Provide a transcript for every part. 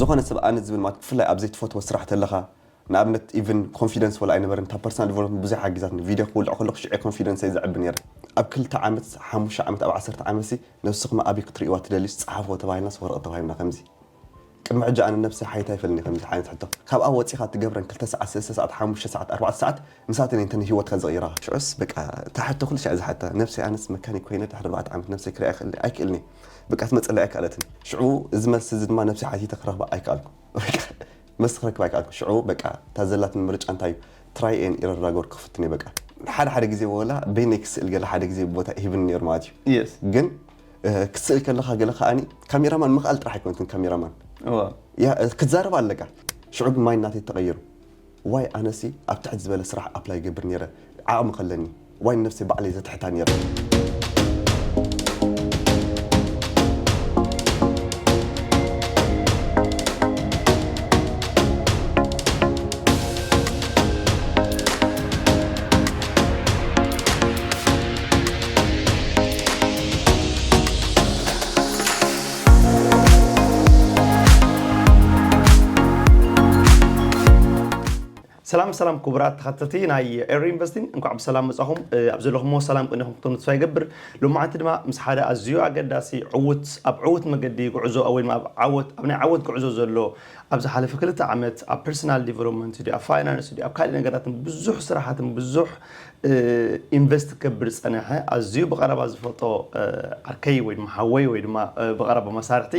ዝኾነ ሰብ ኣነ ዝብል ማለት ብፍላይ ኣብ ዘይትፈትዎ ስራሕ ተለኻ ንኣብነት even confidence ወላ ኣይነበረን። እታ personal development ብዙሕ ሓጊዛትኒ። ቪድዮ ክውልዕ ከለኹ ሽዑ confidence እየ ዘዕቢ ነይረ። ኣብ ክልተ ዓመት፣ ሓሙሽተ ዓመት፣ ኣብ ዓሰርተ ዓመት ሲ ነብስኹም ኣበይ ክትርእይዋ ትደልዩስ ጸሓፍዎ ተባሂልናስ ወረቐት ተዋሂብና። ከምዚ ቅድሚ ሕጂ ኣነ ነብሰይ ሓይታ ኣይፈልኒ ከምዚ ዓይነት ሕቶ። ካብኣ ወጺኻ ትገብረን ክልተ ሰዓት፣ ሰለስተ ሰዓት፣ ሓሙሽተ ሰዓት፣ ኣርባዕተ ሰዓት ንሳተን እየን እተን ህይወትካ ዝቕይራኻ። ሽዑስ በቃ እታ ሕቶ ኩሉ ሻዕ ዝሓታ ነብሰይ ኣነስ መካኒክ ኮይነ ድሕሪ ኣርባዕተ ዓመት ነብሰይ ክርእያ ኣይክእል ኣይክእልኒ። በቃ ትመጽእ ኣይክኣለትን። ሽዑ እዚ መልሲ እዚ ድማ ነብሰይ ሓቲተ ክረኽባ ኣይከኣልኩ። በቃ መስቲ ክረክብ ኣይከኣልኩ። ሽዑ በቃ እታ ዘላትኒ ምርጫ እንታይ እዩ? Try and error ዳጎር ክፍትን እየ በቃ። ሓደ ሓደ ግዜ ወላ በይነይ ክስእል ገለ ሓደ ግዜ ቦታ ይህብኒ ነይሩ ማለት እዩ። የስ ግን እ፣ ክስእል ከለኻ ገለ ከኣኒ ካሜራማን ምኽኣል ጥራሕ ኣይኮንክን ካሜራማን እዋ ያ እ፣ ክትዛረብ ኣለካ። ሽዑ ግን ማይንድ ናተይ ተቐይሩ። ዋይ ኣነሲ ኣብ ትሕት ዝበለ ስራሕ ኣፕላይ ገብር ነይረ ዓቕሚ ከለኒ ዋይ ነብሰይ ባዕለይ ዘትሕታ ነይረ። ሰላም ሰላም ክቡራት ተኸተልቲ ናይ ኤሪ ኢንቨስቲንግ እንኳዕ ብሰላም መጻኹም። ኣብ ዘለኹሞ ሰላም ቅኒኹም ክትኮኑ ተስፋ ይገብር። ሎማዓንቲ ድማ ምስ ሓደ ኣዝዩ ኣገዳሲ ዕውት ኣብ ዕውት መገዲ ጉዕዞ ወይ ድማ ኣብ ዓወት ኣብ ናይ ዓወት ጉዕዞ ዘሎ ኣብ ዝሓለፈ ክልተ ዓመት ኣብ ፐርሰናል ዲቨሎፕመንት ድዩ ኣብ ፋይናንስ ድዩ ኣብ ካልእ ነገራትን ብዙሕ ስራሓትን ብዙሕ ኢንቨስት ክገብር ዝጸንሐ ኣዝዩ ብቐረባ ዝፈልጦ ዓርከይ ወይ ድማ ሓወይ ወይ ድማ ብቐረባ መሳርሕቲ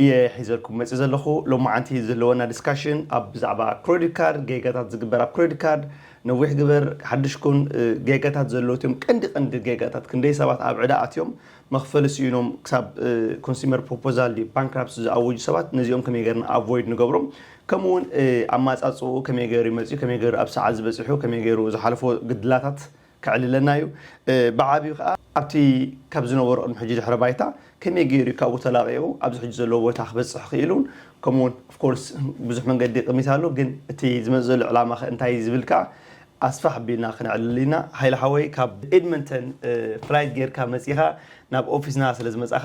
እየ ሒዘልኩም መፅእ ዘለኹ። ሎማዓንቲ ዘለወና ዲስካሽን ኣብ ብዛዕባ ክሬዲት ካርድ ጌጋታት ዝግበር ኣብ ክሬዲት ካርድ ነዊሕ ግበር ሓድሽ ኩን ጌጋታት ዘለውት እዮም። ቀንዲ ቀንዲ ጌጋታት ክንደይ ሰባት ኣብ ዕዳ ኣትዮም መኽፈሊ ስኢኖም ክሳብ ኮንሱመር ፕሮፖዛል ድዩ ባንክራፕሲ ዝኣወጁ ሰባት ነዚኦም ከመይ ገርና ኣቮይድ ንገብሮም ከምኡ እውን ኣማፃፅኡ ከመይ ገይሩ ይመፅኡ ከመይ ገይሩ ኣብ ሰዓት ዝበፅሑ ከመይ ገይሩ ዝሓለፎ ግድላታት ከዕልለና እዩ። ብዓብዩ ከዓ ኣብቲ ካብ ዝነበሮ ቅድሚ ሕጂ ድሕረ ባይታ ከመይ ገይሩ እዩ ካብኡ ተላቂቑ ኣብዚ ሕጂ ዘለዎ ቦታ ክበፅሕ ክኢሉ እውን ከምኡውን ኦፍኮርስ ብዙሕ መንገዲ ቅሚት ኣሎ ግን እቲ ዝመፅእ ዘሎ ዕላማ ከ እንታይ ዝብል ከዓ ኣስፋሕ ኣቢልና ክነዕልል ኢና። ሃይለ ሓወይ ካብ ኤድመንተን ፍላይት ጌርካ መፂኻ ናብ ኦፊስና ስለ ዝመፃኻ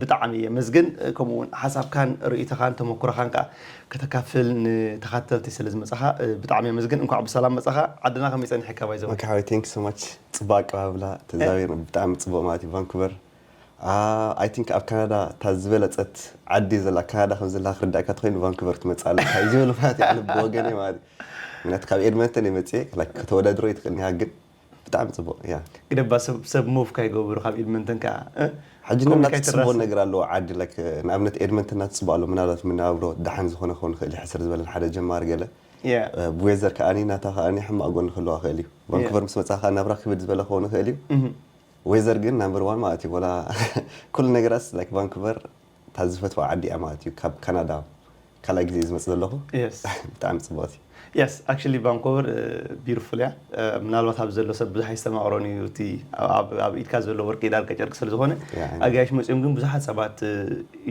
ብጣዕሚ የመስግን። ከምኡውን ሓሳብካን ርእይቶኻን ተመኩሮኻን ከዓ ከተካፍል ንተኻተልቲ ስለ ዝመፃኻ ብጣዕሚ የመስግን። እንኳዕ ብሰላም መፃኻ። ዓድና ከመይ ፀኒሕካ ባይዘው? Okay ሓወይ thank you so much። ጽቡቅ ኣቀባብላ ተዛዊር ብጣዕሚ ጽቡቅ ማለት እዩ። ቫንኩቨር I think ኣብ ካናዳ እታ ዝበለጸት ዓዲ ዘላ ካናዳ ከም ዘላ ክርዳእካ ተኮይኑ ቫንኩቨር ትመጽእ ኣለካ እዩ ዝብል ማለት እዩ። ኣነ ብወገነይ ማለት እዩ። ምክንያቱ ካብ ኤድመንተን እየ መጽየ ከተወዳድሮ ይትኽእል ኒሃ ግን ብጣዕሚ ጽቡቅ እያ። ግደባ ሰብ ሰብ ሙቭ ካይገብሩ ካብ ኤድመንተን ከዓ ሕጂ ንናት ጽቡቅ ነገር ኣለዎ ዓዲ like ንኣብነት ኤድመንተን ናት ጽቡቅ ኣሎ ምናልባት ምናብሮ ደሓን ዝኾነ ክኸውን ይኽእል እዩ ሕስር ዝበለን ሓደ ጀማሪ ገለ ብዌዘር ከኣኒ ናታ ከኣኒ ሕማቅ ጎኒ ክህልዋ ክእል እዩ። ቫንኩቨር ምስ መጻኻ ናብራ ክብድ ዝበለ ክኸውን ይኽእል እዩ። ዌዘር ግን ናምበር ዋን ማለት እዩ። ወላ ኩሉ ነገራት like ቫንኩቨር እታ ዝፈትዋ ዓዲ እያ ማለት እዩ። ካብ ካናዳ ካልኣይ ግዜ ዝመጽእ ዘለኹ ብጣዕሚ ጽቡቅቲ። Yes actually ቫንኮቨር ቢዩቲፉል እያ። ምናልባት ኣብ ዘሎ ሰብ ብዙሕ ኣይስተማቕሮን እዩ እቲ ኣብ ኢድካ ዘሎ ወርቂ ዳርጋ ጨርቂ ስለ ዝኾነ ኣጋይሽ መፅኦም ግን ብዙሓት ሰባት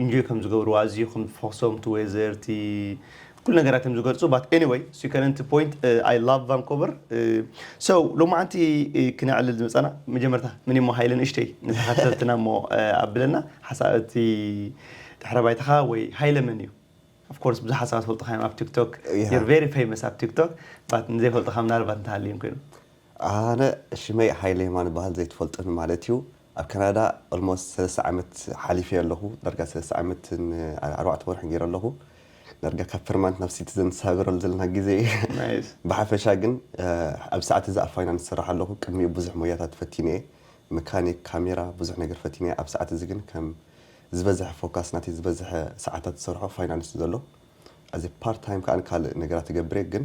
ኢንጆይ ከም ዝገብሩ ኣዝዩ ከም ፈክሶም እቲ ዌዘር እቲ ኩሉ ነገራት እዮም ዝገልፁ but anyway so you can end point I love Vancouver so ሎማዓንቲ ክነዕልል ዝመፃና መጀመርታ ምን እሞ ሃይለ ንእሽተይ ንተኸተልትና እሞ ኣብለና ሓሳብ እቲ ድሕረ ባይታኻ ወይ ሃይለ መን እዩ? Of course ብዙሓት ሰባት ፈልጡኻ እዮም ኣብ ቲክቶክ you're very famous ኣብ ቲክቶክ but ንዘይፈልጡኻ ምናልባት እንተሃልዮም ኮይኑ ኣነ ሽመይ ሃይለ የማን በሃል ዘይትፈልጡኒ ማለት እዩ ኣብ ካናዳ almost ሰለስተ ዓመት ሓሊፈ ኣለኹ ዳርጋ ሰለስተ ዓመትን ኣርባዕተ ወርሒ ገይረ ኣለኹ ዳርጋ ካብ ፐርማንት ናብ ሲቲዘን ዝሳገረሉ ዘለና ግዜ እዩ ብሓፈሻ ግን ኣብ ሰዓት እዚ ኣብ ፋይናንስ ዝሰርሕ ኣለኹ ቅድሚኡ ብዙሕ ሞያታት ፈቲነ እየ መካኒክ ካሜራ ብዙሕ ነገር ፈቲነ እየ ኣብ ሰዓት እዚ ግን ከም ዝበዝሐ ፎካስ ናተይ ዝበዝሐ ሰዓታት ዝሰርሖ ፋይናንስ ዘሎ ኣዚ ፓርት ታይም ከዓ ካልእ ነገራት እገብር እየ ግን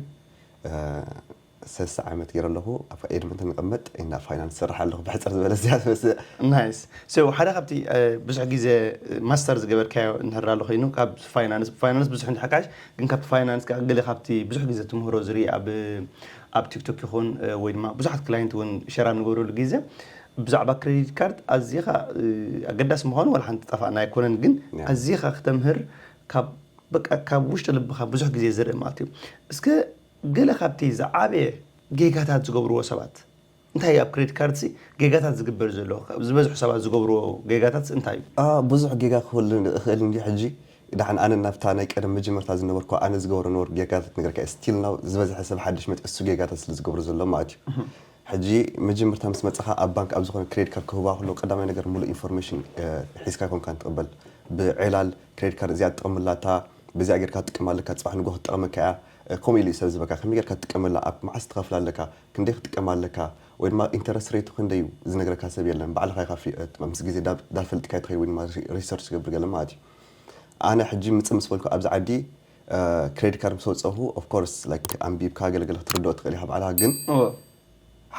ሰለስተ ዓመት ገይረ ኣለኹ ኣብ ኤድመንተን እቕመጥ እና ፋይናንስ ሰርሕ ኣለኹ ብሕፅር ዝበለ ዝያድ መስእ ናይስ ሶ ሓደ ካብቲ ብዙሕ ግዜ ማስተር ዝገበርካዮ እንድሕር ኣሎ ኮይኑ ካብ ፋይናንስ ብፋይናንስ ብዙሕ እንድሕካሽ ግን ካብቲ ፋይናንስ ከዓ ገለ ካብቲ ብዙሕ ግዜ ትምህሮ ዝርኢ ኣብ ኣብ ቲክቶክ ይኹን ወይ ድማ ብዙሓት ክላይንት እውን ሸራ ንገብረሉ ግዜ ብዛዕባ ክሬዲት ካርድ ኣዚኻ ኣገዳሲ ምዃኑ ዋላ ሓንቲ ጠፋእና ኣይኮነን ግን ኣዚኻ ክተምህር ካብ በቃ ካብ ውሽጢ ልብኻ ብዙሕ ግዜ ዝርኢ ማለት እዩ እስከ ገለ ካብቲ ዝዓበየ ጌጋታት ዝገብርዎ ሰባት እንታይ ኣብ ክሬዲት ካርድ ሲ ጌጋታት ዝግበር ዘሎ ዝበዝሑ ሰባት ዝገብርዎ ጌጋታት እንታይ እዩ? ብዙሕ ጌጋ ክህሉ እኽእል እንዲ ሕጂ ደሓን ኣነ ናብታ ናይ ቀደም መጀመርታ ዝነበርኩ ኣነ ዝገብሮ ነበርኩ ጌጋታት ነገርካ still now ዝበዝሐ ሰብ ሓድሽ መጽ እሱ ጌጋታት ስለ ዝገብሩ ዘሎ ማለት እዩ። ሕጂ መጀመርታ ምስ መጻኻ ኣብ ባንክ ኣብ ዝኾነ credit card ክህባ ከሎ ቀዳማይ ነገር ሙሉእ information ሒዝካ ኮንካ ንትቕበል ብዕላል credit card እዚኣ ትጠቕምላታ በዚኣ ጌርካ ትጥቀም ኣለካ ጽባሕ ንጎ ክትጠቕመካ እያ። ከምኡ ኢሉ እዩ ሰብ ዝበካ ከመይ ጌርካ ትጥቀመላ ኣብ መዓስ ትኸፍላ ኣለካ ክንደይ ክትጥቀም ኣለካ ወይ ድማ interest rate ክንደይ እዩ ዝነግረካ ሰብ የለን ባዕልኻ ኢኻ ምስ ግዜ ዳፈልጥካ ትኸይድ ወይ ድማ research ትገብር ገለ ማለት እዩ። ኣነ ሕጂ ምጽእ ምስ በልኩ ኣብዚ ዓዲ credit card ምስ ወጸኹ of course like ኣንቢብካ ገለገለ ክትርድኦ ትኽእል ኢኻ ባዕልኻ ግን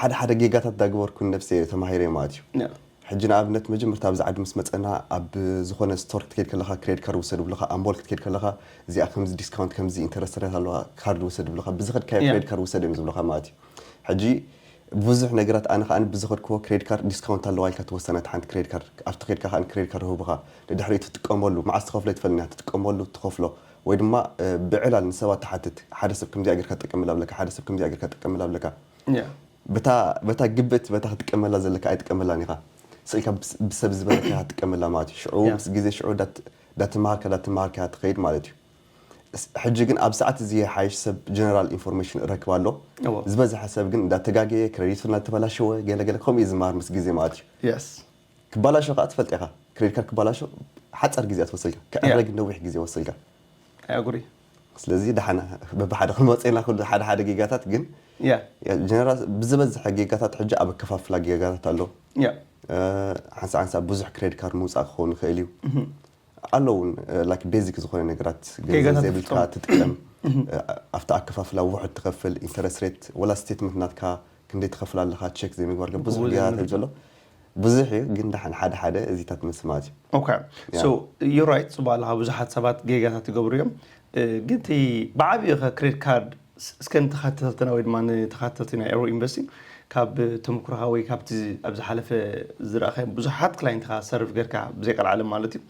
ሓደ ሓደ ጌጋታት ዳግበርኩ ነብሰ ተማሂረ ማለት እዩ። ሕጂ ንኣብነት መጀመርታ ኣብዚ ዓዲ ምስ መጸና ኣብ ዝኾነ store ክትከይድ ከለኻ credit card ውሰድ ብለኻ ኣብ mall ክትከይድ ከለኻ እዚኣ ከምዚ discount ከምዚ interest rate ኣለዋ card ውሰድ ብለኻ ብዝኸድካዮ credit card ውሰድ እዮም ዝብለኻ ማለት እዩ። ሕጂ ብዙሕ ነገራት ኣነ ከዓ ብዝኸድክዎ credit card discount ኣለዋ ኢልካ ትወሰና ሓንቲ credit card ኣብቲ ከድካ ከዓ credit card ህቡኻ ንድሕሪኡ ትጥቀመሉ መዓስ ትኸፍሎ ይትፈልኒ ትጥቀመሉ ትኸፍሎ ወይ ድማ ብዕላል ንሰባት ትሓትት ሓደ ሰብ ከምዚኣ ጌርካ ትጥቀመላ ብለካ ሓደ ሰብ ከምዚኣ ጌርካ ትጥቀመላ ብለካ በታ ግብእቲ በታ ክትጥቀመላ ዘለካ ኣይትጥቀመላን ኢኻ ስኢልካ ብሰብ ዝበለካ ክትጥቀመላ ማለት እዩ ሽዑ ምስ ግዜ ሽዑ ዳትመሃርካ ዳትመሃርካ ትኸይድ ማለት እዩ። ሕጂ ግን ኣብ ሰዓት እዚ ሓይሽ ሰብ general information እረክብ ኣሎ ዝበዝሐ ሰብ ግን እንዳተጋገየ ክረዲቱ እናተበላሸወ ገለገለ ከምኡ እዩ ዝመሃር ምስ ግዜ ማለት እዩ። ክባላሾ ከዓ ትፈልጥ ኢኻ credit card ክባላሾ ሓፃር ግዜ ትወስደልካ ክዕረግ ነዊሕ ግዜ ወስደልካ። I agree። ስለዚ ደሓና በብሓደ ክንመፀና ኩሉ ሓደ ሓደ ጌጋታት ግን general ብዝበዝሐ ጌጋታት ሕጂ ኣብ ኣከፋፍላ ጌጋታት ኣሎ። ሓንሳ ሓንሳ ብዙሕ credit card ምውፃእ ክኸውን ይኽእል እዩ። ኣሎ እውን like basic ዝኾነ ነገራት ገንዘብ ዘይብልካ ትጥቀም ኣብቲ ኣከፋፍላ ውሑድ ትኸፍል interest rate ወላ statement ናትካ ክንደይ ትኸፍል ኣለኻ check ዘይምግባር ብዙሕ ጌጋታት ዘሎ ብዙሕ እዩ ግን ደሓን ሓደ ሓደ እዚታት መስማት እዩ። Okay so you're right ጽባ ኣለኻ ብዙሓት ሰባት ጌጋታት ይገብሩ እዮም ግን እቲ ብዓብዩ ከ credit card እስከ ንተኻተልትና ወይ ድማ ንተኻተልቲ ናይ ኤሮ ኢንቨስቲንግ ካብ ተምክሮኻ ወይ ካብቲ ኣብ ዝሓለፈ ዝረእኸ ብዙሓት ክላይንትኻ ሰርፍ ገርካ ብዘይ ቀልዓለም ማለት እዩ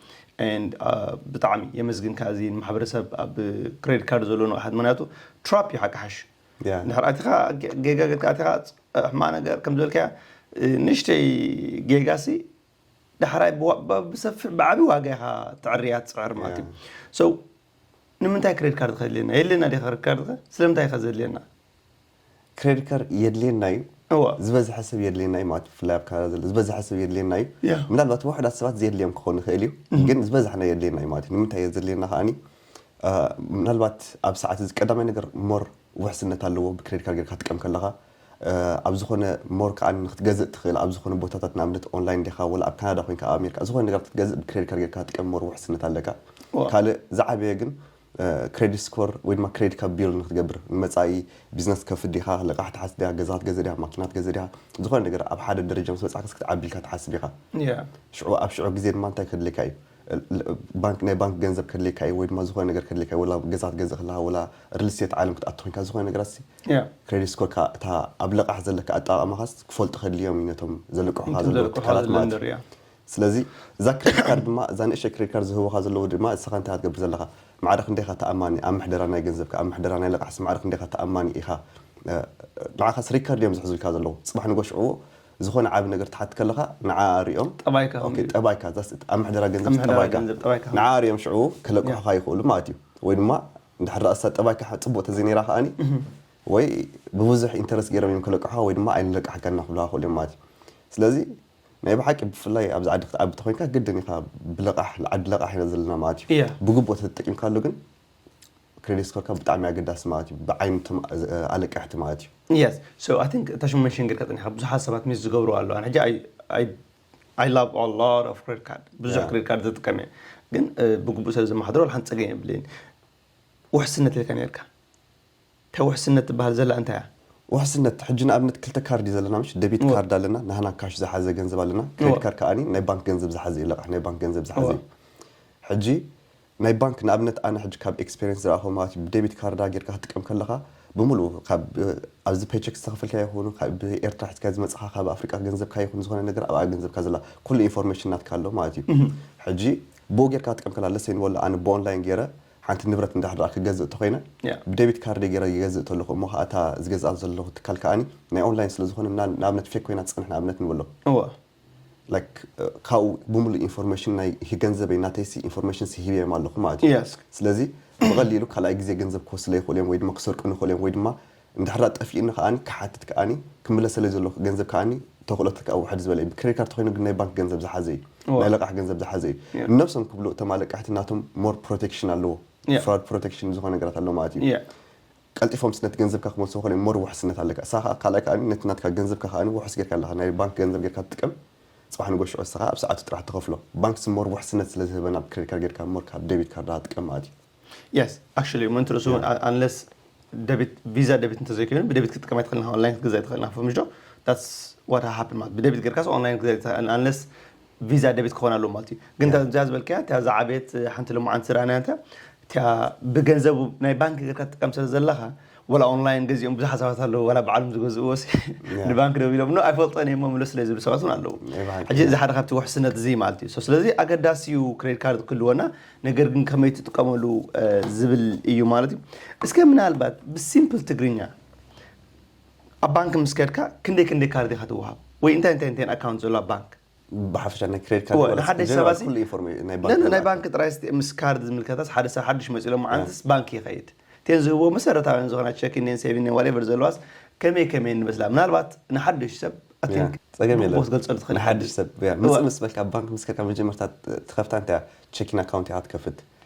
and ብጣዕሚ የመስግንካ እዚ ንማሕበረሰብ ኣብ credit card ዘሎ ንቕሓት ምክንያቱ trap እዩ ሓቂ ሓሽ ድሕር ኣቲኻ ጌጋ ገርካ ኣቲኻ ሕማ ነገር ከም ዝበልካያ ንእሽተይ ጌጋ ሲ ዳሕራይ ብሰፊሕ ብዓቢ ዋጋ ኢኻ ትዕርያ ትፅዕር ማለት እዩ so ንምንታይ credit card ከድልየና የድልየና ዲ credit card ከ ስለምንታይ ከ ዘድልየና credit card የድልየና እዩ ዝበዝሐ ሰብ የድልየና እዩ ማለት ብፍላይ ኣብ ካናዳ ዘሎ ዝበዝሐ ሰብ የድልየና እዩ ምናልባት ውሕዳት ሰባት ዘየድልዮም ክኾኑ ይኽእል እዩ ግን ዝበዝሕና የድልየና እዩ ማለት እዩ ንምንታይ የድልየና ከዓኒ ምናልባት ኣብ ሰዓት እዚ ቀዳማይ ነገር more ውሕስነት ኣለዎ ብ credit card ጌርካ ትጥቀም ከለኻ ኣብ ዝኾነ more ከዓ ንክትገዝእ ትኽእል ኣብ ዝኾነ ቦታታት ንኣብነት online ዲኻ ወላ ኣብ ካናዳ ኮይንካ ኣብ ኣሜሪካ ዝኾነ ነገር ክትገዝእ ብ credit card ጌርካ ትጥቀም more ውሕስነት ኣለካ ካልእ ዝዓበየ ግን credit score ወይ ድማ credit card build ንክትገብር ንመፃኢ business ትከፍት ዲኻ ልቃሕ ትሓስ ዲኻ ገዛ ክትገዝእ ዲኻ ማኪና ክትገዝእ ዲኻ ዝኾነ ነገር ኣብ ሓደ ደረጃ ምስ በፃሕካስ ክትዓቢ ኢልካ ትሓስብ ኢኻ ሽዑ ኣብ ሽዑ ግዜ ድማ እንታይ ከድልየካ እዩ ባንክ ናይ ባንክ ገንዘብ ከድልየካ እዩ ወይ ድማ ዝኾነ ነገር ከድልየካ እዩ ወላ ገዛ ክትገዝእ ከለኻ ወላ real estate ዓለም ክትኣቱ ኮይንካ ዝኾነ ነገራት credit score ካ እታ ኣብ ለቃሕ ዘለካ ኣጠቃቅማኻስ ክፈልጡ ከድልዮም እዩ ነቶም ዘለቅሑኻ ዘለዉ ትካላት ማለት እዩ ስለዚ እዛ credit card ድማ እዛ ንእሽተይ credit card ዝህቡኻ ዘለዉ ድማ እስኻ እንታይ ክትገብር ዘለኻ ማዕረ ክንደይኻ ተኣማኒ ኣብ ምሕደራ ናይ ገንዘብካ ኣብ ምሕደራ ናይ ለቃሕሲ ማዕረ ክንደይኻ ተኣማኒ ኢኻ ንዓኻስ record እዮም ዝሕዙልካ ዘለዉ ፅባሕ ንጎ ሽዑ ዝኾነ ዓቢ ነገር ትሓት ከለኻ ንዓ ሪኦም ጠባይካ ጠባይካ ኣብ ምሕደራ ገንዘብ ጠባይካ ንዓ ሪኦም ሽዑ ከለቅሑኻ ይኽእሉ ማለት እዩ ወይ ድማ እንድሕር ዳኣ እሳ ጠባይካ ጽቡቕ ተዘይነይራ ከኣኒ ወይ ብብዙሕ interest ገይሮም እዮም ከለቅሑኻ ወይ ድማ ኣይንለቅሓካን ኢና ክብሉኻ ይኽእሉ እዮም ማለት እዩ ስለዚ ናይ ብሓቂ ብፍላይ ኣብዚ ዓዲ ክትዓቢ ተኮይንካ ግድን ኢኻ ብለቃሕ ዓዲ ለቃሕ ኢና ዘለና ማለት እዩ ብግቡእ ተጠቂምካሉ ግን credit score ካ ብጣዕሚ ኣገዳሲ ማለት እዩ ብዓይኒ ኣለቅሕቲ ማለት እዩ yes so I think እታ ሽሙ mention ጌርካ ጸኒሕካ ብዙሓት ሰባት miss ዝገብሩ ኣለዉ ኣነ ሕጂ I love a lot of credit card ብዙሕ credit card ዝጥቀም እየ ግን ብግቡእ ሰብ ዘመሓድሮ ሓንቲ ጸገም የብለይን ውሕስነት ኢልካ ነርካ እንታይ ውሕስነት ትበሃል ዘላ እንታይ እያ ውሕስነት ሕጂ ንኣብነት ክልተ ካርድ እዩ ዘለና ምሽ debit card ኣለና ናህና cash ዝሓዘ ገንዘብ ኣለና credit card ከዓኒ ናይ ባንክ ገንዘብ ዝሓዘ እዩ ለቃሕ ናይ ባንክ ገንዘብ ዝሓዘ እዩ ሕጂ ናይ ባንክ ንኣብነት ኣነ ሕጂ ካብ experience ዝረኣኹ ማለት እዩ debit card ጌርካ ክትጥቀም ከለኻ ብምሉኡ ካብ ኣብዚ paycheck ዝተኸፈልካ ይኹኑ ካብ ኤርትራ ሒዝካ ዝመፅኻ ካብ ኣፍሪቃ ገንዘብካ ይኹን ዝኾነ ነገር ኣብኣ ገንዘብካ ዘላ ኩሉ information ናትካ ኣሎ ማለት እዩ ሕጂ ብኡ ጌርካ ክትጥቀም ከላ ለሰይ ንበሎ ኣነ ብኦንላይን ገይረ ሓንቲ ንብረት እንዳሕድራ ክገዝእ ተኮይነ ብደቢት ካርደይ ገይረ ይገዝእ ተለኹ እሞ ከዓ እታ ዝገዝኣ ዘለኹ ትካል ከዓኒ ናይ ኦንላይን ስለዝኾነ ንኣብነት ፌክ ኮይና ትፀንሕ ንኣብነት ንበሎ like ካብኡ ብምሉእ ኢንፎርሜሽን ናይ ገንዘበይ ናተይሲ ኢንፎርሜሽን ሲ ሂበዮም ኣለኹ ማለት እዩ። Yes. ስለዚ ብቐሊሉ ካልኣይ ግዜ ገንዘብ ክወስድለይ ይኽእሉ እዮም ወይ ድማ ክሰርቁኒ ይኽእሉ እዮም ወይ ድማ እንድሕር ጠፊእኒ ከዓኒ ክሓትት ከዓኒ ክምለሰለይ ዘሎ ገንዘብ ከዓኒ ተኽእሎት ከኣ ውሕድ ዝበለ እዩ። ብክሬዲት ካርድ ተኮይኑ ግን ናይ ባንክ ገንዘብ ዝሓዘ እዩ። እዋ። ናይ ለቃሕ ገንዘብ ዝሓዘ እዩ። Yeah. ንነብሶም ክብሉ እቶም ኣለቃሕቲ ናቶም ሞር ፕሮቴክሽን ኣለዎ። Yeah. ፍራድ ፕሮቴክሽን ዝኾነ ነገራት ኣለዎ ማለት እዩ። Yeah. ቀልጢፎም ነቲ ገንዘብካ ክመልስዎ ይኽእሉ እዮም። ሞር ውሕስነት ኣለካ። እሳኻ ካልኣይ ከዓኒ ነቲ ናትካ ገንዘብካ ከዓኒ ውሕስ ጌርካ ኣለኻ። ናይ ባንክ ገንዘብ ጌርካ ትጥቀም ጽባሕ ንጎ ሽዑ እሳኻ ኣብ ሰዓቱ ጥራሕ ትኸፍሎ። ባንክ ሲ ሞር ውሕስነት ስለ ዝህበና ኣብ ክሬዲት ካርድ ጌርካ ሞር ካብ ዴቢት ካርድ ትጥቀም ማለት እዩ። Yes, actually ምንትርሱ unless debit visa debit እንተዘይኮይኑ ብደቢት ክትጥቀም ኣይትኽእልን online ክትገዛ ኣይትኽእልን። From ምሽ that's what happened ማለት ብደቢት ጌርካስ online ክትገዛ ኣይትኽእልን unless visa debit ክኾን ኣለዎ ማለት እዩ። ግን እዚኣ ዝበልካያ እታ ዝዓበየት ሓንቲ ልሙዓንቲ ስራና እንተ እቲያ ብገንዘቡ ናይ ባንክ ጌርካ ትጥቀም ስለ ዘለኻ ወላ online ገዚኦም ብዙሓት ሰባት ኣለዉ። ወላ ባዕሎም ዝገዝእዎ ሲ ንባንክ ደው ኢሎም ኖ ኣይፈልጦን እየ እሞ ምለስ ስለ ዝብሉ ሰባት እውን ኣለዉ። ሕጂ እዚ ሓደ ካብቲ ውሕስነት እዚ ማለት እዩ። ስለዚ ኣገዳሲ እዩ ክሬዲት ካርድ ክህልወና፣ ነገር ግን ከመይ ትጥቀመሉ ዝብል እዩ ማለት እዩ። እስከ ምናልባት ብሲምፕል ትግርኛ ኣብ ባንክ ምስ ከድካ ክንደይ ክንደይ ካርድ ኢኻ ትወሃብ ወይ እንታይ እንታይ እንታይ ኣካውንት ዘሎ ኣብ ባንክ ብሓፈሻ ናይ ክሬዲት ካርድ ንሓደሽ ሰባት ኩሉ ኢንፎርሜሽን ናይ ባንክ ናይ ባንክ ባንክ ጥራይ ምስ ካርድ ዝምልከታስ ሓደ ሰብ ሓድሽ መፂሎም መዓንትስ ባንክ ይኸይድ ቴን ዝህቦ መሰረታውያን ዝኾና ቸኪን ኔን ሴቪን ኔን ዋቴቨር ዘለዋስ ከመይ ከመይ ንመስላ ምናልባት ንሓድሽ ሰብ ጸገም የለን። ትገልጸሉ ትኽእል ንሓድሽ ሰብ ምጽእ ምስ በልካ ባንክ ምስ ከድካ መጀመርታ ትኸፍታ እንታይ ቸኪን ኣካውንት ኢኻ ትከፍት።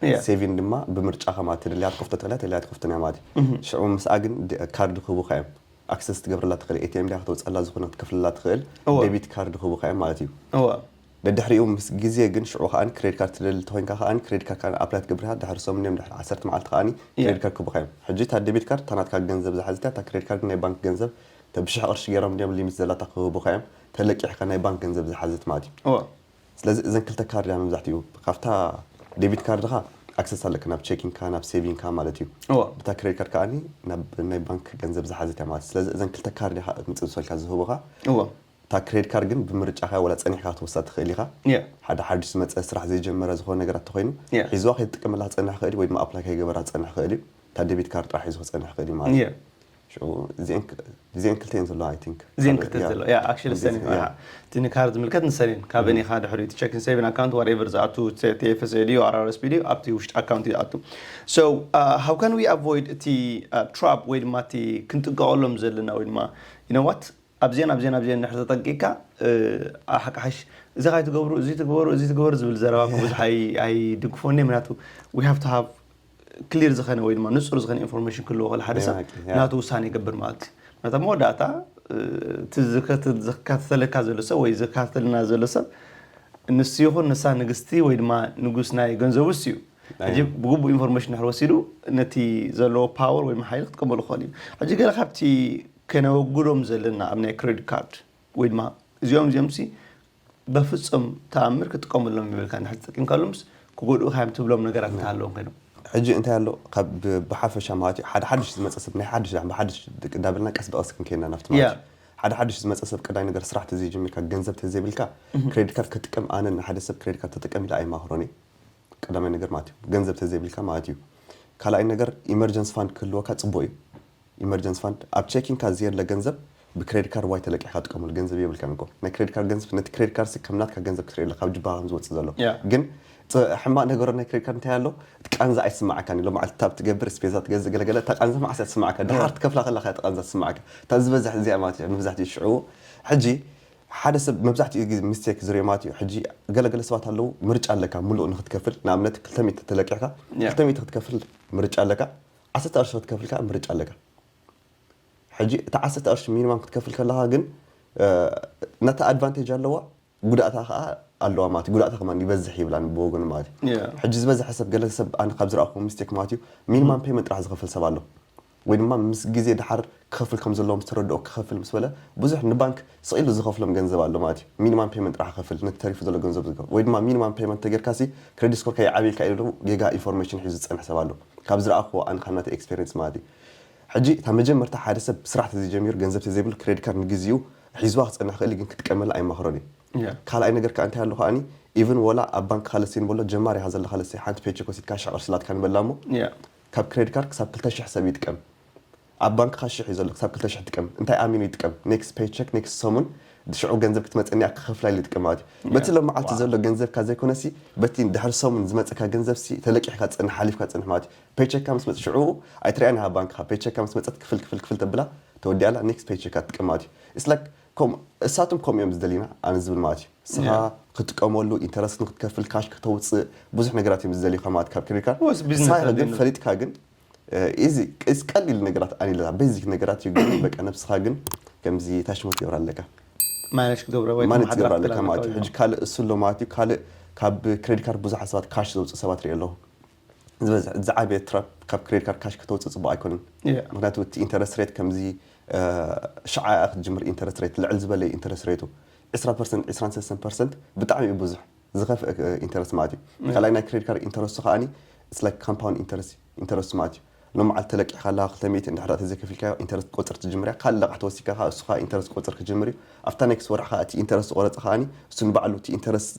ሴቪን ድማ ብምርጫኻ ማለት ትደልያ ትከፍቶ ትኽእላ ተደልያ ትከፍቶ ናይ ማለት እዩ። ሽዑ ምስኣ ግን ካርድ ክህቡኻ እዮም። ኣክሰስ ትገብረላ ትኽእል ኤቲኤም ዲያ ከተውፀላ ዝኾነ ክትከፍለላ ትኽእል ዴቢት ካርድ ክህቡኻ እዮም ማለት እዩ። ደድሕሪኡ ምስ ግዜ ግን ሽዑ ከዓኒ ክሬዲት ካርድ ትደሊ ተኮይንካ ከዓኒ ክሬዲት ካርድ ከዓኒ ኣፕላይ ትገብር ኢኻ። ድሕሪ ሰሙን እዮም ድሕሪ ዓሰርተ መዓልቲ ከዓኒ ክሬዲት ካርድ ክህቡኻ እዮም። ሕጂ እታ ዴቢት ካርድ እታ ናትካ ገንዘብ ዝሓዘት እያ። እታ ክሬዲት ካርድ ግን ናይ ባንክ ገንዘብ ብሽሕ ቅርሺ ገይሮም ድዮም ሊሚት ዘላታ ክህቡኻ እዮም። ተለቂሕካ ናይ ባንክ ገንዘብ ዝሓዘት ማለት እዩ። ስለዚ እዘን ክልተ ካርድ እያ መብዛሕትኡ ካብታ ዴቢት ካርድኻ ኣክሰስ ኣለካ ናብ ቼኪንካ ናብ ሴቪንካ ማለት እዩ። ብታ ክሬዲት ካርድ ከዓኒ ናብ ናይ ባንክ ገንዘብ ዝሓዘት እያ ማለት እዩ። ስለዚ እዘን ክልተ ካርድ ኢኻ ምፅእ ዝፈልካ ዝህቡኻ። እታ ክሬዲት ካርድ ግን ብምርጫኻ ወላ ፀኒሕካ ክትወስዳ ትኽእል ኢኻ። ሓደ ሓዱሽ ዝመፀ ስራሕ ዘይጀመረ ዝኾነ ነገራት ተኮይኑ ሒዝዋ ከይትጥቀመላ ክፀንሕ ክእል እዩ ወይ ድማ ኣፕላይ ከይገበራ ክፀንሕ ክእል እዩ። እታ ዴቢት ካርድ ጥራሕ ሒዙ ክፀንሕ ክእል እዩ ማለት እዩ። ሽዑ እዚአን ክልተ እየን ዘለዋ I think። እዚአን ክልተ ዘለዋ yeah actually ሰኒ እቲ ንካርድ ዝምልከት ንሰን እየን ካብ እኒኻ ድሕሪ እቲ ቸኪን ሴቪን ኣካውንት ዋቴቨር ዝኣቱ ቲ ኤፍ ኤስ ኤ ድዩ ኣር ኣር ኤስ ፒ ድዩ ኣብቲ ውሽጢ ኣካውንት እዩ ዝኣቱ። So how can we avoid እቲ trap ወይ ድማ እቲ ክንጥንቀቐሎም ዘለና ወይ ድማ you know what ኣብዚአን ኣብዚአን ኣብዚአን እንድሕር ተጠንቂቕካ ኣሓቃሓሽ እዚ ካይትገብሩ እዚ ትግበሩ እዚ ትግበሩ ዝብል ዘረባ ብዙሕ ኣይድግፎን እየ ምክንያቱ we have to have ክሊር ዝኾነ ወይ ድማ ንፁር ዝኾነ ኢንፎርሜሽን ክህልዎ ከሎ ሓደ ሰብ ናቱ ውሳኔ ይገብር ማለት እዩ። ናታ መወዳእታ እቲ ዝከታተለካ ዘሎ ሰብ ወይ ዝከታተልና ዘሎ ሰብ ንሱ ይኹን ንሳ ንግስቲ ወይ ድማ ንጉስ ናይ ገንዘቡ እሱ እዩ። ሕጂ ብግቡእ ኢንፎርሜሽን ድሕር ወሲዱ ነቲ ዘለዎ ፓወር ወይ ሓይሊ ክጥቀመሉ ክኽእል እዩ። ሕጂ ገለ ካብቲ ከነወግዶም ዘለና ኣብ ናይ ክሬዲት ካርድ ወይ ድማ እዚኦም እዚኦም ሲ በፍፁም ተኣምር ክጥቀመሎም ይብልካ እንድሕር ተጠቂምካሎምስ ክጎድኡካ እዮም ትብሎም ነገራት እንተሃለዎም ኮይኖም። ሕጂ እንታይ ኣሎ ካብ ብሓፈሻ ማለት እዩ ሓደ ሓድሽ ዝመፀ ሰብ ናይ ሓድሽ ዳ ብሓድሽ እንዳበልና ቀስ ብቀስ ክንከይና ናብቲ ማለት እዩ ሓደ ሓድሽ ዝመፀ ሰብ ቀዳይ ነገር ስራሕ ተዘይጀሚርካ ገንዘብ ተዘይብልካ ክሬዲት ካርድ ክጥቀም ኣነ ንሓደ ሰብ ክሬዲት ካርድ ተጠቀም ኢለ ኣይማክሮን እየ። ቀዳማይ ነገር ማለት እዩ ገንዘብ ተዘይብልካ ማለት እዩ። ካልኣይ ነገር ኢመርጀንስ ፋንድ ክህልወካ ፅቡቅ እዩ። ኢመርጀንስ ፋንድ ኣብ ቼኪንካ ዝየለ ገንዘብ ብክሬዲት ካርድ ዋይ ተለቂሕካ ጥቀመሉ ገንዘብ የብልካን እኮ ናይ ክሬዲት ካርድ ገንዘብ ነቲ ክሬዲት ካርድ ሲ ከም ናትካ ገንዘብ ክትርኢ ኣለካ ካብ ጅባኻ ከም ዝወፅእ ዘሎ ግን ሕማቅ ነገሮ ናይ ክሬዲት ካርድ እንታይ ኣሎ እቲ ቃንዛ ኣይስማዓካን እዩ ሎማዓልቲ ታብ ትገብር ስፔዛ ትገዝእ ገለገለ እታ ቃንዛ መዓስ እያ ትስማዓካ ድሓር ትከፍላ ከለካ እያ ቃንዛ ትስማዓካ እታ ዝበዝሕ እዚኣ ማለት እዩ መብዛሕትኡ ሽዑ ሕጂ ሓደ ሰብ መብዛሕትኡ ግዜ ሚስቴክ ዝሪኦ ማለት እዩ ሕጂ ገለገለ ሰባት ኣለዉ ምርጫ ኣለካ ሙሉእ ንክትከፍል ንኣብነት ክልተ ሚእቲ ተለቂሕካ ክልተ ሚእቲ ክትከፍል ምርጫ ኣለካ ዓሰርተ ቅርሺ ክትከፍል ከዓ ምርጫ ኣለካ ሕጂ እታ ዓሰርተ ቅርሺ ሚኒማም ክትከፍል ከለካ ግን ነታ ኣድቫንቴጅ ኣለዋ ጉዳእታ ከዓ ኣለዋ ማለት ጉዳእታ ከማን ይበዝሕ ይብላን ብወገኑ ማለት እዩ ሕጂ ዝበዝሐ ሰብ ገለ ሰብ ኣነ ካብ ዝረኣኹ ሚስቴክ ማለት እዩ ሚኒማም ፔመንት ጥራሕ ዝኸፍል ሰብ ኣሎ ወይ ድማ ምስ ግዜ ድሓር ክኸፍል ከም ዘለዎ ምስ ተረድኦ ክኸፍል ምስ በለ ብዙሕ ንባንክ ስቕ ኢሉ ዝኸፍሎም ገንዘብ ኣሎ ማለት እዩ ሚኒማም ፔመንት ጥራሕ ክኸፍል ነቲ ተሪፉ ዘሎ ገንዘብ ዝከፍል ወይ ድማ ሚኒማም ፔመንት ተጌርካ ሲ ክሬዲት ስኮርካ ይዓብየልካ ኢሉ ጌጋ ኢንፎርሜሽን ሒዙ ዝፀንሕ ሰብ ኣሎ ካብ ዝረኣኽዎ ኣነ ካብ ናተይ ኤክስፔሪንስ ማለት እዩ ሕጂ እታ መጀመርታ ሓደ ሰብ ስራሕ ተዘይጀሚሩ ገንዘብ ተዘይብሉ ክሬዲት ካርድ ንግዚኡ ሒዝዋ ክፀንሕ ክእል ግን ክትጥቀመላ ኣይማክሮን እዩ ካልኣይ ነገር ከዓ እንታይ ኣሎ ከዓኒ ኢቭን ወላ ኣብ ባንክ ካለሲ ንበሎ ጀማሪ ኢኻ ዘለካ ለሲ ሓንቲ ፔቸክ ወሲድካ ሽሕ ቅርሺ ላትካ ንበላ እሞ ካብ ክሬዲት ካርድ ክሳብ ክልተ ሽሕ ሰብ ይጥቀም ኣብ ባንክኻ ሽሕ እዩ ዘሎ ክሳብ ክልተ ሽሕ ጥቀም እንታይ ኣሚኑ ይጥቀም ኔክስት ፔቸክ ኔክስት ሰሙን ሽዑ ገንዘብ ክትመፀኒ ክኸፍላ ኢሉ ይጥቀም ማለት እዩ። በቲ ሎም መዓልቲ ዘሎ ገንዘብካ ዘይኮነሲ በቲ ድሕሪ ሰሙን ዝመፀካ ገንዘብ ሲ ተለቂሕካ ትፀንሕ፣ ሓሊፍካ ትፀንሕ ማለት እዩ። ፔቸካ ምስ መፅ ሽዑ ኣይትሪኣን ሃ ባንክኻ። ፔቸካ ምስ መፀት ክፍል ክፍል ክፍል ተብላ ተወዲኣላ፣ ኔክስት ፔቸካ ትጥቀም ማለት እዩ። ስላክ እሳቶም ከምኡ እዮም ዝደሊና ኣነ ዝብል ማለት እዩ። ስኻ ክትጥቀመሉ፣ ኢንተረስት ንክትከፍል፣ ካሽ ከተውፅእ፣ ብዙሕ ነገራት እዮም ዝደልዩካ ማለት ካብ ክሬዲት ካርድ። ግን ፈሊጥካ ግን ኢዚ ቀሊል ነገራት ኣኒለታ ቤዚክ ነገራት እዩ። ግን በቃ ነብስኻ ግን ከምዚ ታሽሞት ትገብር ኣለካ። ማነጅ ክትገብሮ ወይ ማነጅ ማሓድራት ትገብር ኣለካ ክህልወካ ማለት እዩ። ወይ ሕጂ ካልእ እሱ ኣሎ ማለት እዩ። ካልእ ካብ ክሬዲት ካርድ ብዙሓት ሰባት ካሽ ዘውፅእ ሰባት ርኢ ኣለኹ። ዝበዝሕ ዝዓበየ ትራፕ ካብ ክሬዲት ካርድ ካሽ ከተውፅእ ፅቡቅ ኣይኮንን። Yeah. ምክንያቱ እቲ ኢንተረስት ሬት ከምዚ እ፣ ሽዓ ክትጅምር ኢንተረስት ሬት ልዕል ዝበለ ኢንተረስት ሬቱ ዕስራ ፐርሰንት፣ ዕስራን ሰለስተን ፐርሰንት ብጣዕሚ እዩ ብዙሕ ዝኸፍእ ኢንተረስት ማለት እዩ። ካልኣይ ናይ ክሬዲት ካርድ ኢንተረስቱ ከዓኒ it's like compound interest ኢንተረስት ማለት እዩ። ሎም መዓልቲ ተለቂሕካ ኣለካ ክልተ ሚእቲ እንድሕር ተዘይከፊልካዮ ኢንተረስት ቆፅር ትጅምር እያ። ካልእ ለቃሕ ተወሲካ ከዓ እሱ ከዓ ኢንተረስት ቆፅር ክጅምር እዩ። ኣብታ ኔክስት ወርሒ ከዓ እቲ ኢንተረስት ዝቆረፀ ከዓኒ እሱ ንባዕሉ እቲ ኢንተረስት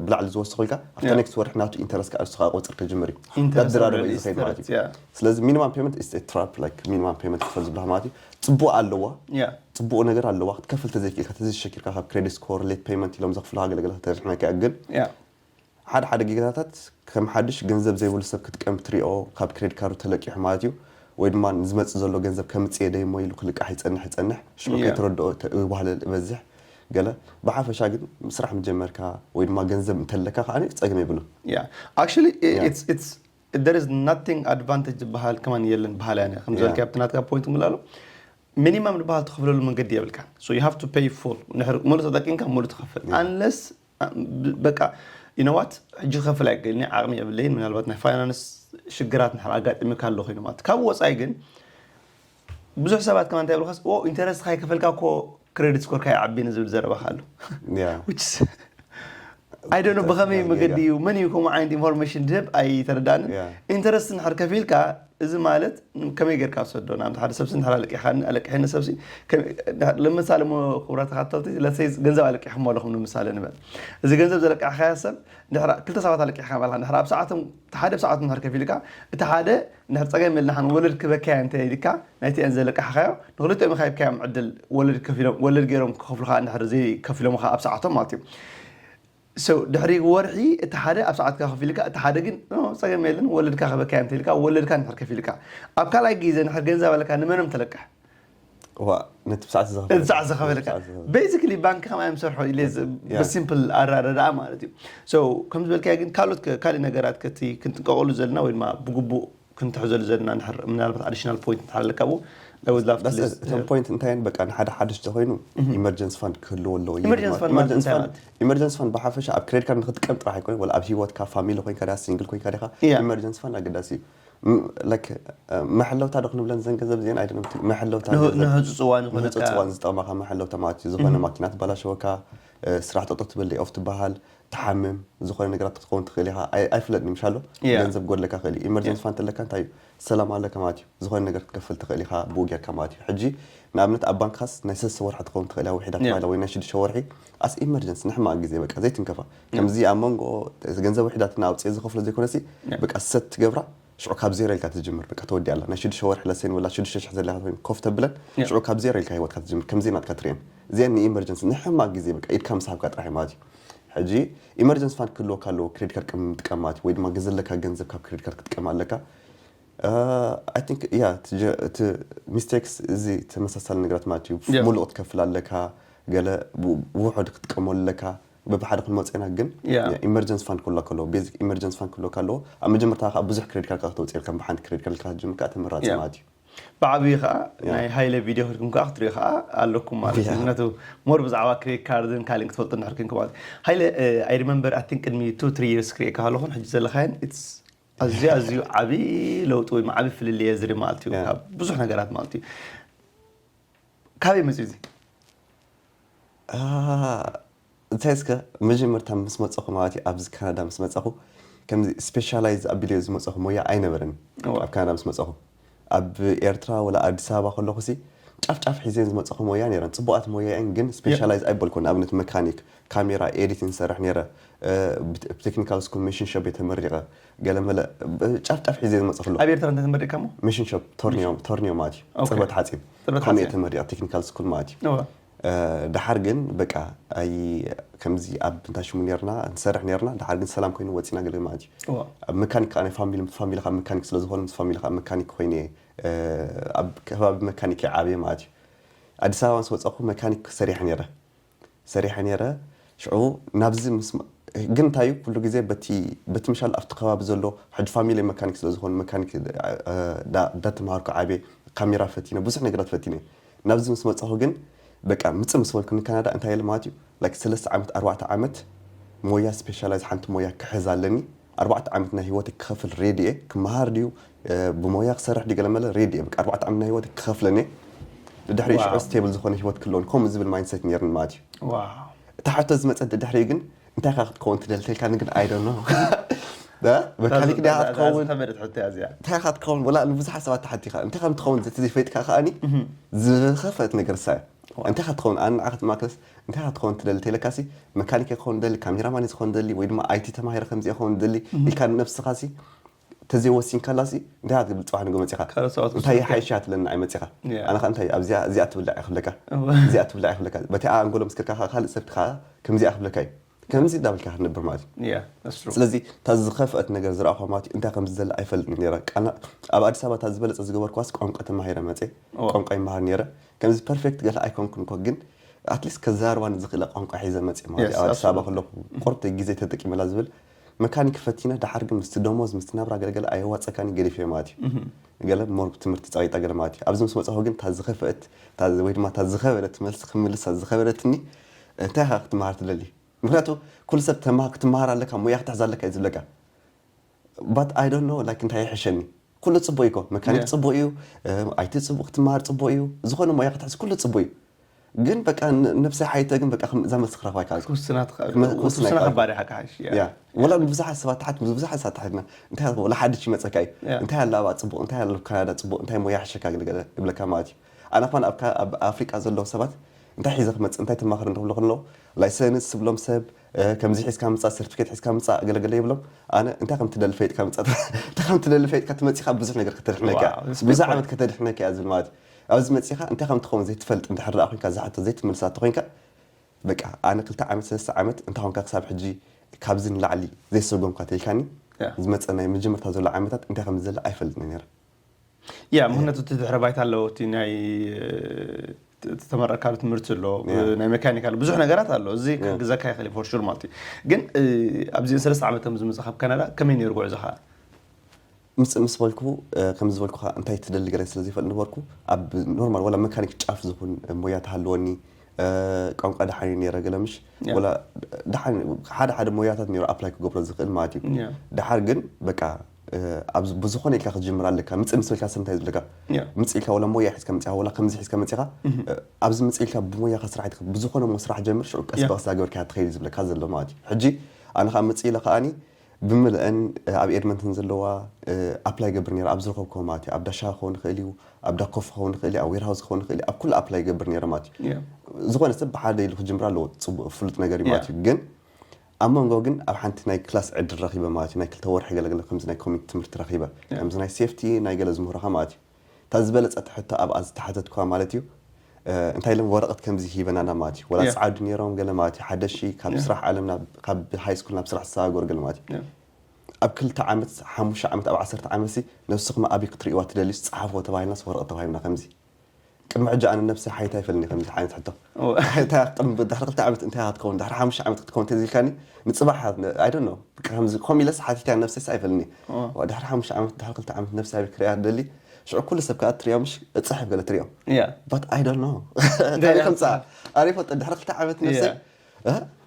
ብላዕሊ ዝወስኽ ኢልካ ኣብታ Yeah. ኔክስት ወርሒ ናቱ ኢንተረስት ከዓ እሱ ከዓ ቆፅር ክጅምር እዩ። ኢንተረስት ዳድራዶ እዩ ሬት ዝኸይድ ማለት እዩ። Yeah. ስለዚ ሚኒማም ፔመንት is trap like ሚኒማም ፔመንት ክፈል ዝብልካ ማለት እዩ። ፅቡቅ ኣለዋ Yeah. ፅቡቅ ነገር ኣለዋ ክትከፍል ተዘይክእልካ ተዘይሸኪርካ ካብ ክሬዲት ስኮር ሌት ፔመንት ኢሎም ዘኽፍሉካ ገለገለ ተርሕመካ ግን Yeah. ሓደ ሓደ ጌጋታት ከም ሓድሽ ገንዘብ ዘይብሉ ሰብ ክትቀም ትሪኦ ካብ ክሬዲት ካርዱ ተለቂሑ ማለት እዩ። ወይ ድማ ንዝመፅእ ዘሎ ገንዘብ ከምፅእ ዶ እሞ ኢሉ ክልቃሕ ይፀንሕ ይፀንሕ ሽዑ Yeah. ከይተረድኦ ተባህለ በዝሕ ገለ ብሓፈሻ ግን ስራሕ ምጀመርካ ወይ ድማ ገንዘብ እንተለካ ከዓ ፀገም የብሉ። Yeah. Actually, i- Yeah. it's it's there is nothing advantage ዝበሃል ከማን የለን በሃል እያ። ከም ዝበልካ Yeah. ኣብቲ ናትካ ፖይንት ክምልኣሉ ሚኒማም ዝበሃል ትኸፍለሉ መንገዲ የብልካ። So you have to pay full። ንድሕር ሙሉእ ተጠቂምካ ሙሉእ ትኸፍል። Unless በቃ you know what ሕጂ ክኸፍል ኣይክእልን እየ፣ ዓቕሚ የብለይን፣ ምናልባት ናይ ፋይናንስ ሽግራት ንድሕር ኣጋጢሙካ ኣሎ ኮይኑ ማለት። ካብ ወፃኢ ግን ብዙሕ ሰባት ከማን እንታይ ይብሉኻስ ኦ ኢንተረስት ካይከፈልካ እኮ ክሬዲት ስኮርካ ይዓቢ ንዝብል ዘረባኻ ኣሎ። Yeah. Which is I don't know ብኸመይ Yeah, መገዲ yeah. እዩ መን እዩ ከምኡ ዓይነት ኢንፎርሜሽን ድህብ ኣይተረዳንን። Yeah. ኢንተረስት እንድሕር ከፊልካ እዚ ማለት ከመይ ጌርካ ትሰዶ ናብ ሓደ ሰብሲ እንድሕር ኣለቂሕካኒ ኣለቂሕኒ ሰብሲ ከመይ- ንምሳሌ ሞ ክቡራት ተኸታተልቲ ለሰይ ገንዘብ ኣለቂሕኩም ኣለኹም ንምሳሌ ንበል። እዚ ገንዘብ ዘለቃሕካዮ ሰብ እንድሕር ክልተ ሰባት ኣለቂሕካ ማለት እንድሕር ኣብ ሰዓቶም እቲ ሓደ ኣብ ሰዓቱ እንድሕር ከፊልካ እቲ ሓደ እንድሕር ፀገም የልናሓን ወለድ ክበካያ እንተ ኢልካ ናይቲአን ዘለቃሕካዮ ንክልቲኦም ኢኻ ሂብካዮም ዕድል ወለድ ከፊሎም ወለድ ገይሮም ክኸፍሉካ እንድሕር ዘይከፊሎምኻ ኣብ ሰዓቶም ማለት እዩ። So ድሕሪ ወርሒ እቲ ሓደ ኣብ ሰዓትካ ከፊልካ እቲ ሓደ ግን ኖ ፀገም የለን ወለድካ ክበካያ እንተ ኢልካ ወለድካ እንድሕር ከፊልካ ኣብ ካልኣይ ግዜ እንድሕር ገንዘብ ኣለካ ንመኖም ተለቅሕ ዋ ነቲ ብሰዓት እቲ ሰዓት ዝኸፈልካ basically ባንክ ከማይ ምሰርሖ ኢለ Yeah. ብሲምፕል ኣረዳድኣ ማለት እዩ። So ከም ዝበልካዮ ግን ካልኦት ከ- ካልእ ነገራት ከቲ ክንጥንቀቐሉ ዘለና ወይ ድማ ብግቡእ ክንትሕዘሉ ዘለና እንድሕር ምናልባት ኣዲሽናል ፖይንት እንድሕር ኣለካ ብኡ I would love to That's list- it። እቶም ፖይንት እንታይ በቃ ንሓደ ሓድሽ ተኮይኑ ኢመርጀንሲ ፋንድ ክህልዎ ኣለዎ እዩ ኢመርጀንሲ ድማ። ፋንድ ማለት ኢመርጀንሲ እንታይ ፋንድ ማለት እዩ? ኢመርጀንሲ ፋንድ ብሓፈሻ ኣብ ክሬዲት ካርድ ንክትጥቀም ጥራሕ ኣይኮነ ወላ ኣብ ሂወትካ ፋሚሊ ኮይንካ ዲያ ሲንግል ኮይንካ ዲኻ Yeah. ኢመርጀንሲ ፋንድ ኣገዳሲ እዩ። ም- like መሐለውታ ዶ ክንብለን ዘን ገንዘብ እዚአን ኣይደለም መሐለውታ ንህ- ገንዘብ ንህፁፅ እዋን ዝኾነ ንህፁፅ እዋን ዝጠቕመካ መሐለውታ ማለት እዩ። ዝኾነ ማኪና ትበላሸወካ፣ እ፣ ስራሕ ጠጠው ትብል ኦፍ ትበሃል፣ ትሓምም፣ ዝኾነ ነገራት ክትኸውን ትኽእል ኢኻ። ኣይ- ኣይፍለጥን ምሽ ኣሎ Yeah. ገንዘብ ጎድለካ ክእል እዩ። ኢመርጀንሲ ፋንድ ተለካ እንታይ እዩ ሰላም ኣለካ ማለት እዩ። ዝኾነ ነገር ክትከፍል ትኽእል ኢኻ ብኡ ጌርካ ማለት እዩ። ሕጂ ንኣብነት ኣብ ባንክኻስ ናይ ሰለስተ ወርሒ ትኸውን ትኽእል እያ ውሒዳ Yeah. ተባሂላ ወይ ናይ ሽዱሽተ ወርሒ ኣስ ኢመርጀንሲ ንሕማቕ ግዜ በቃ ዘይትንከፋ ከምዚ ኣብ መንጎ ገንዘብ ውሒዳትና ኣውፅኤ ዝኸፍሎ ዘይኮነሲ Yeah. በቃ ሰት ትገብራ ሽዑ ካብ ዜሮ ኢልካ ትጅምር በቃ ተወዲኣ ኣላ። ናይ ሽዱሽተ ወርሒ ለሴን ወላ ሽዱሽተ ሽሕ ዘለካ ኮይን ኮፍ ተብለን Yeah. ሽዑ ካብ ዜሮ ኢልካ ሂወትካ ትጅምር ከምዚ ናትካ ትሪአን እዚአን ንኢመርጀንሲ ንሕማቕ ግዜ በቃ ኢድካ ምሳብካ ጥራሕ ማለት እዩ። ሕጂ ኢመርጀንሲ ፋንድ ክህልወካ ኣለዎ ክሬዲት ካርድ ቅም ምጥቃም ማለት እዩ ወይ ድማ ዘለካ ገንዘብ ካብ ክሬዲት ካርድ ክትጥቀም ኣለካ። I think yeah እቲ ሚስቴክስ እዚ ተመሳሳሊ ነገራት ማለት እዩ። Yeah. ሙሉእ ክትከፍል ኣለካ ገለ ብ- ብውሑድ ክትጥቀመሉ ኣለካ። በብሓደ ክንመፅና ግን Yeah. ኢመርጀንሲ ፋንድ ክህልወካ ኣለዎ ቤዚክ ኢመርጀንሲ ፋንድ ክህልወካ ኣለዎ። ኣብ መጀመርታ ከዓ ብዙሕ ክሬዲት ካርድ ከተውፅእ ኢልካ ብሓንቲ ክሬዲት ካርድ ክትጅምር ከዓ ተመራፂ Yeah. ማለት እዩ። ብዓብዩ ከዓ Yeah. ናይ ሃይለ ቪድዮ ክድኩም ከዓ ክትሪኦ ከዓ ኣለኩም ማለት እዩ። Yeah. ምክንያቱ ሞር ብዛዕባ ክሬዲት ካርድን ካልእን ክትፈልጡ እንድሕር ኮንኩም ማለት ሃይለ I remember I think ቅድሚ two three years ክሪኤካ ከለኹን ሕጂ ዘለካየን it's ኣዝዩ ኣዝዩ ዓብዪ ለውጢ ወይ ዓብዪ ፍልልየ ዝርኢ ማለት እዩ Yeah. ካብ ብዙሕ ነገራት ማለት እዩ። ካበይ መፅዩ እዚ እንታይ እስከ መጀመርታ ምስ መፀኹ ማለት እዩ ኣብዚ ካናዳ ምስ መፀኹ ከምዚ ስፔሻላይዝ ኣቢለዮ ዝመፀኹ ሞያ ኣይነበረን። እዋ። ኣብ ካናዳ ምስ መፀኹ ኣብ ኤርትራ ወላ ኣዲስ ኣበባ ከለኹ ሲ ጫፍ ጫፍ ሒዘን ዝመፀኹ ሞያ ነይረን ፅቡቃት ሞያ እየን ግን ስፔሻላይዝ ኣይበልኩን። ንኣብነት መካኒክ ካሜራ ኤዲቲንግ ዝሰርሕ ነይረ። ብቴክኒካል ስኩል መሽን ሾፕ እየ ተመሪቐ። ገለመለ ጫፍ ጫፍ ሒዘ ዝመፀ ከለኹ ኣብ ኤርትራ እንታይ ተመሪቕካ እሞ? መሽን ሾፕ ቶርኒዮ ቶርኒዮ ማለት እዩ። ኦኬ። ፅርበት ሓፂን ፅርበት ከምኡ እየ ሓፂን። ተመሪቐ ቴክኒካል ስኩል ማለት እዩ። እዋ። ድሓር ግን በቃ ኣይ ከምዚ ኣብ እንታይ ሽሙ ነርና ንሰርሕ ነርና። ድሓር ግን ሰላም ኮይኑ ወፂና ገለ ማለት እዩ። ኣብ መካኒክ ከዓ ናይ ፋሚሊ ምስ ፋሚሊ ካብ መካኒክ ስለዝኾነ ምስ ፋሚሊ ካብ መካኒክ ኮይነ ኣብ ከባቢ መካኒክ ዓብየ ማለት እዩ። ኣዲስ ኣበባ ምስ ወፀኹ መካኒክ ሰሪሐ ነረ ሰሪሐ ነረ ሽዑ ናብዚ ምስ ግን እንታይ እዩ ኩሉ ግዜ በቲ በቲ ምሻል ኣብቲ ከባቢ ዘሎ ሕጂ ፋሚሊ መካኒክ ስለዝኾኑ መካኒክ እንዳተምሃርኩ ዓብየ ካሜራ ፈቲነ ብዙሕ ነገራት ፈቲነ ናብዚ ምስ መፀኹ ግን በቃ ምፅእ ምስ በልኩ ንካናዳ እንታይ ኢለ ማለት እዩ ላይክ ሰለስተ ዓመት ኣርባዕተ ዓመት ሞያ ስፔሻላይዝ ሓንቲ ሞያ ክሕዝ ኣለኒ ኣርባዕተ ዓመት ናይ ህይወት ክኸፍል ሬዲ እየ ክመሃር ድዩ ብሞያ ክሰርሕ ድዩ ገለመለ ሬዲ እየ በቃ ኣርባዕተ ዓመት ናይ ህይወት ክኸፍለኒ ድሕሪ ሽዑ ስቴብል ዝኾነ ህይወት ክለውን ከምኡ ዝብል ማይንድሰት ነርኒ ማለት እዩ እታ ሕቶ ዝመፀት ድሕሪ ግን እንታይ ካ ክትከውን ትደሊ ተልካ ግን ኣይ ዶንት ኖ መካኒክ ዲያ ክትከውን እንታይ ካ ክትከውን ወላ ንብዙሓት ሰባት ተሓቲኻ እንታይ ከም ትኸውን ዘቲ ዘይፈይጥካ ከኣኒ ዝኸፈት ነገር ሳይ እንታይ ካ ትኸውን ኣነ ንዓ ክትማክለስ እንታይ ካ ትኸውን ትደሊ ተለካሲ መካኒክ ክኸውን ደሊ ካሜራማን ዝኸውን ደሊ ወይ ድማ ኣይቲ ተማሂረ ከምዚ ክኸውን ደሊ ኢልካ ንነብስኻሲ ተዘይወሲንካላሲ እንታይ ትብል ፅባሕ ንጎ መፂኻ እንታይ ሓይሻ ትለና ኣይ መፂኻ ኣነ እንታይ ኣብዚኣ እዚኣ ትብላዕ ይኽብለካ እዚኣ ትብላዕ ይኽብለካ በቲ ኣንጎሎ ምስክርካ ካልእ ሰብ ከዓ ከምዚኣ ክብለካ እዩ ከምዚ እንዳበልካ ክትነብር ማለት እዩ ስለዚ እታ ዝኸፍአት ነገር ዝረኣኹ ማለት እዩ እንታይ ከም ዝዘለ ኣይፈልጥን ነረ ኣብ ኣዲስ ኣበባ እታ ዝበለፀ ዝገበርኳስ ቋንቋ ተማሂረ መፀ ቋንቋ ይመሃር ነረ ከምዚ ፐርፌክት ገለ ኣይኮንኩን ኮ ግን ኣትሊስት ከዛርባ ንዝኽእለ ቋንቋ ሒዘ መፅእ ማለት እዩ ኣብ ኣዲስ ኣበባ ከለኹ ቁርብ ግዜ ተጠቂመላ ዝብል መካኒክ ፈቲነ ደሓር ግን ምስቲ ደሞዝ ምስቲ ናብራ ገለገለ ኣየዋፀካኒ ገዲፈ ማለት እዩ ገለ ሞር ትምህርቲ ፀቂጣ ገለ ማለት እዩ ኣብዚ ምስ መፅኹ ግን እታ ዝኸፍአት ወይ ድማ እታ ዝኸበደት መልሲ ክምልሳ ዝኸበደትኒ እንታይ ኢኻ ክትመሃር ትደሊ ምክንያቱ ኩሉ ሰብ ተማ ክትመሃር ኣለካ ሞያ ክትሕዝ ኣለካ እዩ ዝብለካ but I don't know like እንታይ ይሕሸኒ ኩሉ ፅቡቅ እዩ መካኒክ ፅቡቅ እዩ ኣይቲ ፅቡቅ ክትመሃር ፅቡቅ እዩ ዝኾነ ሞያ ክትሕዝ ኩሉ ፅቡቅ እዩ ግን በቃ ነብሰይ ሓይተ ግን በቃ እዛ መልሲ ክረኽባ ይከኣል ክውስና ትኽእል ክውስና ከባድ ሓካሓሽ ወላ ብዙሓት ሰባት ትሓት ብዙሓት ሰባት ትሓትና እንታይ ወላ ሓድሽ ይመፀካ እዩ እንታይ ኣለ ኣብኣ ፅቡቅ እንታይ ኣለ ካናዳ ፅቡቅ እንታይ ሞያ ሕሸካ ግልገለ ይብለካ ማለት እዩ ኣነ ኳን ኣብ ኣፍሪቃ ዘለዉ ሰባት እንታይ ሒዘ ክመፅእ እንታይ ተማኽር እንተብሎ ከለዉ ላይሰንስ ስብሎም ሰብ ከምዚ ሒዝካ ምፃእ ሰርቲፊኬት ሒዝካ ምፃእ ገለገለ ይብሎም ኣነ እንታይ ከም ትደሊ ፈይጥካ ምፃእ እንታይ ከም ትደሊ ፈይጥካ ትመፂኻ ብዙሕ ነገር ከተድሕነካ ብዙሕ ዓመት ከተድሕነካ እያ ዝብል ማለት እዩ ኣብዚ መፂኻ እንታይ ከም ትኸውን ዘይትፈልጥ እንድሕር ደኣ ኮይንካ ዝሓቶ ዘይትምልሳ እንተኮይንካ በቃ ኣነ ክልተ ዓመት ሰለስተ ዓመት እንታይ ኮንካ ክሳብ ሕጂ ካብዚ ንላዕሊ ዘይሰጎምካ ተልካኒ ዝመፀ ናይ መጀመርታ ዘሎ ዓመታት እንታይ ከም ዝዘለ ኣይፈልጥን ነረ ያ ምክንያቱ እቲ ድሕረ ባይታ ኣለዎ እቲ ናይ ተመረካሉ ትምህርቲ ኣሎ ናይ መካኒካል ብዙሕ ነገራት ኣሎ እዚ ክግዘካ ይኽእል ፎር ሹር ማለት እዩ ግን ኣብዚአን ሰለስተ ዓመት ከም ዝመፅእ ካብ ካናዳ ከመይ ነይሩ ጉዕዞኻ ምፅእ ምስ በልኩ ከም ዝበልኩኻ እንታይ ትደሊ ገለ ስለ ዘይፈልጥ ነበርኩ ኣብ ኖርማል ወላ መካኒክ ጫፍ ዝኹን ሞያ ተሃልወኒ ቋንቋ ደሓን ነረ ገለ ምሽ ወላ ደሓን ሓደ ሓደ ሞያታት ነሩ ኣፕላይ ክገብሮ ዝኽእል ማለት እዩ ደሓር ግን በቃ ኣብዚ ብዝኾነ ኢልካ ክትጅምር ኣለካ ምፅእ ምስ በልካ ሰብ እንታይ ዝብለካ ምፅእ ኢልካ ወላ ሞያ ሒዝካ መፂኻ ወላ ከምዚ ሒዝካ መፂኻ ኣብዚ ምፅእ ኢልካ ብሞያኻ ስራሕ ብዝኾነ ሞ ስራሕ ጀምር ሽዑ ቀስ ብቀስ ዳገበርካ ትኸይድ ዝብለካ ዘሎ ማለት እዩ ሕጂ ኣነ ከዓ ምፅእ ኢለ ከዓኒ ብምልአን ኣብ ኤድመንተን ዘለዋ ኣፕላይ ገብር ነረ ኣብ ዝረኸብክዎ ማለት እዩ ኣብ ዳሻ ክኸውን ይኽእል እዩ ኣብ ዳኮፍ ክኸውን ይኽእል እዩ ኣብ ዌርሃውስ ክኸውን ይኽእል እዩ ኣብ ኩሉ ኣፕላይ ገብር ነረ ማለት እዩ ዝኾነ ሰብ ብሓደ ኢሉ ክጅምር ኣለዎ ፅቡቅ ፍሉጥ ነገር እዩ ማለት እዩ ግን ኣብ መንጎ ግን ኣብ ሓንቲ ናይ ክላስ ዕድል ረኺበ ማለት እዩ ናይ ክልተ ወርሒ ገለገለ ከምዚ ናይ ኮሚት ትምህርቲ ረኺበ ከምዚ ናይ ሴፍቲ ናይ ገለ ዝምህሩኻ ማለት እዩ እታ ዝበለፀት ሕቶ ኣብኣ ዝተሓተትኩዋ ማለት እዩ እንታይ ኢሎም ወረቐት ከምዚ ሂበናና ማለት እዩ ወላ ፃዓዱ ነይሮም ገለ ማለት እዩ ሓደሺ ካብ ስራሕ ዓለም ካብ ሃይ ስኩል ናብ ስራሕ ዝሰጋገሩ ገለ ማለት እዩ ኣብ ክልተ ዓመት ሓሙሽተ ዓመት ኣብ ዓሰርተ ዓመት ነብስኹም ኣበይ ክትርእይዋ ትደልዩ ፀሓፍዎ ተባሂልናስ ወረቐት ተባሂልና ከምዚ ቅድሚ ሕጂ ኣነ ነብሰይ ሓይታ ይፈልኒ ከምዚ ዓይነት ሕቶ ሓይታ ቅድሚ ድሕሪ ክልተ ዓመት እንታይ ክትከውን ድሕሪ ሓሙሽተ ዓመት ክትከውን ተዚልካኒ ንፅባሕ I don't know ከምዚ ኮም ኢለስ ሓቲትያ ነብሰይስ ኣይፈልኒ ድሕሪ ሓሙሽተ ዓመት ድሕሪ ክልተ ዓመት ነብሰይ ኣበይ ክርእያ ደሊ ሽዑ ኩሉ ሰብ ከዓ ትሪኦ ምሽ እፅሕፍ ገለ ትሪኦ but I don't know ኣበይ ከምፃ ኣበይ ፈልጠ ድሕሪ ክልተ ዓመት ነብሰይ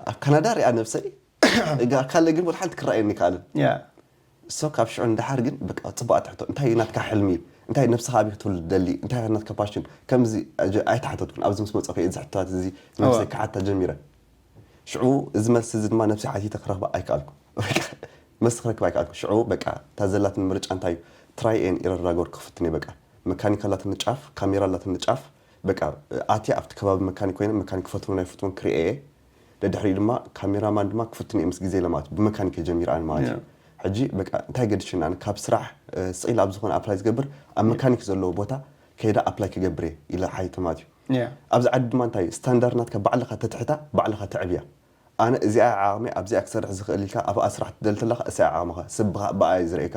ኣብ ካናዳ ሪኣ ነብሰይ ካልእ ግን ወላ ሓንቲ ክረኣየኒ ይከኣልን so ካብ ሽዑ ንደሓር ግን በቃ ፅቡቅ ኣትሕቶ እንታይ እዩ ናትካ ሕልሚ እንታይ ነብስኻ ኣበይ ክትውልድ ደሊ እንታይ ናትካ ፓሽን ከምዚ ኣይተሓተትኩን ኣብዚ ምስ መፀኹ እዚ ሕቶታት እዚ ነብሰይ ክሓታ ጀሚረ ሽዑ እዚ መልሲ እዚ ድማ ነብሰይ ሓቲተ ክረኽባ ኣይከኣልኩ መልሲ ክረክብ ኣይከኣልኩ ሽዑ በቃ እታ ዘላትን ምርጫ እንታይ እዩ ትራይ ኤን ኢረር ዳገበርኩ ክፍትን እየ በቃ መካኒክ ኣላትኒ ጫፍ ካሜራ ኣላትኒ ጫፍ በቃ ኣትየ ኣብቲ ከባቢ መካኒክ ኮይነ መካኒክ ክፈትውን ኣይፈትውን ክሪኤ እየ ደድሕሪኡ ድማ ካሜራማን ድማ ክፍትን እየ ምስ ግዜ ኢለ ማለት ብመካኒክ ጀሚረ ኣነ ማለት እዩ ሕጂ በቃ እንታይ ገድሽኒ ኣነ ካብ ስራሕ ስቕ ኢለ ኣብ ዝኾነ ኣፕላይ ዝገብር ኣብ መካኒክ ዘለዎ ቦታ ከይዳ ኣፕላይ ክገብር እየ ኢለ ሓይተ ማለት እዩ። ኣብዚ ዓዲ ድማ እንታይ ስታንዳርድ ናትካ ባዕልኻ ተትሕታ ባዕልኻ ተዕብያ። ኣነ እዚኣ ዓቕሚ ኣብዚኣ ክሰርሕ ዝኽእል ኢልካ ኣብኣ ስራሕ ትደሊ ተለኻ እሳይ ዓቕምኻ ሰብ ብኣ እዩ ዝርእየካ።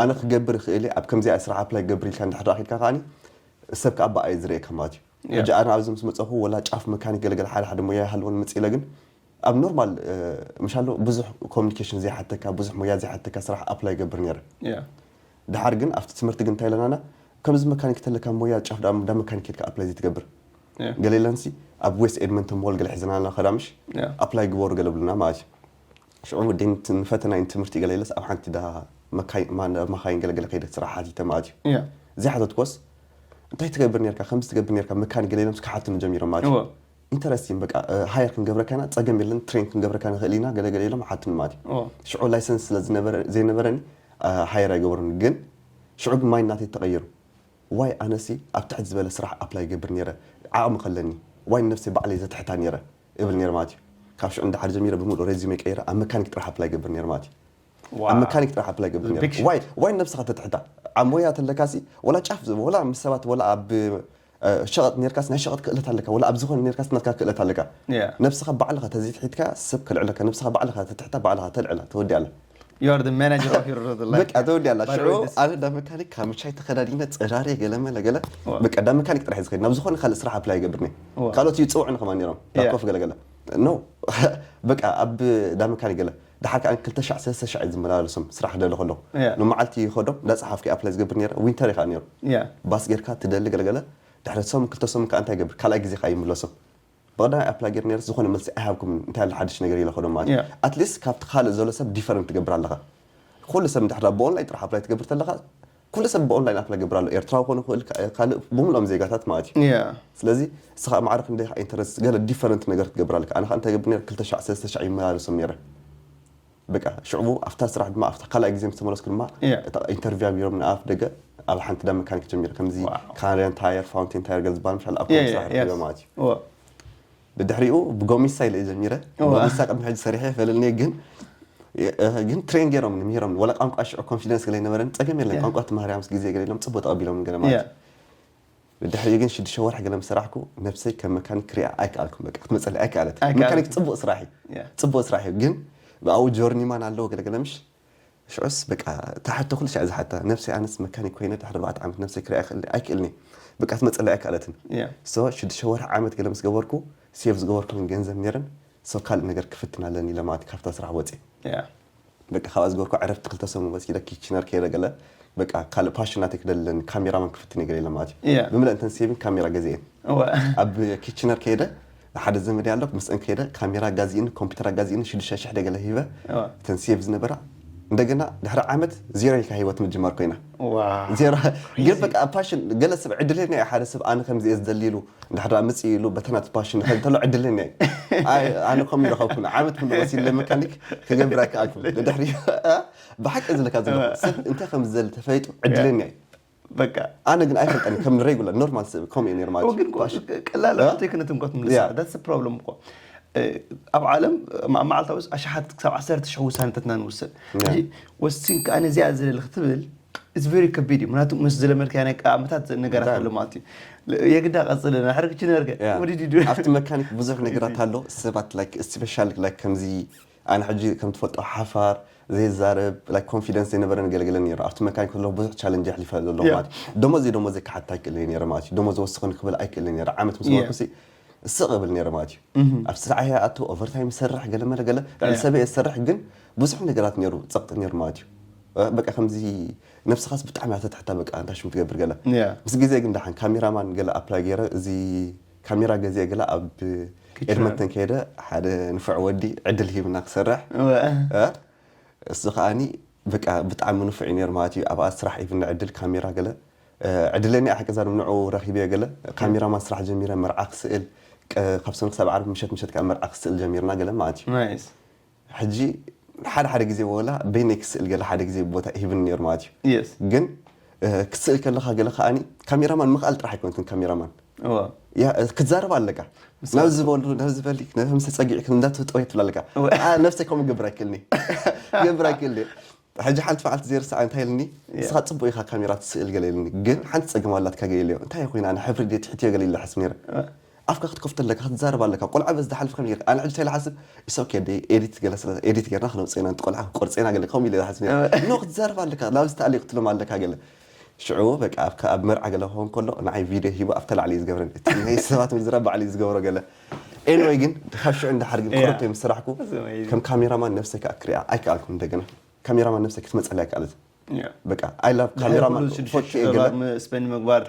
ኣነ ክገብር ይኽእል እየ ኣብ ከምዚኣ ስራሕ ኣፕላይ ክገብር ኢልካ እንድሕር ዳኣ ከይድካ ከዓኒ ሰብ ከዓ ብኣ እዩ ዝርእየካ ማለት እዩ። ሕጂ ኣነ ኣብዚ ምስ መፀኹ ወላ ጫፍ መካኒክ ገለገለ ሓደ ሓደ ሞያ ይሃልወን ምፅ ኢለ ግን ኣብ ኖርማል ምሻሎ ብዙሕ ኮሚኒኬሽን ዘይሓተካ ብዙሕ ሞያ ዘይሓተካ ስራሕ ኣፕላይ ገብር ነይረ። ድሓር ግን ኣብቲ ትምህርቲ ግን እንታይ ኢለናና ከምዚ መካኒክ ተለካ ሞያ ጫፍ ዳ መካኒክ ኢልካ ኣፕላይ ዘይትገብር ገለ ኢለንሲ ኣብ ዌስት ኤድመንተን ሞል ገለ ሒዘናና ከዳምሽ ኣፕላይ ግበሩ ገለ ብሉና ማለት እዩ። ሽዑ ወደይ ንፈተናይ ንትምህርቲ ገለ ኢለስ ኣብ ሓንቲ ዳ መካይን ገለገለ ከይደ ስራሕ ሓቲተ ማለት እዩ። ዘይሓተትኮስ እንታይ ትገብር ነርካ ከምዚ ትገብር ነርካ መካኒክ ገለ ኢሎም ክሓትኑ ጀሚሮም ማለት እዩ። ኢንተረስቲንግ በቃ ሃየር ክንገብረካ ኢና ጸገም የለን ትሬን ክንገብረካ ንኽእል ኢና ገለገለ ኢሎም ሓትኑ ማለት እዩ። ሽዑ ላይሰንስ ስለ ዘይነበረኒ ሃየር ኣይገበሩን ግን ሽዑ ግን ማይንድ ናተይ ተቐይሩ። ዋይ ኣነሲ ኣብ ትሕት ዝበለ ስራሕ ኣፕላይ ገብር ነይረ ዓቕሚ ከለኒ ዋይ ነብሰይ ባዕለይ ዘትሕታ ነይረ እብል ነይረ ማለት እዩ። ካብ ሽዑ እንዳሓር ጀሚረ ብምሉእ ሬዚመይ ቀይረ ኣብ መካኒክ ጥራሕ ኣፕላይ ገብር ነይረ ማለት እዩ። ኣብ መካኒክ ጥራሕ ኣፕላይ ገብር ነይረ። ዋይ ዋይ ነብስኻ ተትሕታ ኣብ ሞያ ተለካሲ ወላ ጫፍ ወላ ምስ ሰባት ወላ ኣብ ሸቐጥ ነርካስ ናይ ሸቐጥ ክእለት ኣለካ ወላ ኣብ ዝኾነ ነርካስ ናትካ ክእለት ኣለካ። ነብስኻ ባዕልኻ ተዘይትሒትካ ሰብ ከልዕለካ ነብስኻ ባዕልኻ ተትሕታ ባዕልኻ ተልዕላ ተወዲኣላ። You are the manager of your life. በቃ ተወዲኣላ ሽዑ ኣነ ዳ መካኒክ ካብ ምቻይ ተኸዳዲነ ጸራሪ ገለ መለ ገለ በቃ ዳ መካኒክ ጥራሕ ዝኸድ ናብ ዝኾነ ካልእ ስራሕ ኣፕላይ ይገብር ነይ ካልኦት ይጽውዑኒ ከማን ነይሮም ዳኮፍ ገለ ገለ ኖ በቃ ኣብ ዳ መካኒክ ገለ ድሓር ከዓ ክልተ ሻዕ ሰለስተ ሻዕ ዝመላለሶም ስራሕ ክደሊ ከለኹ ንመዓልቲ ይኸዶም እንዳፀሓፍኩ ኣፕላይ ዝገብር ነይረ ዊንተር ይኸዓ ነይሩ ባስ ጌርካ ትደሊ ገለገለ ድሕሪ ሰሙን ክልተ ሰሙን ከዓ እንታይ ይገብር ካልኣይ ግዜ ከዓ ይምለሶም ብቐዳማይ ኣፕላይ ገይረ ነይረ ዝኾነ መልሲ ኣይሃብኩምን እንታይ ኣሎ ሓድሽ ነገር ኢለ ከዶም ማለት እዩ ኣትሊስት ካብቲ ካልእ ዘሎ ሰብ ዲፈረንት ትገብር ኣለኻ ኩሉ ሰብ እንድሕር ብኦንላይን ጥራሕ ኣፕላይ ትገብር ተለኻ ኩሉ ሰብ ብኦንላይን ኣፕላይ ገብር ኣሎ ኤርትራዊ ኮነ ክእል ካልእ ብምልኦም ዜጋታት ማለት እዩ ስለዚ እስኻ ማዕረ ክንደይ ኢንተረስት ገለ ዲፈረንት ነገር ክትገብር ኣለካ ኣነ እንታይ ገብር ነይረ ክልተ ሻዕ ሰለስተ ሻዕ ይመላለሶም ነይረ በቃ ሽዕቡ ኣብታ ስራሕ ድማ ኣብታ ካልኣይ ግዜ ምስ ተመለስኩ ድማ ኢንተርቪው ኣቢሮም ንኣፍ ደገ ኣብ ሓንቲ ዳ መካኒክ ጀሚረ ከምዚ ካሪያን ታየር ፋውንቴን ታየር ገለ ዝበሃል ምሻል ኣብ ስራሕ ረኪበ ማለት እዩ ድድሕሪኡ ብጎሚሳ ኢለ ጀሚረ ጎሚሳ ቅድሚ ሕጂ ሰሪሐ ፈልልኒ ግን ግን ትሬን ገይሮም ምሂሮም ወላ ቋንቋ ሽዑ ኮንፊደንስ ገለ ይነበረን ፀገም የለን ቋንቋ ትማሃርያ ምስ ግዜ ገለ ኢሎም ፅቡቅ ተቀቢሎም ገለ ማለት ድሕሪኡ ግን ሽዱሽተ ወርሒ ገለ ምስ ሰራሕኩ ነብሰይ ከም መካኒክ ክሪኣ ኣይከኣልኩም በቃ ክትመፀለይ ኣይከኣለት መካኒክ ፅቡቅ ስራሕ እዩ ፅቡቅ ስራሕ እዩ ግን ብኣው ጆርኒማን ኣለዎ ገለገለ ምሽ ሽዑስ በቃ ታሕቲ ኩሉ ሻዕ ዝሓታ ነብሰይ ኣነስ መካኒክ ኮይነ ድሕሪ ኣርባዕተ ዓመት ነብሰይ ክሪኣ ይኽእል ኣይክእልኒ በቃ ክትመፀለይ ኣይከኣለትን ሶ ሽዱሽተ ወርሒ ዓመት ገለ ምስ ገበርኩ ሴቭ ዝገበርኩ ገንዘብ ነይረን ሶ ካልእ ነገር ክፍትን ኣለኒ ኢለ ማለት ካብታ ስራሕ ወፂ በቃ ካብኣ ዝገበርኩ ዕረፍቲ ክልተ ሰሙን ወሲደ ኪችነር ከይደ ገለ በቃ ካልእ ፓሽን ናተይ ክደሊ ኣለኒ ካሜራማን ክፍትን እየ ገለ ኢለ ማለት እዩ ብምልእ እንተን ሴቪን ካሜራ ገዚኤን ኣብ ኪችነር ከይደ ሓደ ዘመድ ኣሎ ምስአን ከይደ ካሜራ ኣጋዚእኒ ኮምፒውተር ኣጋዚእኒ ሽዱሽተ ሽሕ ደገለ ሂበ እተን ሴቭ ዝነበራ እንደገና ድሕሪ ዓመት ዜሮ ኢልካ ሂወት ምጅማር ኮይና ዜሮ ግን በቃ ፓሽን ገለ ሰብ ዕድለኛ እዩ ሓደ ሰብ ኣነ ከምዚ እየ ዝደሊ ኢሉ እንድሕር ደኣ ምጽእ ኢሉ በተናት ፓሽን ይኸድ እንተሎ ዕድለኛ እዩ ኣነ ከም ይረኸብኩ ዓመት ኩሉ ወሲለ መካኒክ ክገብር ኣይከኣልኩ ድሕሪ ብሓቂ ዝለካ ዘሎ ሰብ እንታይ ከም ዝደሊ ተፈይጡ ዕድለኛ እዩ በቃ ኣነ ግን ኣይፈልጠን ከም ሬጉላር ኖርማል ሰብ ከምኡ እዩ ነይሩ ማለት ግን ፓሽን ቀላል ሕቶይ ክነትንኮት ምልሳ that's problem እኮ ኣብ ዓለም መዓልታዊ ኣሽሓት ክሳብ ዓሰርተ ሽሕ ውሳነታትና ንውስን ሕጂ ወሲንካ ኣነ እዚኣ ዝደሊ ክትብል it's very ከቢድ እዩ ምክንያቱ ምስ ዝለመድካዮ ናይ ዓመታት ነገራት ኣሎ ማለት እዩ የግዳ ቀፅል ና ሕርግች ነርገ ወዲዲዱ ኣብቲ መካኒክ ብዙሕ ነገራት ኣሎ ሰባት ላይክ ስፔሻል ላይክ ከምዚ ኣነ ሕጂ ከም ትፈልጦ ሓፋር ዘይዛረብ ላይክ ኮንፊደንስ ዘይነበረ ንገለገለ ነይሩ ኣብቲ መካኒክ ከለኹ ብዙሕ ቻለንጅ ኣሕሊፈ ዘለኹ ማለት ደሞዘይ ደሞዘይ ክሓታ ኣይክእልን ነይረ ማለት እዩ ደሞዘ ወስኹን ክብል ኣይክእልን ነይረ ዓመት ምስ ወርኩሲ ስቕ እብል ነይረ ማለት እዩ ኣብ ስራሕ እያ ኣቱ ኦቨርታይም ይሰርሕ ገለ መለ ገለ ልዕሊ ሰበይ እሰርሕ ግን ብዙሕ ነገራት ነይሩ ፀቕጢ ነይሩ ማለት እዩ በቃ ከምዚ ነብስኻስ ብጣዕሚ እያ ተትሕታ በቃ እንታይ ሽም ትገብር ገለ ምስ ግዜ ግን ደሓን ካሜራማን ገለ ኣፕላይ ገይረ እዚ ካሜራ ገዚአ ገለ ኣብ ኤድመንተን ከይደ ሓደ ንፉዕ ወዲ ዕድል ሂብና ክሰርሕ እሱ ከዓኒ በቃ ብጣዕሚ ንፉዕ እዩ ነይሩ ማለት እዩ ኣብኣ ስራሕ ሂብና ዕድል ካሜራ ገለ ዕድለኛ ሓቂ ዛርብ ንዑ ረኺበዮ ገለ ካሜራማን ስራሕ ጀሚረ መርዓ ክስእል ካብ ሰኑ ክሳብ ዓርቢ ምሸት ምሸት ከዓ መርዓ ክስእል ጀሚርና ገለ ማለት እዩ ሕጂ ሓደ ሓደ ግዜ ወላ በይነይ ክስእል ገለ ሓደ ግዜ ቦታ ሂብኒ ነይሩ ማለት እዩ ግን ክስእል ከለካ ገለ ከዓኒ ካሜራማን ምክኣል ጥራሕ ኣይኮነትን ካሜራማን ክትዛረብ ኣለካ ናብ ዝበሉ ናብ ዝበሊ ምስ ፀጊዕክ እንዳተጠወየ ትብል ኣለካ ነብሰይ ከምኡ ገብር ኣይክእልኒ ገብር ኣይክእልኒ ሕጂ ሓንቲ በዓልቲ ዘይርሳዕ እንታይ ኢልኒ? ንስኻ ጽቡቕ ኢኻ ካሜራ ትስእል ገለ ኢልኒ፣ ግን ሓንቲ ጸገም ኣላትካ ገለ ኢለዮ። እንታይ ኮይና? ኣነ ሕብሪ ድየ ትሕትዮ ገለ ኢለ ሓስብ ነይረ። ኣፍካ ክትከፍቶ ኣለካ፣ ክትዛረብ ኣለካ። ቆልዓ በዚ ዝሓልፍ ከመይ ጌርካ? ኣነ ሕጂ እንታይ ኢለ ሓስብ? ኢስ ኦኬ፣ ደ ኤዲት ገለ ስለ ኤዲት ጌርና ክነውጽኦ ኢና፣ ነቲ ቆልዓ ክቆርጾ ኢና ገለ ከምኡ ኢለ ዝሓስብ ነይረ። ኖ ክትዛረብ ኣለካ፣ ናብ ዝተኣልዩ ክትሎም ኣለካ ገለ። ሽዑ በቃ ኣብ ከ-፣ ኣብ መርዓ ገለ ክኸውን ከሎ ንዓይ ቪድዮ ሂቡ ኣብታ ላዕሊ እዩ ዝገብረኒ። እቲ ናይ ሰባት ምዝራብ ባዕሉ እዩ ዝገብሮ ገለ። ኤኒወይ ግን ካብ ሽዑ እንዳሓር ግን ቁርብ ምስ ሰራሕኩ ከም ካሜራማን ነብሰይ ከኣ ክሪኣ ኣይከኣልኩን። እንደገና ካሜራማን ነብሰይ ክትመጸለይ ኣይከኣለትን። በቃ ኣይ ላቭ ካሜራማን ፎቶ ገለ ስፔንድ ምግባር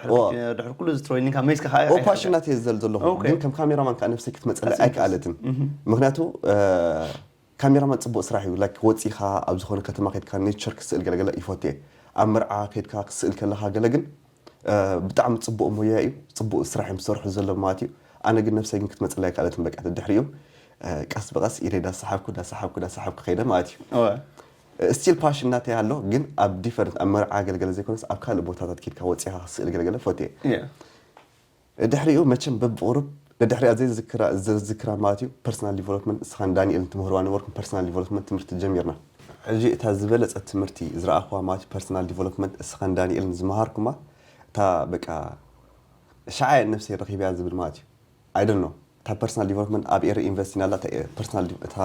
ድሕሪ ኩሉ እዚ ትሬኒንግ ካብ መይስካ ከዓ ኦ ፓሽናት እየ ዝደል ዘለኹ። ግን ከም ካሜራማን ከዓ ነብሰይ ክትመጸለይ ኣይከኣለትን። ምክንያቱ ካሜራማን ጽቡቕ ስራሕ እዩ። ላይክ ወጺኻ ኣብ ዝኾነ ከተማ ከድካ ኔቸር ክስእል ገለገለ ይፈቱ እየ። ኣብ መርዓ ከድካ ክስእል ከለኻ ገለ ግን ብጣዕሚ ጽቡቕ ሞያ እዩ። ጽቡቕ ስራሕ እዮም ዝሰርሑ ዘለዉ ማለት እዩ። ኣነ ግን ነብሰይ ግን ክትመጽለይ ኣይከኣለትን። በቃ ድሕሪኡ ቀስ ብቐስ ኢደ ዳሰሓብኩ ዳሰሓብኩ ዳሰሓብኩ ከይደ ማለት እዩ። ስቲል ፓሽን ናተይ ኣሎ፣ ግን ኣብ ዲፈረንት ኣብ መርዓ ገለገለ ዘይኮነስ ኣብ ካልእ ቦታታት ከድካ ወጺኻ ክስእል ገለገለ ፈትየ። ድሕሪኡ መቸም በብቑሩብ ንድሕሪኣ ዘይዝክራ ዝዝክራ ማለት እዩ። ፐርሰናል ዲቨሎፕመንት እስኻን ዳንኤልን ትምህርዋ ነበርኩም። ፐርሰናል ዲቨሎፕመንት ትምህርቲ ጀሚርና። ሕጂ እታ ዝበለጸት ትምህርቲ ዝረኣኽዋ ማለት እዩ ፐርሰናል ዲቨሎፕመንት እስኻን ዳንኤልን ዝመሃርኩማ እታ በቃ ሻዓየ ነብሰይ ረኺብያ ዝብል ማለት እዩ። ኣይ ዶንት ኖ እታ ፐርሰናል ዲቨሎፕመንት ኣብ ኤሪ ኢንቨስት ኢና ኣላ። እታ ፐርሰናል ዲ- እታ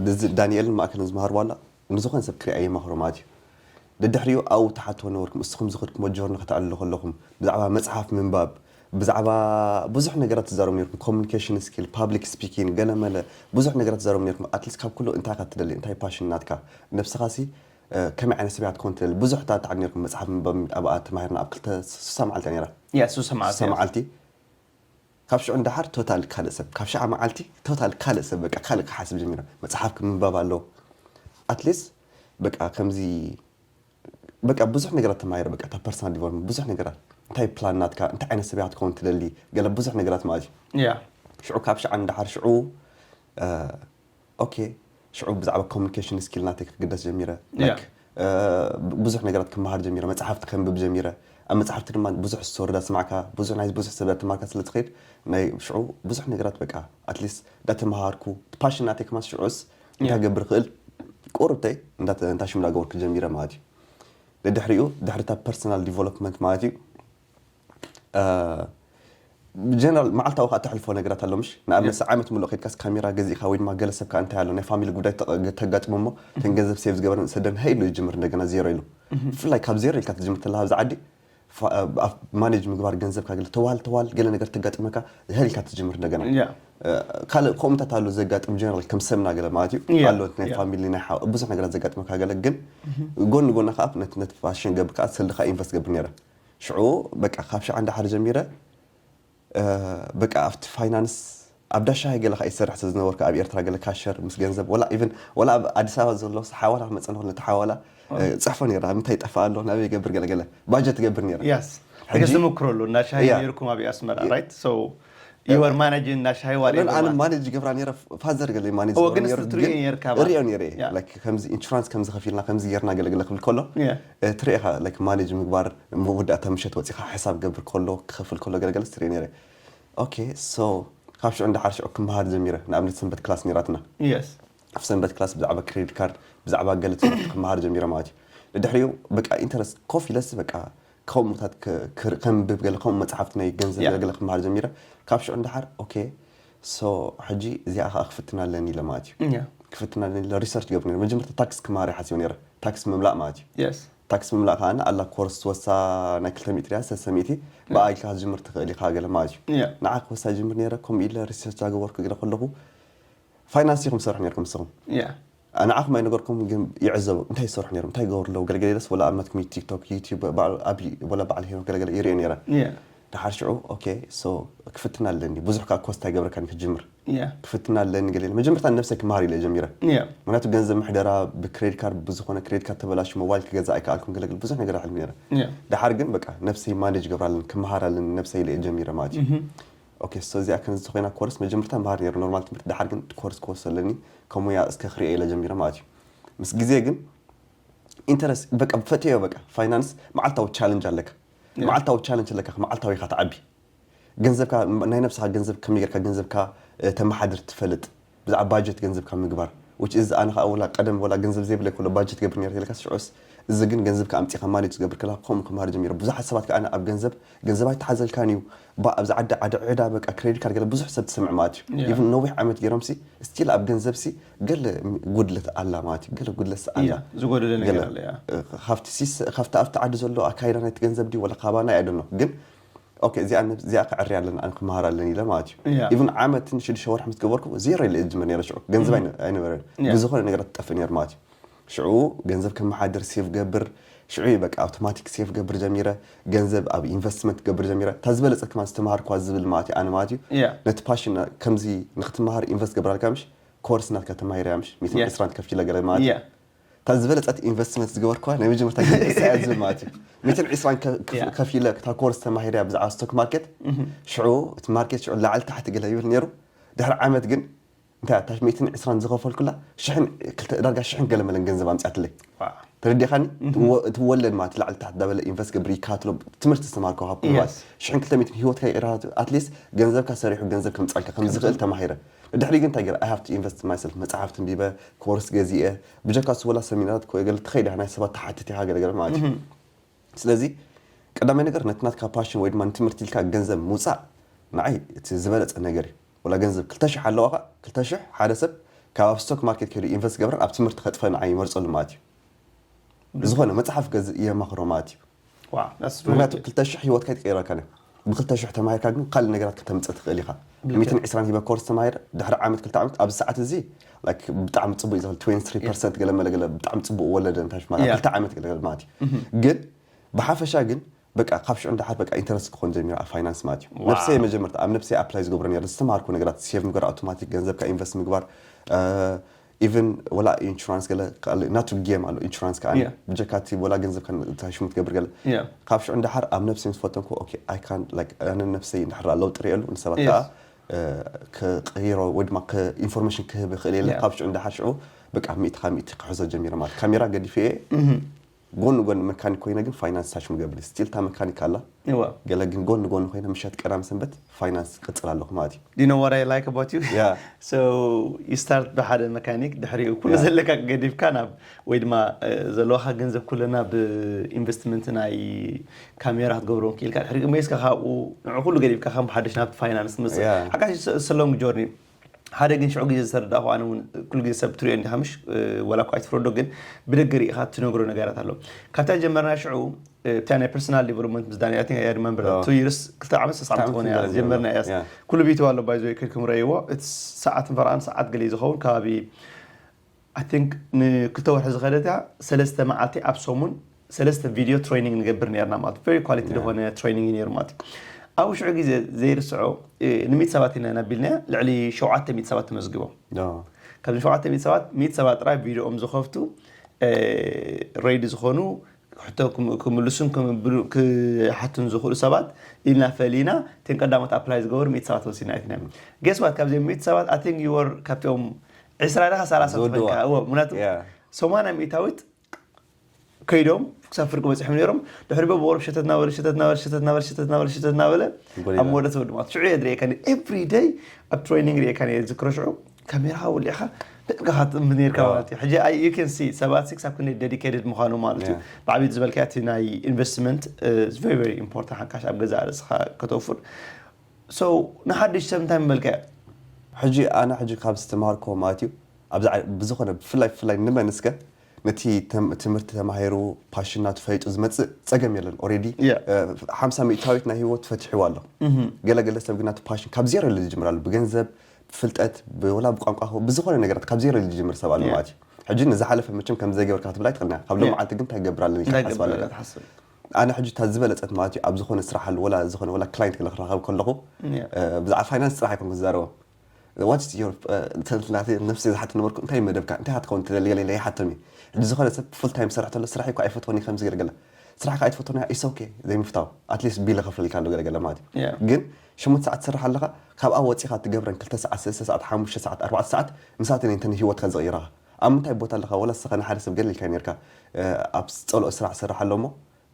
እዚ ዳንኤልን ማእከልን ዝመሃርዋ ኣላ። ንዝኾነ ሰብ ክሪኣ የማኽሮ ማለት እዩ። ደድሕሪኡ ኣብኡ ትሓትዎ ነበርኩም። እስኹም ዝኸድኩሞ ጆርኒ ከተዕልሉ ከለኹም ብዛዕባ መጽሓፍ ምንባብ፣ ብዛዕባ ብዙሕ ነገራት ትዛረቡ ነርኩም። ኮሚኒኬሽን ስኪል፣ ፓብሊክ ስፒኪንግ፣ ገለመለ ብዙሕ ነገራት ትዛረቡ ነርኩም። ኣትሊስት ካብ ኩሉ እንታይ ኢኻ ትደሊ? እንታይ ፓሽን ናትካ? ነብስኻሲ ከመይ ዓይነት ሰብ ኢኻ ትኮን ትደሊ? ብዙሕ ታታዕ ነርኩም። መጽሓፍ ምንባብ ኣብኣ ተማሂርና ኣብ ክልተ ስሳ መዓልቲ ነራ። ያ ሱሰ ማለት ስሳ መዓልቲ ካብ ሽዑ እንዳሓር ቶታል ካልእ ሰብ፣ ካብ ሽዓ መዓልቲ ቶታል ካልእ ሰብ፣ በቃ ካልእ ክሓስብ ጀሚረ። መጽሓፍ ክምንባብ ኣሎ ኣትሊስት በቃ ከምዚ በቃ ብዙሕ ነገራት ተማሂረ። በቃ እታ ፐርሰናል ዲቨሎፕመንት ብዙሕ ነገራት፣ እንታይ ፕላን ናትካ፣ እንታይ ዓይነት ሰብ ኢኻ ትከውን ትደሊ፣ ገለ ብዙሕ ነገራት ማለት እዩ። ያ ሽዑ ካብ ሽዓ እንዳሓር ሽዑ ኦኬ ሽዑ ብዛዕባ ኮሚኒኬሽን ስኪል ናተይ ክግደስ ጀሚረ። ያ። ላይክ ብዙሕ ነገራት ክመሃር ጀሚረ። መጽሓፍቲ ከንብብ ጀሚረ። ኣብ መጽሓፍቲ ድማ ብዙሕ ስቶሪ ዳስማዕካ ብዙሕ ናይ ብዙሕ ሰብ ዳተማሃርካ ስለ ትኸይድ ናይ ሽዑ ብዙሕ ነገራት በቃ ኣትሊስት ዳተመሃርኩ ፓሽን ናተይ ከማስ ሽዑስ እንታይ ገብር ክእል ቁርብተይ እንዳተ- እንታሽም ዳገበርኩ ጀሚረ ማለት እዩ። ንድሕሪኡ ድሕሪታ ፐርሰናል ዲቨሎፕመንት ማለት እዩ። ጀነራል መዓልታዊ ከዓ ተሕልፎ ነገራት ኣሎ ምሽ ንኣብነት ዓመት ሙሉእ ከድካስ ካሜራ ገዚእካ ወይ ድማ ገለ ሰብካ እንታይ ኣሎ ናይ ፋሚሊ ጉዳይ ተቐ- ተጋጥሞ እሞ ተን ገንዘብ ሴቭ ዝገበረን ሰደን ሀይ ኢሉ ይጅምር እንደገና ዜሮ ኢሉ። ብፍላይ ካብ ዜሮ ኢልካ ትጅምር ተለካ ኣብዚ ዓዲ ፋ- ኣብ ማኔጅ ምግባር ገንዘብካ ገለ ተዋል ተዋል ገለ ነገር ተጋጥመካ ሀይ ኢልካ ትጅምር እንደገና። ያ ካልእ ከምኡታት ኣሎ ዘጋጥም ጀነራል ከም ሰብና ገለ ማለት እዩ። ያ፣ ኣሎ ናይ ያ። ፋሚሊ ናይ ሓ- ብዙሕ ነገራት ዘጋጥመካ ገለ ግን ጎኒ ጎና ከዓ ነቲ ነቲ ፋሽን ገብር ከዓ ሰልድካ ኢንቨስት ገብር ነይረ። ሽዑ በቃ ካብ ሽዓ እንዳሓር ጀሚረ በቃ ኣብቲ ፋይናንስ ኣብ ዳሻይ ገለ ከዓ ይሰርሕ ስለ ዝነበርኩ ኣብ ኤርትራ ገለ ካሸር ምስ ገንዘብ ወላ ኢቨን ወላ ኣብ ኣዲስ ኣበባ ዘሎ ሓዋላ ክመፀ ንክእል ነቲ ሓዋላ ፅሕፎ ነይረ ምንታይ ይጠፍእ ኣሎ ናበይ ይገብር ገለገለ ባጀት ትገብር ነይረ። ያስ ሕጂ- ሕጂ ዝምክረሉ እና ሻሂ ያ። ነይርኩም ኣብ ኣስመራ ራይት ሶ ዩወር ማናጅ እና ሻሂ ዋለ ኣነ ማነጅ ገብራ ነይረ ፋዘር ገለ ማኔጅ እወ፣ ገብራ ግን ነይሩ፣ እስቲ ትሪኦ ግን ነይርካ እሪኦ ማለት። ነይረ ያ። ላይክ ከምዚ ኢንሹራንስ ከምዚ ከፊልና ከምዚ ጌርና ገለገለ ክብል ከሎ ያ። ትሪኢኻ ላይክ ማኔጅ ምግባር መወዳእታ ምሸት ወፂኻ ሕሳብ ገብር ከሎ ክኸፍል ከሎ ገለገለ ትሪኦ ነይረ። ኦኬ ሶ ካብ ሽዑ እንዳሓር ሽዑ ክመሃር ጀሚረ። ንኣብነት ሰንበት ክላስ ነይራትና የስ ኣብ ሰንበት ክላስ ብዛዕባ ክሬዲት ካርድ ብዛዕባ ገለ ትምህርቲ ክመሃር ጀሚረ ማለት እዩ። ንድሕሪኡ በቃ ኢንተረስት ኮፍ ኢለስ በቃ ከምኡታት ከንብብ ገለ ከምኡ መፅሓፍቲ ናይ ገንዘብ ያ። ገለ ክመሃር ጀሚረ። ካብ ሽዑ እንዳሓር ኦኬ ሶ ሕጂ እዚኣ ከዓ ክፍትና ኣለኒ ኢለ ማለት እዩ። ያ ክፍትና ኣለኒ ኢለ ሪሰርች ገብር ነይረ። መጀመርታ ታክስ ክመሃር ይሓስብ ነይረ። ታክስ ምምላእ ማለት እዩ። የስ ታክስ ምምላእ ከዓ ኣላ ኮርስ ትወሳ ናይ ክልተ ሚእቲ ድያ ሰለስተ ሚእቲ ብኣይልካ ክትጅምር ትኽእል ኢኻ ገለ ማለት እዩ። ያ ንዓ ክወሳ ጅምር ነይረ። ከምኡ ኢለ ሪሰርች ዳገበርኩ ገለ ከለኹ ፋይናንስ ኢኹም ትሰርሑ ነርኩም ንስኹም ያ ንዓኹም ኣይነገርኩም ግን ይዕዘቡ እንታይ ይሰርሑ ነይሮም እንታይ ይገብሩ ኣለዉ ገለገለ ኢለስ ወላ ኣብነት ከመይ ቲክቶክ ዩቲዩብ ባዕ- ኣብ ወላ በዓል ሄኖክ ገለገለ ይሪኦ ነይረ። ያ ድሓር ሽዑ ኦኬ ሶ ክፍትና ኣለኒ ብዙሕ ከዓ ኮስት ኣይገብረካን ክትጅምር ያ ክፍትና ኣለኒ ገለ ኢለ መጀመርታ ንነብሰይ ክመሃር ኢለ ጀሚረ። ያ ምክንያቱ ገንዘብ ምሕደራ ብክሬዲት ካርድ ብዝኾነ ክሬዲት ካርድ ተበላሽ ሞባይል ክገዛ ኣይከኣልኩም ገለገለ ብዙሕ ነገር ኣሕልፍ ነይረ። ያ ድሓር ግን በቃ ነብሰይ ማኔጅ ገብራ ኣለኒ ክመሃር ኣለኒ ነብሰይ ኢለ እየ ጀሚረ ማለት እዩ። ኦኬ ሶ እዚኣ ከምዚ ተኮይና ኮርስ መጀመርታ መሃር ነይሩ ኖርማል ትምህርቲ ድሓር ግን ኮርስ ክወስድ ኣለኒ ከሙያ እስከ ክሪኦ ኢለ ጀሚረ ማለት እዩ። ምስ ግዜ ግን ኢንተረስት በቃ ፈትዮ በቃ ፋይናንስ መዓልታዊ ቻለንጅ ኣለካ። ያ። መዓልታዊ ቻለንጅ ኣለካ መዓልታዊ ኢኻ ትዓቢ ገንዘብካ ናይ ነብስኻ ገንዘብ ከመይ ጌርካ ገንዘብካ እ፣ ተመሓድር ትፈልጥ ብዛዕባ ባጀት ገንዘብካ ምግባር which is ኣነ ከዓ ወላ ቀደም ወላ ገንዘብ ዘይብለይ ከሎ ባጀት ገብር ነይረ ኢልካ ሽዑስ፣ እዚ ግን ገንዘብ ከኣምፂኻ ማኔጅ ዝገብር ከላ ከምኡ ክምሃር ጀሚረ። ብዙሓት ሰባት ከዓ ኣብ ገንዘብ ገንዘብ ኣይተሓዘልካን እዩ፣ ባ ኣብዚ ዓዲ ዓዲ ዕዳ በቃ ክሬዲት ካርድ ገለ ብዙሕ ሰብ ትሰምዕ ማለት እዩ። ኢቭን ነዊሕ ዓመት ገይሮም ሲ ስቲል ኣብ ገንዘብ ሲ ገለ ጉድለት ኣላ ማለት እዩ። ገለ ጉድለት ኣላ። ዝጎደለ ነገር ኣለ። ካብቲ ካብቲ ኣብቲ ዓዲ ዘሎ ኣካይዳ ናይቲ ገንዘብ ድዩ ወላ ካባና ኣይደኖ ግን ኦኬ እዚኣ እዚኣ ክዕሪ ኣለና ኣነ ክመሃር ኣለኒ ኢለ ማለት እዩ። ኢቭን ዓመትን ሽዱሽተ ወርሒ ምስ ገበርኩ ዜሮ ኢለ እጅመር ነይረ ሽዑ ገንዘብ ኣይነበረን ብዝኾነ ነገራት ትጠፍእ ነይሩ ማለት እዩ። ሽዑ ገንዘብ ከመሓድር ሴቭ ገብር ሽዑ በቃ ኣውቶማቲክ ሴቭ ገብር ጀሚረ። ገንዘብ ኣብ ኢንቨስትመንት ገብር ጀሚረ። እታ ዝበለፀት ከማን ዝተምሃርኳ ዝብል ማለት እዩ ኣነ ማለት እዩ። ነቲ ፓሽን ከምዚ ንክትመሃር ኢንቨስት ገብራልካ ምሽ ኮርስ ናትካ ተማሂረ ምሽ ሚትን ዕስራን ከፊለ ገለ ማለት እዩ። እታ ዝበለፀት ኢንቨስትመንት ዝገበርኳ ናይ መጀመርታ ግዜ እያ ዝብል ማለት እዩ። ሚትን ዕስራን ከፊለ እታ ኮርስ ተማሂረ ብዛዕባ ስቶክ ማርኬት ሽዑ እቲ ማርኬት ሽዑ ላዕሊ ታሕቲ ገለ ይብል ነይሩ። ድሕሪ ዓመት ግን እንታይ እታ ሚትን ዕስራን ዝኸፈልኩላ ሽሕን ዳርጋ ሽሕን ገለ መለን ገንዘብ ኣምፅኣትለይ። ተረዲኻኒ? እቲ ወለድ ማለት ላዕሊ ታሕቲ ዳበለ ኢንቨስት ገብር ይካትሎ ትምህርቲ ዝተማርኮ ካብ ኩሉ ማለት ሽሕን ክልተ ሚትን ህይወትካ ይቕራ። ኣትሊስት ገንዘብካ ሰሪሑ ገንዘብ ከምፅኣልካ ከም ዝኽእል ተማሂረ። ድሕሪ ግን እንታይ ገይረ? I have to invest myself መፅሓፍቲ ንቢበ ኮርስ ገዚኤ ብጀካ ስወላ ሰሚናራት ኮ ገለ ትኸይድ ናይ ሰባት ተሓትት ኢኻ ገለገለ ማለት እዩ። ስለዚ ቀዳማይ ነገር ነቲ ናትካ ፓሽን ወይ ድማ ንትምህርቲ ኢልካ ገንዘብ ምውፃእ ንዓይ እቲ ዝበለፀ ነገር እዩ። ወላ ገንዘብ ክልተ ሽሕ ኣለዋኻ ክልተ ሽሕ ሓደ ሰብ ካብ ኣብ ስቶክ ማርኬት ከይዱ ኢንቨስት ገብረን ኣብ ትምህርቲ ከጥፈ ንዓይ ይመርፀሉ ማለት እዩ። ዝኾነ መፅሓፍ ገዝእ የማኽሮ ማለት እዩ። ምክንያቱ ክልተ ሽሕ ህይወትካ ይትቀይረልካ ነ ብክልተ ሽሕ ተማሂርካ ግን ካልእ ነገራት ከተምፅእ ትኽእል ኢኻ። ሚትን ዕስራን ሂበ ኮርስ ተማሂረ ድሕሪ ዓመት ክልተ ዓመት ኣብዚ ሰዓት እዚ ብጣዕሚ ፅቡቅ እዩ ዝኽእል ትወንቲ ትሪ ፐርሰንት ገለ መለ ገለ ብጣዕሚ ፅቡቅ ወለደ እንታይ ሽማላ ክልተ ዓመት ገለ ገለ ማለት እዩ። ግን ብሓፈሻ ግን በቃ ካብ ሽዑ እንዳሓር በቃ ኢንተረስት ክኾን ጀሚሩ ኣብ ፋይናንስ ማለት እዩ። ነብሰይ መጀመርታ ኣብ ነብሰይ ኣፕላይ ዝገብሮ ነይረ ዝተማሃርኩ ነገራት ሴቭ ምግባር ኣውቶማቲክ ገንዘብካ ኢንቨስት ምግባር ኢቨን ወላ ኢንሹራንስ ገለ ናቱ ጌም ኣሎ ኢንሹራንስ ከዓ ብጀካቲ ወላ ገንዘብ ሽሙ ትገብር ገለ ካብ ሽዑ እንዳሓር ኣብ ነብሰይ ምስ ፈተንኩ ኦኬ ኣይ ካን ላይክ ኣነ ነብሰይ እንዳሕር ኣለውጢ ርእየሉ ንሰባት ከዓ ክቀይሮ ወይ ድማ ኢንፎርሜሽን ክህብ ይኽእል የለ ካብ ሽዑ እንዳሓር ሽዑ በቃ ሚእቲ ካብ ሚእቲ ክሕዞ ጀሚረ ማለት ካሜራ ገዲፈ እየ ጎን ጎን መካኒክ ኮይነ ግን ፋይናንስ ታች ምገብር ስቲል እታ መካኒክ ኣላ ገለ ግን ጎን ጎን ኮይነ ምሸት ቀዳም ሰንበት ፋይናንስ ክቅፅል ኣለኹ ማለት እዩ። Do you know what I like about you? Yeah. So you start ብሓደ መካኒክ ድሕሪኡ ኩሉ ዘለካ ገዲፍካ ናብ ወይ ድማ ዘለዋካ ገንዘብ ኩለ ናብ ኢንቨስትመንት ናይ ካሜራ ክትገብሮ ክኢልካ ድሕሪ መይስካ ካብኡ ንዕ ኩሉ ገዲፍካ ከም ሓደሽ ናብቲ ፋይናንስ ትመፅእ ሓካሽ ሰሎንግ ጆርኒ ሓደ ግን ሽዑ ግዜ ዝተረዳእኹ ኣነ እውን ኩሉ ግዜ ሰብ ትሪኦ እንዲኻ ምሽ ወላ እኳ ኣይትፍረዶ ግን ብደገ ርኢኻ ትነግሮ ነገራት ኣሎ ካብታ ጀመርና ሽዑ ብታ ናይ ፐርሰናል ዲቨሎፕመንት ምስ ዳንኤል ኣቲንጋ እያ ድማ ንብር ቱ ይርስ ክልተ ዓመት ሰስዓም ትኾነ እያ ጀመርና እያስ ኩሉ ቢቱ ኣሎ ባይዞ ከድኩም ረእይዎ እቲ ሰዓት ፈርኣን ሰዓት ገለ ዝኸውን ከባቢ I think ንክልተ ወርሒ ዝኸደት እያ ሰለስተ መዓልቲ ኣብ ሰሙን ሰለስተ ቪድዮ ትሬኒንግ ንገብር ነርና ማለት very quality ዝኾነ ትሬኒንግ ነይሩ ማለት ኣብ ሽዑ ግዜ ዘይርስዖ ንሚት ሰባት ኢና ናቢልና ልዕሊ ሸውዓተ ሚት ሰባት ተመዝግቦም ካብዚ ሸውዓተ ሚት ሰባት ሚት ሰባት ጥራይ ቪድዮኦም ዝኸፍቱ ሬዲ ዝኾኑ ሕቶ ክምልሱን ክሓቱን ዝኽእሉ ሰባት ኢልና ፈሊና እተን ቀዳሞት ኣፕላይ ዝገበሩ ሚት ሰባት ወሲና ኣይትና ጌስዋት ካብዚኦም ሚት ሰባት ኣቲንግ ዩወር ካብቶም ዕስራ ደኻ ሰላሳ ዝኾንካ እዎ ምክንያቱ ሰማንያ ሚእታዊት ከይዶም ክሳብ ፍርቂ በፂሖም ነይሮም ድሕሪ በብወርብ ሸተት ናበለ ሸተት ናበለ ሸተት ናበለ ሸተት ናበለ ሸተት ናበለ ኣብ መወዳእታ ወዲ ማለት ሽዑ እየ ዝርእየካ ኤቭሪ ደይ ኣብ ትሬኒንግ ርእየካ ነየ ዝክሮ ሽዑ ካሜራ ወሊዕካ ደቅካ ትጥምት ነርካ ማለት እዩ ሕጂ you can see ሰባት ሲክስ ኣብ ክንደይ ዴዲኬትድ ምዃኑ ማለት እዩ ብዓብይቱ ዝበልካ እቲ ናይ ኢንቨስትመንት very very important ሓካሽ ኣብ ገዛ ርእስኻ ከተውፍር so ንሓድሽ ሰብ እንታይ ምበልካ ሕጂ ኣነ ሕጂ ካብ ዝተምሃርኮ ማለት እዩ ኣብዚ ብዝኾነ ብፍላይ ብፍላይ ንመን እስከ ነቲ ትምህርቲ ተማሂሩ ፓሽን ናቱ ፈሊጡ ዝመፅእ ፀገም የለን ኦሬዲ ሓምሳ ሚእታዊት ናይ ህይወት ፈትሕዋ ኣሎ ገለገለ ሰብ ግን ናቱ ፓሽን ካብ ዜሮ ኢሉ ዝጅምር ኣሎ ብገንዘብ ብፍልጠት ወላ ብቋንቋ ብዝኾነ ነገራት ካብ ዜሮ ኢሉ ዝጅምር ሰብ ኣሎ ማለት እዩ ሕጂ ንዝሓለፈ መቸም ከም ዘይገበርካ ክትብላ ይትኽእልና ካብ ሎመዓልቲ ግን እንታይ ገብር ኣለኒ ሓስብ ኣለካ ኣነ ሕጂ እታ ዝበለፀት ማለት እዩ ኣብ ዝኾነ ስራሕ ኣሉ ወላ ዝኾነ ወላ ክላይንት ገለ ክራኸብ ከለኹ ብዛዕባ ፋይናንስ ስራሕ ኣይኮንኩ ዝዛረቦ ዋትስ ዮር ናተ ነብሰይ ዝሓት ነበርኩ እንታይ መደብካ እንታይ ክትከውን ትደሊ ገለ ኢለ ይሓቶም እዩ ሕጂ ዝኾነ ሰብ ፉል ታይም ዝሰርሕ ተሎ ስራሕ እኮ ኣይፈትወኒ ከምዚ ገለ ገለ ስራሕካ ኣይትፈትወኒ ኢስ ኦኬ ዘይምፍታው ኣትሊስት ቢል ከፍለልካ ኣሎ ገለ ገለ ማለት እዩ ግን ሸሞንተ ሰዓት ትሰርሕ ኣለኻ ካብኣ ወፂኻ ትገብረን ክልተ ሰዓት ሰለስተ ሰዓት ሓሙሽተ ሰዓት ኣርባዕተ ሰዓት ንሳተን እንተን ህይወትካ ዝቕይራኻ ኣብ ምንታይ ቦታ ኣለኻ ወላ ስኻ ንሓደ ሰብ ገለ ኢልካ ነርካ ኣብ ፀልኦ ስራሕ ትሰርሕ ኣሎ እሞ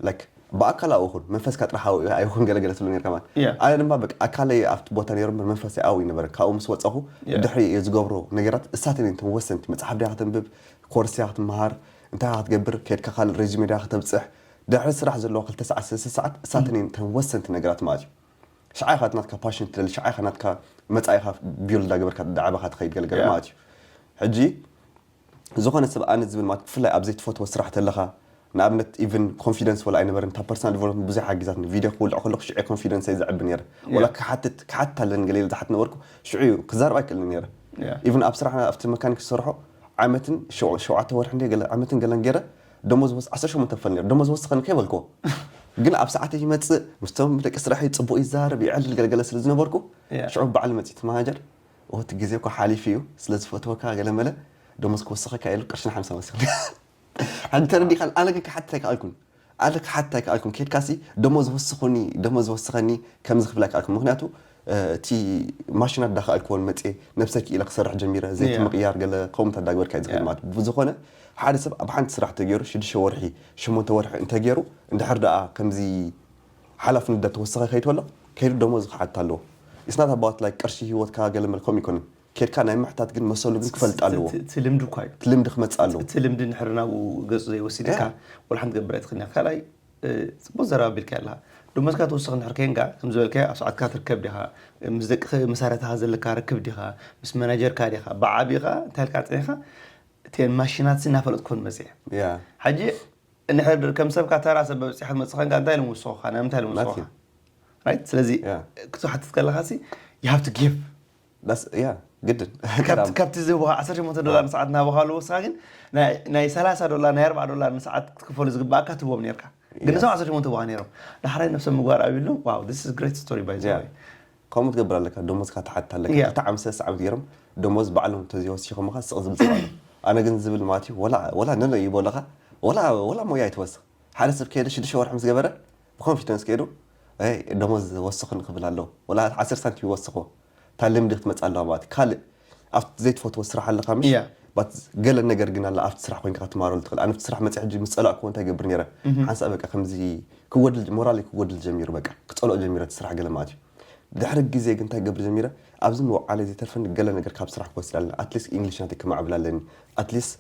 ላይክ ብኣካል ኣብኡ ይኹን መንፈስካ ጥራሕ ኣብኡ ኣይኹን ገለገለ ትብሎ ነርካ ማለት። Yeah. ኣነ ድማ በቃ ኣካለይ ኣብቲ ቦታ ነይሩ እምበር መንፈሰይ ኣብኡ ይነበረ። ካብኡ ምስ ወፀኹ Yeah. ድሕሪ እየ ዝገብሮ ነገራት እሳተን እየን እተን ወሰንቲ። መፅሓፍ ዲኻ ከተንብብ፣ ኮርስ ዲኻ ክትመሃር፣ እንታይ ኢኻ ክትገብር፣ ከድካ ካልእ ሬዚሜ ዲኻ ከተብፅሕ፣ ድሕሪ ስራሕ ዘለዎ ክልተ ሰዓት ሰለስተ ሰዓት እሳተን እየን እተን ወሰንቲ ነገራት ማለት እዩ። ሽዓ ኢኻ ናትካ ፓሽን ትደሊ፣ ሽዓ ኢኻ ናትካ መፃኢኻ ቢውልድ ዳገበርካ ዳዕባኻ ትኸይድ ገለገለ Yeah. ማለት እዩ። ሕጂ ዝኾነ ሰብ ኣነ ዝብል ማለት ብፍላይ ኣብ ዘይትፈትዎ ስራሕ ተለኻ ንኣብነት ኢቭን ኮንፊደንስ ወላ ኣይነበረን። እታ ፐርሰናል ዲቨሎፕመንት ብዙሕ ሓጊዛትኒ። ቪድዮ ክውልዕ ከለኹ ሽዑ ኮንፊደንስ እየ ዘዕቢ ነይረ። ወላ ክሓትት ክሓትት ኣለኒ ገለ ኢለ ዝሓት ነበርኩ ሽዑ ክዛረብ ኣይክእልን ነይረ። Yeah. ኢቭን ኣብ ስራሕ ኣብቲ መካኒክ ዝሰርሖ ዓመትን ሸው- ሸውዓተ ወርሒ እንደ ገለ ዓመትን ገለን ገይረ ደሞዝ ወስ ዓሰርተ ሸሞንተ ክፈል ነይሩ። ደሞዝ ወስኸኒ ከይበልክዎ ግን ኣብ ሰዓተይ ይመፅእ ምስቶም ደቂ ስራሐይ ፅቡቅ ይዛረብ ይዕልል ገለገለ ስለ ዝነበርኩ Yeah. ሽዑ ባዕሉ መፅእ እቲ ማናጀር እቲ ግዜ እኮ ሓሊፉ እዩ ስለ ዝፈትወካ ገለ መለ ደሞዝ ክወስኸካ ኢሉ ቅርሽን ሓምሳ ወሲኹ። ሓንቲ ተረዲኻ ኣነ ግን ክሓትት ኣይከኣልኩን። ኣነ ክሓትት ኣይከኣልኩን። ከድካሲ ደሞዝ ወስኹኒ ደሞዝ ወስኸኒ ከምዚ ክብል ኣይከኣልኩን። ምክንያቱ እቲ ማሽናት ዳኸኣልክዎን መፅየ ነብሰ ክኢለ ክሰርሕ ጀሚረ ዘይቲ Yeah. ምቕያር ገለ ከምኡታት ዳግበርካ እዩ ዝኽእል Yeah. ማለት እዩ። ብዝኾነ ሓደ ሰብ ኣብ ሓንቲ ስራሕ ተገይሩ ሽዱሽተ ወርሒ ሸሞንተ ወርሒ እንተገይሩ እንድሕር ደኣ ከምዚ ሓላፍነት ዳተወሰኸ ከይድ ከሎ ከይዱ ደሞዝ ክሓትት ኣለዎ። It's not about like ቅርሺ ህይወትካ ገለ መለ ከምኡ ይኮንን። ከድካ ናይ ምሕታት ግን መሰሉ ግን ክፈልጥ ኣለዎ። እቲ ልምዲ እኳ እዩ። እቲ ልምዲ ክመፅእ ኣለዎ። እቲ ልምዲ እንድሕር ናብኡ ገፁ ዘይወሲድካ Yeah. ወላ ሓንቲ ትገብር ኣይትኽእልን ኢኻ። ካልኣይ እ፣ ፅቡቅ ዘረባ ኣቢልካ ኣለኻ። ደሞዝካ ትወስኽ እንድሕር ከይንካ ከም ዝበልካዮ ኣብ ሰዓትካ ትርከብ ዲኻ፣ ምስ ደቂ መሳርሕትኻ ዘለካ ርክብ ዲኻ፣ ምስ መናጀርካ ዲኻ፣ ብዓቢኻ እንታይ ኢልካ ፀኒኻ እተን ማሽናት እናፈለጥኩን መፅየ። Yeah. ሕጂ እንድሕር ከም ሰብካ ተራ ሰብ በብፅሓ ትመፅእ ከንካ እንታይ ኢሎም ወስኹኻ? ናይ ምንታይ ኢሎም ወስኹኻ? ናቲ። Right? ስለዚ Yeah. ክትሓትት ከለኻ ሲ you have to give። ዳስ ያ ግድን ካብቲ ዝህቡኻ ዓሰርተ ሸሞንተ ዶላር ንሰዓት እናበኻ ኣለዎ። ንስኻ ግን ናይ- ናይ ሰላሳ ዶላር ናይ ኣርባዓ ዶላር ንሰዓት ክትክፈሉ ዝግባኣካ ትህቦም ነርካ። ግን Yes. እዞም ዓሰርተ ሸሞንተ በኻ ነይሮም። ዳሕራይ ነብሶም ምግባር ኣብሎም። Wow, this is great story by the Yeah. way። ከምኡ ትገብር ኣለካ። ደሞዝካ ትሓትት ኣለካ። Yeah. ክልተ ዓመት ሰለስተ ዓመት ገይሮም ደሞዝ ባዕሎም እንተዘይወሲኾምኻ ስቕ ዝብል ሰብ ኣሎ። ኣነ ግን ዝብል ማለት እዩ ወላ ወላ ነነ ይቦ ኣለኻ ወላ ወላ ሞያ ኣይትወስኽ። ሓደ ሰብ ከይደ ሽዱሽተ ወርሒ ምስ ገበረ ብኮንፊደንስ ከይዱ "ኣይ ደሞዝ ወስኽን ክብል ኣለዎ ወላ ዓሰርተ ሳንቲም ይወስኽዎ። እታ ልምዲ ክትመፅእ ኣለዋ ማለት እዩ። ካልእ ኣብቲ ዘይትፈትዎ ስራሕ ኣለካ ምሽ Yeah. ባት ገለ ነገር ግን ኣላ ኣብቲ ስራሕ ኮይንካ ክትማረሉ ትኽእል። ኣነ ኣብቲ ስራሕ መፅእ ሕጂ ምስ ፀላእክዎ እንታይ ይገብር ነይረ ሓንሳእ በቃ ከምዚ ክጎድል ሞራለይ ክጎድል ጀሚሩ በቃ ክፀልኦ ጀሚረ እቲ ስራሕ ገለ ማለት እዩ። ድሕሪ ግዜ ግን እንታይ ክገብር ጀሚረ ኣብዚ መውዓለይ ዘይተርፈኒ ገለ ነገር ካብ ስራሕ ክወስድ ኣለኒ። ኣትሊስት ኢንግሊሽ ናተይ ከማዕብል ኣለኒ። ኣትሊስት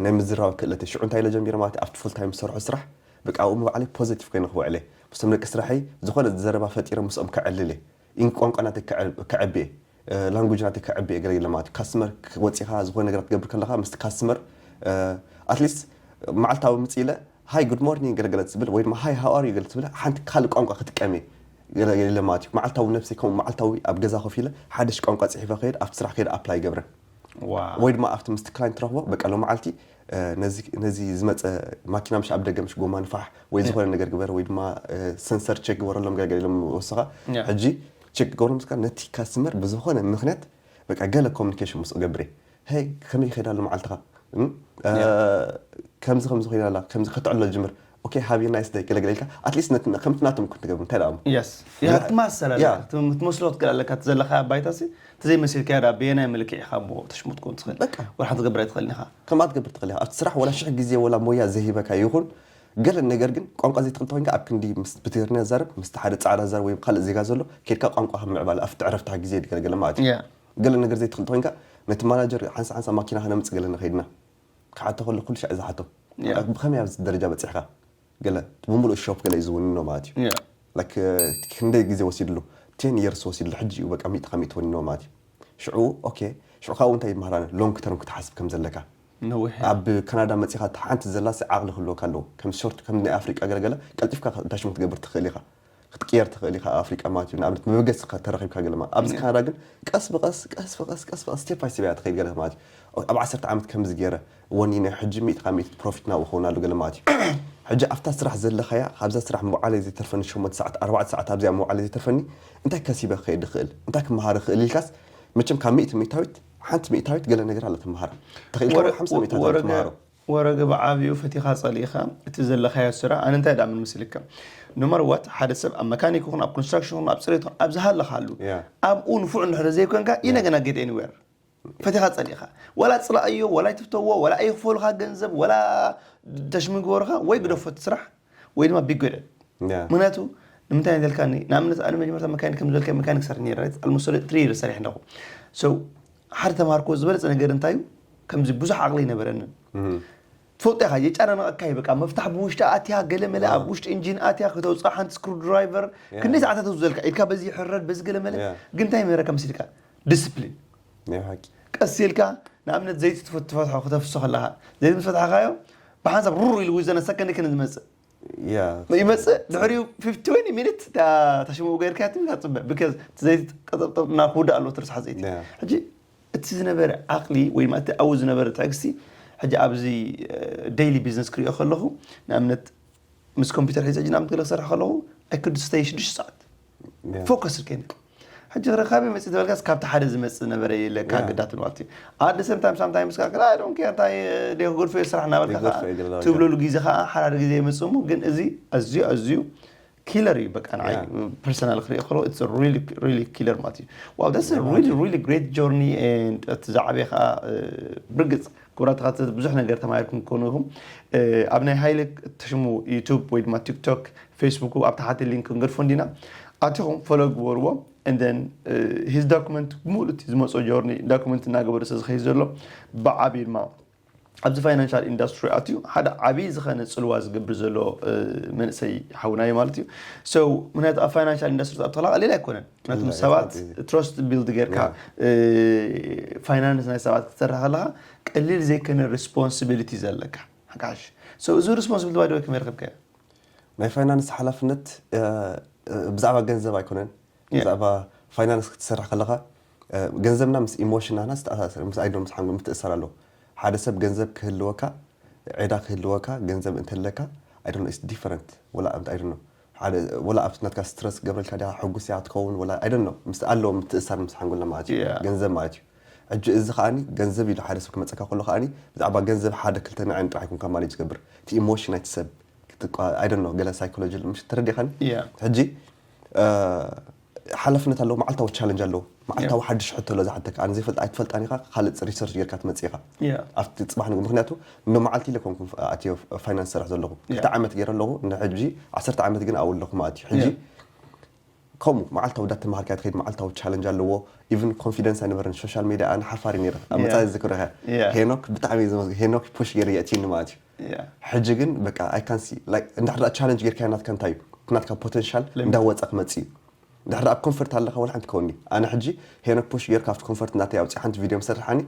ናይ ምዝራብ ክእለተይ ሽዑ እንታይ ኢለ ጀሚረ ማለት ኣብቲ ፉል ታይም ዝሰርሖ ስራሕ በቃ ኣብኡ መባዕለይ ፖዘቲቭ ኮይነ ክውዕለ ምስቶም ደቂ ስራሐይ ዝኾነ ዘረባ ፈጢረ ምስኦም ከዕልል እየ። ኢን ቋንቋ ናተይ ከዕብ- ከዕቢ እየ ላንጉጅ ናተይ ከዕቢ እየ ገለገለ ማለት እዩ። ካስተመር ወፂኻ ዝኾነ ነገር ክትገብር ከለኻ ምስቲ ካስተመር ኣትሊስት መዓልታዊ ምፅ ኢለ ሃይ ጉድ ሞርኒንግ ገለገለ ትብል ወይ ድማ ሃይ ሃው ኣር ዩ ገለ ትብል ሓንቲ ካልእ ቋንቋ ክጥቀም እየ ገለገለ ማለት እዩ። መዓልታዊ ነብሰይ ከምኡ መዓልታዊ ኣብ ገዛ ኮፍ ኢለ ሓደሽ ቋንቋ ፅሒፈ ከይድ ኣብቲ ስራሕ ከይድ ኣፕላይ ይገብረ ዋው። ወይ ድማ ኣብቲ ምስቲ ክላይንት ትረኽቦ በቃ ሎመዓልቲ ነዚ ዝመፀ ማኪና ምሽ ኣብ ደገ ምሽ ጎማ ንፋሕ ወይ ዝኾነ ነገር ግበር ወይ ድማ ሰንሰር ቸክ ግበረሎም ገለገለ ኢሎም ወሰኻ ያ። ሕጂ ቸክ ክገብሮም ስካ ነቲ ካስተመር ብዝኾነ ምኽንያት በቃ ገለ ኮሚኒኬሽን ምስ ገብሬ ሄይ ከመይ ይኸይድ ኣሎ መዓልትኻ እም፣ እ፣ ያ። ከምዚ ከምዚ ኮይና ኣላ ከምዚ ከተዕሎ ጅምር ኦኬ ሃቢ ናይስ ደይ ገለገለ ኢልካ ኣትሊስት ነቲ- ከምቲ ናቶም ክትገብር እንታይ ደኣ የስ ያ ትማሰል ያ። ኣለካ ትም- ትመስሎ ትክእል ኣለካ እቲ ዘለካ ባይታ ሲ እቲ ዘይመሲልካ ዳ በየናይ መልክዕ ኢኻ እሞ ተሽሙጥኩም ትኽእል በቃ። ወላ ሓንቲ ትገብር ኣይትኽእልን ኢኻ ከምኣ ትገብር ትኽእል ኢኻ ኣብቲ ስራሕ ወላ ሽሕ ግዜ ወላ ሞያ ዘይሂበካ ይኹን ገለ ነገር ግን ቋንቋ ዘይትኽእል ተኮይንካ ኣብ ክንዲ ምስ ብትግርኛ ዛረብ ምስቲ ሓደ ፃዕዳ ዛረብ ወይ ካልእ ዜጋ ዘሎ ኬድካ ቋንቋ ምዕባል ኣብቲ ዕረፍትኻ ግዜ ገለገለ ማለት እዩ ያ ገለ ነገር ዘይትኽእል ተኮይንካ ነቲ ማናጀር ሓንሳ ሓንሳ ማኪና ከነምፅእ ገለ ንኸይድና ክሓቶ ከሎ ኩሉ ሻዕ ዝሓቶ ያ። ብኸመይ ኣብዚ ደረጃ በፂሕካ ገለ ብምሉእ ሾፕ ገለ እዩ ዝውንኖ ማለት እዩ ያ ላይክ ክንደይ ግዜ ወሲድሉ ቴን የርስ ወሲድሉ ሕጂ እዩ በቃ ሚእቲ ካብ ሚእቲ ወኒኖ ማለት እዩ ሽዑ ኦኬ ሽዑ ካብኡ እንታይ ይመሃራነ ሎንግ ተርም ክትሓስብ ከም ዘለካ ነዊሕ ኣብ ካናዳ መፂኻ ሓንቲ ዘላ ዓቕሊ ክህልወካ ኣለዎ ከም ሾርት ከም ናይ ኣፍሪቃ ገለገለ ቀልጢፍካ ዳሽም ክትገብር ትኽእል ኢኻ ክትቅየር ትኽእል ኢኻ ኣፍሪቃ ማለት እዩ ንኣብነት መበገሲ ተረኺብካ ገለ ማለት ኣብዚ ያ። ካናዳ ግን ቀስ ብቐስ ቀስ ብቐስ ቀስ ብቐስ ስቴፕ ባይ ስቴፕ እያ ትኸይድ ገለ ማለት እዩ ኣብ ዓሰርተ ዓመት ከምዚ ገይረ ወኒ ናይ ሕጂ ሚእቲ ካብ ሚእቲ ፕሮፊት ናብኡ ክኸውን ኣሎ ገለ ማለት እዩ ሕጂ ኣብታ ስራሕ ዘለኻያ ካብዛ ስራሕ መውዓለይ ዘይተርፈኒ ሸሞንተ ሰዓት ኣርባዕተ ሰዓት ኣብዚኣ መውዓለይ ዘይተርፈኒ እንታይ ከሲበ ክኸይድ ይኽእል እንታይ ክመሃር ይኽእል ኢልካስ መቸም ካብ ሚእቲ ሚእታዊት ሓንቲ ሚእታዊት ገለ ነገር ኣለ ትመሃራ ተኽኢልካ ወረ- ሓምሳ ሚእታዊት ወረገ- ትመሃሮ ወረገ ብዓብዩ ፈቲኻ ጸሊእኻ እቲ ዘለኻዮ ስራሕ ኣነ እንታይ ዳምን ምስልካ ኖመር ዋት ሓደ ሰብ ኣብ መካኒክ ይኹን ኣብ ኮንስትራክሽን ይኹን ኣብ ፅሬት ይኹን ኣብ ዝሃለኻሉ ያ። ኣብኡ ንፉዕ እንድሕር ዘይኮንካ ኢነገና ጌት ኤኒዌር ፈቲኻ ጸሊእኻ ወላ ፅላእዮ ወላ ይትፍተዎ ወላ ኣይኽፈሉኻ ገንዘብ ወላ ተሽሚ ግበሩኻ ወይ ግደፎ እቲ ስራሕ ወይ ድማ be good at it። Yeah. ምክንያቱ ንምንታይ እንተልካኒ፣ ንኣብነት ኣነ መጀመርታ መካኒክ ከም ዝበልካ መካኒክ ሰሪሕ ነይረ፣ right? Almost three years ሰሪሕ ኣለኹ። So ሓደ ተማሃርኮ ዝበለፀ ነገር እንታይ እዩ? ከምዚ ብዙሕ ዓቕሊ ኣይነበረንን። ትፈልጦ ኢኻ፣ የጨናንቐካ እዩ። በቃ መፍታሕ ብውሽጢ ኣትያ ገለ መለ ኣብ ውሽጢ ኢንጂን ኣትያ ክተውፅኣ ሓንቲ ስክሩ ድራይቨር ክንደይ ሰዓታት ትወስደልካ ኢድካ በዚ ይሕረድ በዚ ገለ መለ። Yeah. ግን እንታይ ይመረካ መሲልካ? ዲስፕሊን። ናይ ሓቂ ቀስ ኢልካ ንኣብነት ዘይቲ ትፈ- ትፈትሖ ክተፍሶ ከለኻ ዘይቲ ምስ ፈትሓኻዮ ብሓንሳብ ሩር ኢሉ ውዘነ ሰከንድ ክን ዝመፅእ Yeah. ይመፅእ። ድሕሪኡ twenty ሚኒት ተሽምኡ ገይርካ ትብል ትፅበ because እቲ ዘይቲ ቀጠብጠብ እና ክውዳእ ኣለዎ ትርስሓ ዘይቲ። Yeah. ሕጂ እቲ ዝነበረ ዓቕሊ ወይ ድማ እቲ ኣብኡ ዝነበረ ትዕግስቲ ሕጂ ኣብዚ ዴይሊ ቢዝነስ ክሪኦ ከለኹ ንኣብነት ምስ ኮምፒውተር ሒዘ ጅና ምትገለ ክሰርሕ ከለኹ ኣይክድ ስተይ ሽዱሽተ ሰዓት Yeah. ፎከስ ከይነ ሕጂ ክረካቢ መፅእ ተበልካስ ካብቲ ሓደ ዝመፅእ ዝነበረ የለ Yeah. ካገዳት ማለት እዩ። ኣደ ሰምታይም ሳምታይም ስካ ግራ ዶን ኬር እንታይ ደጎድፎ ስራሕ እናበልካ ይጎድፎ ከዓ ይግላ ትብለሉ ግዜ ከዓ ሓራር ግዜ የመፅእ እሞ ግን እዚ ኣዝዩ ኣዝዩ ኪለር እዩ በቃ ንዓይ Yeah. ፐርሰናል ክሪኦ ከሎ it's really really killer ማለት እዩ። Wow, that's a really really great journey and እቲ ዝዓበየ ከዓ ብርግፅ ክቡራት ተኸታተልቲ ብዙሕ ነገር ተማሂርኩም ክኾኑ ኢኹም። ኣብ ናይ ሃይለ ተሽሙ ዩቱብ ወይ ድማ ቲክቶክ ፌስቡክ ኣብ ታሕቲ ሊንክ ክንገድፎ እንዲና ኣቲኹም ፎሎ ግበርዎ። And then his document ሙሉእ እቲ ዝመፅኦ ጆርኒ ዶኩመንት እናገበረ ስለ ዝኸይድ ዘሎ ብዓብዩ ድማ ኣብዚ ፋይናንሻል ኢንዱስትሪ ኣትዩ ሓደ ዓብዪ ዝኾነ ፅልዋ ዝገብር ዘሎ መንእሰይ ሓውና እዩ ማለት እዩ። So ምክንያቱ ኣብ ፋይናንሻል ኢንዱስትሪ ትኣቱ ከለካ ቀሊል ኣይኮነን። ምክንያቱ ሰባት ትረስት ቢልድ ጌርካ ፋይናንስ ናይ ሰባት ክትሰርሕ ከለካ ቀሊል ዘይኮነ ሪስፖንሲቢሊቲ ዘለካ ሓካሽ። So እዚ ሪስፖንሲቢሊቲ ባይደወይ ከመይ ረክብካዮ? ናይ ፋይናንስ ሓላፍነት ብዛዕባ ገንዘብ ኣይኮነን። ብዛዕባ ፋይናንስ ክትሰርሕ ከለካ ገንዘብና ምስ ኢሞሽናና ዝተኣሳሰር ምስ ኣይዶ ምስ ሓንጎ ምትእሰር ኣለዎ። ሓደ ሰብ ገንዘብ ክህልወካ ዕዳ ክህልወካ ገንዘብ እንተለካ ኣይዶ ስ ዲፈረንት ወላ ኣብቲ ኣይዶ ወላ ኣብቲ ናትካ ስትረስ ክገብረልካ ዲኻ ሕጉስ ኢኻ ትኸውን ወላ ኣይዶ ምስ ኣለዎ ምትእሳር ምስ ሓንጎልና ማለት እዩ። Yeah. ገንዘብ ማለት እዩ። ሕጂ እዚ ከዓኒ ገንዘብ ኢሉ ሓደ ሰብ ክመፀካ ከሎ ከዓኒ ብዛዕባ ገንዘብ ሓደ ክልተ ንዕን ጥራሕ ይኮንካ ማኔጅ ዝገብር እቲ ኢሞሽን ናይቲ ሰብ ኣይዶ ገለ ሳይኮሎጂ ምሽ ተረዲኻኒ። Yeah. ሕጂ ሓላፍነት ኣለዎ። መዓልታዊ ቻለንጅ ኣለዎ። መዓልታዊ ሓድሽ ሕቶ ኣሎ ዝሓተካ ኣነ ዘይፈልጥ ኣይትፈልጣን ኢኻ ካልእ ሪሰርች ጌርካ ትመፅእ ኢኻ። Yeah. ኣብቲ ፅባሕ ንግሆ ምክንያቱ እንዶ መዓልቲ ኢለ ኮንኩ ኣትዮ ፋይናንስ ስራሕ ዘለኹ ክልተ Yeah. ዓመት ገይረ ኣለኹ ንሕጂ ዓሰርተ ዓመት ግን ኣብኡ ኣለኹ ማለት እዩ። ሕጂ Yeah. ከምኡ መዓልታዊ ዳተማሃርካ ትኸይድ መዓልታዊ ቻለንጅ ኣለዎ። ኢቭን ኮንፊደንስ ኣይነበረን ሶሻል ሚድያ ኣነ ሓፋሪ ነይረ ኣብ Yeah. መፃኢ ዝክረኸ Yeah. ሄኖክ ብጣዕሚ እዩ ዘመስግን ሄኖክ ፑሽ ገይረ የእትዩኒ ማለት እዩ። Yeah. ሕጂ ግን በቃ I can see like እንድሕር ዳኣ ቻለንጅ ጌርካ ናትካ እንታይ እዩ ናትካ ፖቴንሻል እንዳወፀ ክመፅእ እዩ። እንድሕር ዳኣ ኮንፈርት ኣለካ ወላ ሓንቲ ከውኒ ኣነ ሕጂ ሄኖክ ፑሽ ጌርካ ኣብቲ ኮንፈርት ናተይ ኣውፅእ ሓንቲ ቪድዮ ምሰርሓኒ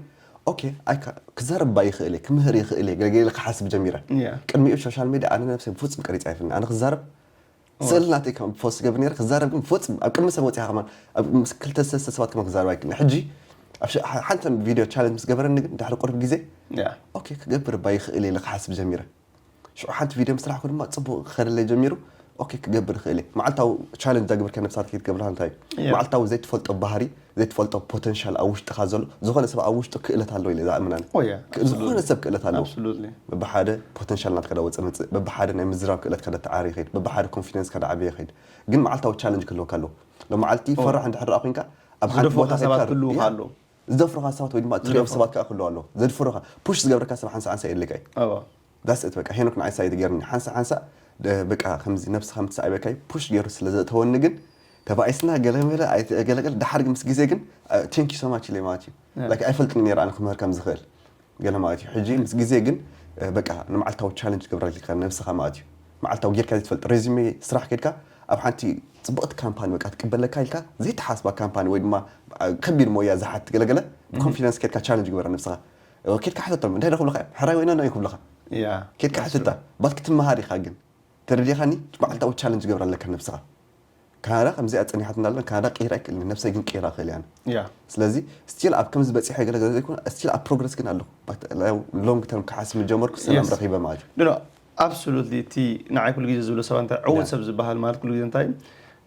ኦኬ ኣይካ ክዛረብ ባ ይኽእል እየ ክምህር ይኽእል እየ ገለገለ ክሓስብ ጀሚረ። Yeah. ቅድሚኡ ሶሻል ሚድያ ኣነ ነብሰይ ብፍፁም ቀሪፃ ይፍኒ ኣነ ክዛረብ ስእሊ ናተይ ከም ፖስት ገብር ነይረ ክዛረብ ግን ፍፁም ኣብ ቅድሚ ሰብ ወፂኻ ከማን ኣብ ምስ ክልተ ሰለስተ ሰባት ከማን ክዛረብ ኣይክእልን። ሕጂ ኣብ ሸ- ሓ- ሓንቲ ቪድዮ ቻለንጅ ምስ ገበረኒ ግን ድሕሪ ቁሩብ ግዜ Yeah. ኦኬ ክገብር እባ ይኽእል እየ ኢለ ክሓስብ ጀሚረ። ሽዑ ሓንቲ ቪድዮ ምስራሕኩ ድማ ፅቡቅ ክኸደለይ ጀሚሩ። ኦኬ ክገብር ይኽእል እየ። መዓልታዊ ቻለንጅ ዳግብርካ ነብሳት ከይትገብርካ እንታይ እዩ? Yeah. መዓልታዊ ዘይትፈልጦ ባህሪ ዘይትፈልጦ ፖተንሻል ኣብ ውሽጥኻ ዘሎ ዝኾነ ሰብ ኣብ ውሽጡ ክእለት ኣለዎ ኢለ ዝኣምን ኣነ። Oh, yeah. ክእ- ዝኾነ ሰብ ክእለት ኣለዎ። Absolutely. በብሓደ ፖተንሻል ናትካ ዳወፀ መፅእ በብሓደ ናይ ምዝራብ ክእለትካ ዳተዓሪ ይኸይድ በብሓደ ኮንፊደንስካ ዳዓበየ ይኸይድ። ግን መዓልታዊ ቻለንጅ ክህልወካ ኣለዎ። ሎመዓልቲ ፈራሕ እንድሕር ደኣ ኮይንካ ኣብ ሓንቲ ዝደፍሩኻ ቦታ ሰባት ከይድካ- ክህልዉ ያ፣ ከለዉ። ዝደፍሩኻ ሰባት ወይ ድማ ትሪኦም ሰባት ከዓ ክህልዉ ኣለዎ ዘድፍሩኻ ፑሽ ዝገብረካ ሰብ ሓንሳ ሓንሳ የድልካ እዩ። እወ። ዳስእት በቃ ሄኖክ ንዓይ ሳይድ ገርኒ ሓንሳ ሓንሳ ደ- በቃ ከምዚ ነብስኻ ምትስኣይ በካይ ፑሽ ገይሩ ስለ ዘእተወኒ ግን ተባኢስና ገለመለ ኣይተገለገል ደሓር ግን ምስ ግዜ ግን ቴንክ ዩ ሶማች ኢለ ማለት እዩ። Yeah. ላይክ ኣይፈልጥን ነይረ ኣነ ክምህር ከም ዝኽእል ገለ ማለት እዩ። ሕጂ ምስ ግዜ ግን እ፣ በቃ ንመዓልታዊ ቻለንጅ ትገብረልካ ነብስኻ ማለት እዩ። መዓልታዊ ጌርካ ዘይትፈልጥ ሬዚሜ ስራሕ ከድካ ኣብ ሓንቲ ፅቡቕቲ ካምፓኒ በቃ ትቅበለካ ኢልካ ዘይተሓስባ ካምፓኒ ወይ ድማ እ፣ ከቢድ ሞያ ዝሓት ገለገለ ኮንፊደንስ ከድካ ቻለንጅ ግበረ ነብስኻ። እ፣ ከድካ ሕተቶም እንታይ ዶ ክብልካ እዮም ሕራይ ወይ ነኖ እዮም ክብልካ። Yeah. ከድካ ሕትታ ባት ክትመሃር ኢኻ ግን ተረዲኻኒ። መዓልታዊ ቻለንጅ ገብረ ኣለካ ነብስኻ። ካናዳ ከምዚኣ ፀኒሓት እንዳለን ካናዳ ቀይራ ኣይክእልን ነብሰይ ግን ቀይራ ክእል እያ። Yeah. ስለዚ ስቲል ኣብ ከምዚ በፂሐ ገለ ገለ ዘይኮነ ስቲል ኣብ ፕሮግረስ ግን ኣለኹ። ሎንግ ተርም ክሓስብ ምጀመርኩ ሰላም Yes. ረኺበ ማለት እዩ። No, no, absolutely እቲ ንዓይ ኩሉ ግዜ ዝብሎ ሰባት እንታይ ዕውት Yeah. ሰብ ዝበሃል ማለት ኩሉ ግዜ እንታይ እዩ?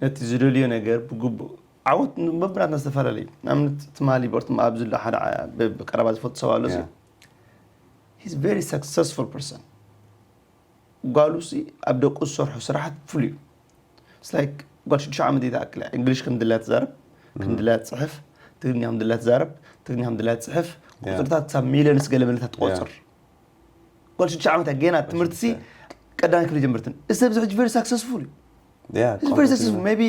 ነቲ ዝደልዮ ነገር ብግቡእ ዓወት በብናትና ዝተፈላለዩ ንኣብነት ትማሊ በርትም ኣብዚ ዘሎ ሓደ ዓ- ብ- ብቀረባ ዝፈልጡ ሰብ ኣሎ እዚ Yeah. He's very successful person. ጓሉ ሲ ኣብ ደቁ ዝሰርሑ ስራሓት ፍሉይ እዩ። It's like ጓል ሽዱሽተ ዓመት እየ ትኣክል እያ እንግሊሽ ከም ድላያ ትዛረብ ከም ድላያ ትፅሕፍ ትግርኛ ከም ድላያ ትዛረብ ትግርኛ ከም ድላያ ትፅሕፍ Yeah. ቁፅርታት ሳብ ሚሊዮንስ ገለ መለታት ትቆፅር። ጓል ሽዱሽተ ዓመት እያ ገና ትምህርቲ ሲ ቀዳማይ ክፍሊ ጀምርትን እዚ ሰብ እዚ ሕጂ very successful እዩ። Yeah, It's very successful. Maybe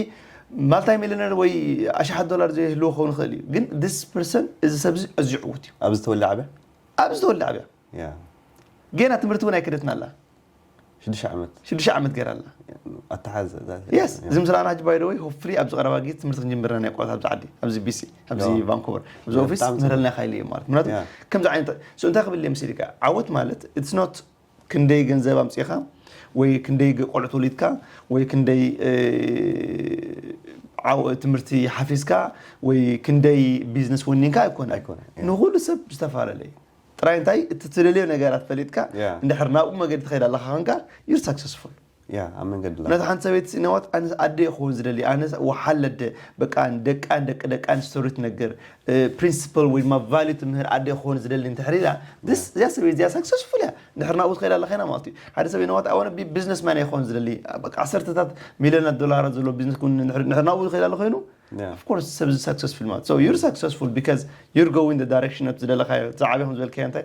multi millionaire ወይ ኣሽሓት ዶላር ዘይህልዎ ክኸውን ይኽእል እዩ፣ ግን this person እዚ ሰብ እዚ ኣዝዩ ዕዉት እዩ። ኣብዚ ተወልደ ዓብያ? ኣብዚ ተወልደ ዓብያ። Yeah. ጌና ትምህርቲ እውን ኣይከደትን ኣላ። ሽዱሽተ ዓመት ሽዱሽተ ዓመት ገይራ ኣላ። ኣተሓዘ Yes፣ እዚ ምስላ ሕጂ by the way hopefully ኣብዚ ቀረባ ግዜ ትምህርቲ ክንጅምር ኢና ናይ ቆልዑት ኣብዚ ዓዲ፣ ኣብዚ ቢሲ፣ ኣብዚ Yeah. ቫንኮቨር፣ ኣብዚ Yeah, ኦፊስ ብጣዕሚ ምህረልና ይኽእል እዩ ማለት ምክንያቱ Yeah. ከምዚ ዓይነት so እንታይ ክብል እየ መሲልካ ዓወት ማለት it's not ክንደይ ገንዘብ ኣምፂእኻ ወይ ክንደይ ገ- ቆልዑት ወሊድካ ወይ ክንደይ እ፣ ዓው- ትምህርቲ ሓፊዝካ ወይ ክንደይ ቢዝነስ ወኒንካ ኣይኮነ ኣይኮነ፣ yeah. ንኩሉ ሰብ ዝተፈላለየ ጥራይ እንታይ እቲ ትደልዮ ነገራት ፈሊጥካ Yeah. እንድሕር ናብኡ መገዲ ትኸይድ ኣለካ ኮንካ you're successful። Yeah፣ ኣብ መንገዲ ላ ነቲ ሓንቲ ሰበይቲ you know what ኣነ ኣደ ክኸውን ዝደሊ ኣነ ወሓለደ በቃ ደቃን ደቂ ደቃን ስቶሪ ትነግር ፕሪንሲፕል ወይ ድማ ቫልዩ ትምህር ኣደ ክኸውን ዝደሊ እንድሕር ኢላ this እዚኣ ሰበይቲ እዚኣ ሳክሰስፉል እያ። እንድሕር ናብኡ ትኸይድ ኣለካ ኢና ማለት እዩ። ሓደ ሰብ you know what ኣነ ቢዝነስ ማን ክኸውን ዝደሊ በቃ ዓሰርተታት ሚልዮናት ዶላራት ዘለዎ ቢዝነስ ክውን እንድሕር እንድሕር ናብኡ ዝኸይድ ኣሎ ኮይኑ Yeah. of course ሰብ እዚ ሳክሰስፉል ማለት so you're successful because you're going the direction of ዝደለካዮ ዝዓበ ከም ዝበልካዮ እንታይ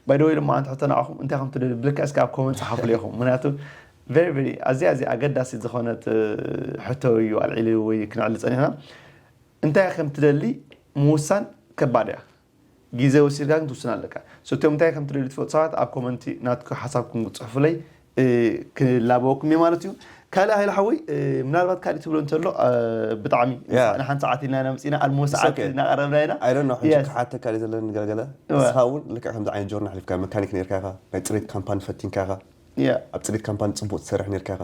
by the way ድማ ኣንቲ ሕቶ ንዓኹም እንታይ ከም ትደልዩ ብልክዕ እስከ ኣብ ኮመንት ጸሓፉሉ ኢኹም ምክንያቱ very very ኣዝያ ኣዝያ ኣገዳሲት ዝኾነት እ፣ ሕቶ እዩ ኣልዒሉ ወይ ክንዕሊ ጸኒሕና እንታይ ከም ትደሊ ምውሳን ከባድ እያ። ግዜ ወሲድካ ግን ትውስን ኣለካ። So እቶም እንታይ ከም ትደልዩ ትፈልጡ ሰባት ኣብ ኮመንቲ ናትኩ ሓሳብኩም ክትጽሕፉለይ እ፣ ክላበወኩም እየ ማለት እዩ። ካልእ ሃይለ ሓወይ እ፣ ምናልባት ካልእ ትብሎ እንተሎ እ፣ ብጣዕሚ Yeah. ንሓንቲ ሰዓት ኢልና ኢና መፂና ኣልሞ It's ሰዓት okay. እናቐረብና ኢና። I don't know ሕጂ Yes. ክሓተካ ድየ ዘለኒ ገልገለ እወ። ንስኻ እውን ልክዕ ከምዚ ዓይነት ጆርኒ ሓሊፍካ መካኒክ ነርካ ኢኻ ናይ ፅሬት ካምፓኒ ፈቲንካ ኢኻ Yeah. ኣብ ፅሬት ካምፓኒ ፅቡቅ ትሰርሕ ነርካ ኢኻ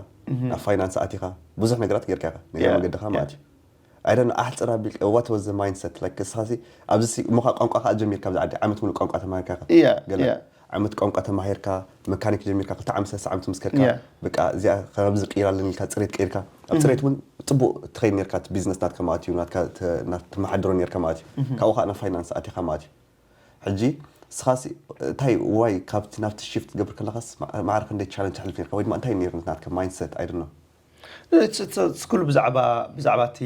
ኣብ ፋይናንስ ኣቲኻ ብዙሕ ነገራት ጌርካ ኢኻ ናይ Yeah. መገድኻ ማለት እዩ ኣይደን ኣሕፅር ኣቢል what was the mindset like እስኻሲ ኣብዚ ሲ- እሞ ኸዓ ቋንቋ ከዓ ጀሚርካ ኣብዚ ዓዲ ዓመት ሙሉእ ቋንቋ ተማሂርካ ኢኻ Yeah, ገለ yeah. ዓመት ቋንቋ ተማሂርካ መካኒክ ጀሚርካ ክልተ ዓመት ሰለስተ ዓመት ምስ ከድካ Yeah. በቃ እዚኣ ከምዚ ቅይር ኣለኒ ኢልካ ፅሬት ቀይርካ ኣብ ፅሬት እውን ፅቡቅ ትኸይድ ነርካ እቲ ቢዝነስ ናትካ ማለት እዩ ናትካ ተ- ናት- ትመሓድሮ ነርካ ማለት እዩ ካብኡ ከዓ ናብ ፋይናንስ ኣቲኻ ማለት እዩ ሕጂ እስኻሲ እንታይ ዋይ ካብቲ ናብቲ ሽፍት ትገብር ከለኻስ ማ- ማዕረ ክንደይ ቻለንጅ ተሕልፍ ነርካ ወይ ድማ እንታይ ነይሩ ናትካ ማይንድሰት ኣይደኖ It's- it's- it's ኩሉ ብዛዕባ ብዛዕባ እቲ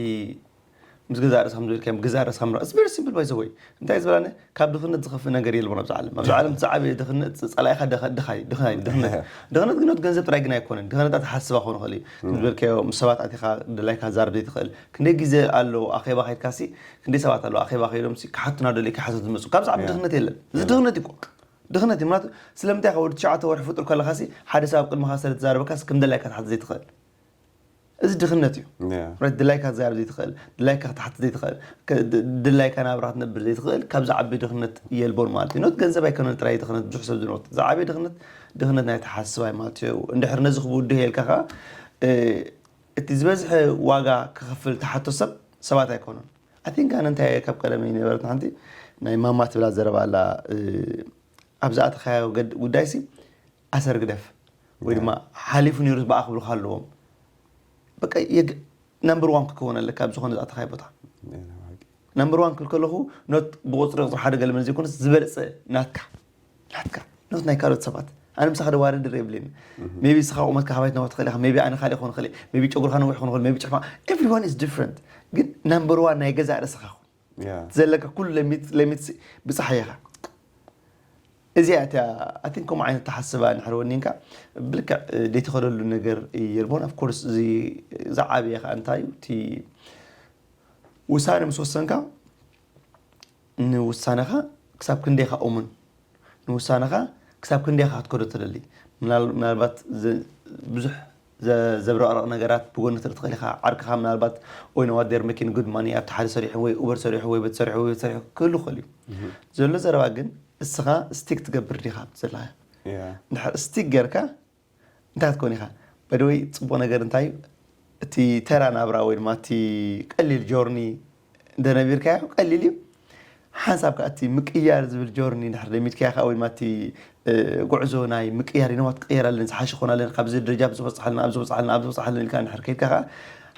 ምስ ገዛእ ርእስኻ ምዝብል ከም ገዛእ ርእስኻ ምራ it's very simple by the way እንታይ ዝበላኒ ካብ ድኽነት ዝኸፍእ ነገር የልቦን ኣብዚ ዓለም ኣብዚ ዓለም ዝዓበየ ድኽነት ጸላኢኻ ድኻ- ድኻይ ድኻይ ድኽነት ድኽነት ግን ኖት ገንዘብ ጥራይ ግን ኣይኮነን ድኽነት ኣተሓስባ ክኾን ይኽእል እዩ ዝበልካዮ ምስ ሰባት ኣቲኻ ድላይካ ዛርብ ዘይትኽእል ክንደይ ግዜ ኣሎ ኣኼባ ከይድካሲ ክንደይ ሰባት ኣሎ ኣኼባ ከይዶም ሲ ክሓቱና ደለይ ክሓቱ ዝመፁ ካብ ዝዓቢ ድኽነት የለን እዚ ድኽነት እዩ ድኽነት እዩ ምክንያቱ ስለምንታይ ካብ ወዲ ትሽዓተ ወርሒ ፍጡር ከለኻሲ ሓደ ሰብ ኣብ ቅድመኻ ስለ ትዛረበካስ ከም ደላይካ ትሓት ዘይትኽእል እዚ ድኽነት እዩ ድላይካ ክትዛረብ ዘይትኽእል ድላይካ ክትሓትት ዘይትኽእል ድላይካ ናብራ ክትነብር ዘይትኽእል ካብ ዝዓቢ ድኽነት የልቦን ማለት እዩ ኖት ገንዘብ ኣይኮነን ጥራይ ድኽነት ብዙሕ ሰብ ዝኖት ዝዓበየ ድኽነት ድኽነት ናይ ተሓስባይ ማለት እዩ እንድሕር ነዚ ክብውድህ የልካ ከዓ እቲ ዝበዝሐ ዋጋ ክኸፍል ተሓቶ ሰብ ሰባት ኣይኮኑን ኣቲንክ ኣነ እንታይ ካብ ቀደመይ ነበረት ሓንቲ ናይ ማማ ትብላ ዘረባ ኣላ ኣብ ዝኣተኻዮ ጉዳይሲ ኣሰር ግደፍ ወይ ድማ ሓሊፉ ነይሩ በኣ ክብሉካ ኣለዎም በቃ ናምበር ዋን ክትከውን ኣለካ ኣብ ዝኾነ ዝኣተኻዮ ቦታ ናምበር ዋን ክብል ከለኹ ኖት ብቁፅሪ ቁፅሪ ሓደ ገለ መን ዘይኮነስ ዝበለፀ ናትካ ናትካ ኖት ናይ ካልኦት ሰባት ኣነ ምሳኻ ደዋርድር የብለኒ ሜቢ ስኻ ቁመት ካባይ ትነውሕ ትኽእል ኢኻ ሜቢ ኣነ ካልእ ክኾን ይኽእል ሜቢ ጨጉርካ ነዊሕ ክኾን ይኽእል ሜቢ ጭሕማ everyone is different ግን ናምበር ዋን ናይ ገዛእ ርእስኻ ዘለካ ኩሉ ለሚት ለሚት ብጻሓ ኢኻ እዚኣ እቲያ ኣቲን ከምኡ ዓይነት ተሓስባ እንድሕር ወኒንካ ብልክዕ ዘይትኸደሉ ነገር የልቦን of course እዚ ዝዓበየ ከዓ እንታይ እዩ እቲ ውሳነ ምስ ወሰንካ ንውሳነኻ ክሳብ ክንደይኻ እሙን ንውሳነኻ ክሳብ ክንደይኻ ክትከዶ ትደሊ ምናልባት ብዙሕ ዘብረቕረቕ ነገራት ብጎኒ ትርኢ ትኽእል ኢኻ ዓርክኻ ምናልባት ወይ ነዋት ዴር ሜኪን ጉድ ማኒ ኣብቲ ሓደ ሰሪሑ ወይ ኡበር ሰሪሑ ወይ ቤት ሰሪሑ ወይ ቤት ሰሪሑ ክህሉ ይኽእል እዩ ዘሎ ዘረባ ግን እስኻ ስቲክ ትገብር ዲኻ ኣብቲ ዘለኻ እንድሕር ስቲክ ጌርካ እንታይ ክትከውን ኢኻ በደወይ ፅቡቕ ነገር እንታይ እዩ እቲ ተራ ናብራ ወይ ድማ እቲ ቀሊል ጆርኒ እንደነቢርካዮ ቀሊል እዩ ሓንሳብ ከዓ እቲ ምቅያር ዝብል ጆርኒ እንድሕር ለሚድካዮ ከዓ ወይ ድማ እቲ ጉዕዞ ናይ ምቅያር ኢነማ ክትቀየር ኣለኒ ዝሓሸ ክኾን ኣለኒ ካብዚ ደረጃ ኣብዚ በፅሓልና ኣብዚ በፅሓልና ኣብዚ በፅሓልና ኢልካ እንድሕር ከይድካ ከዓ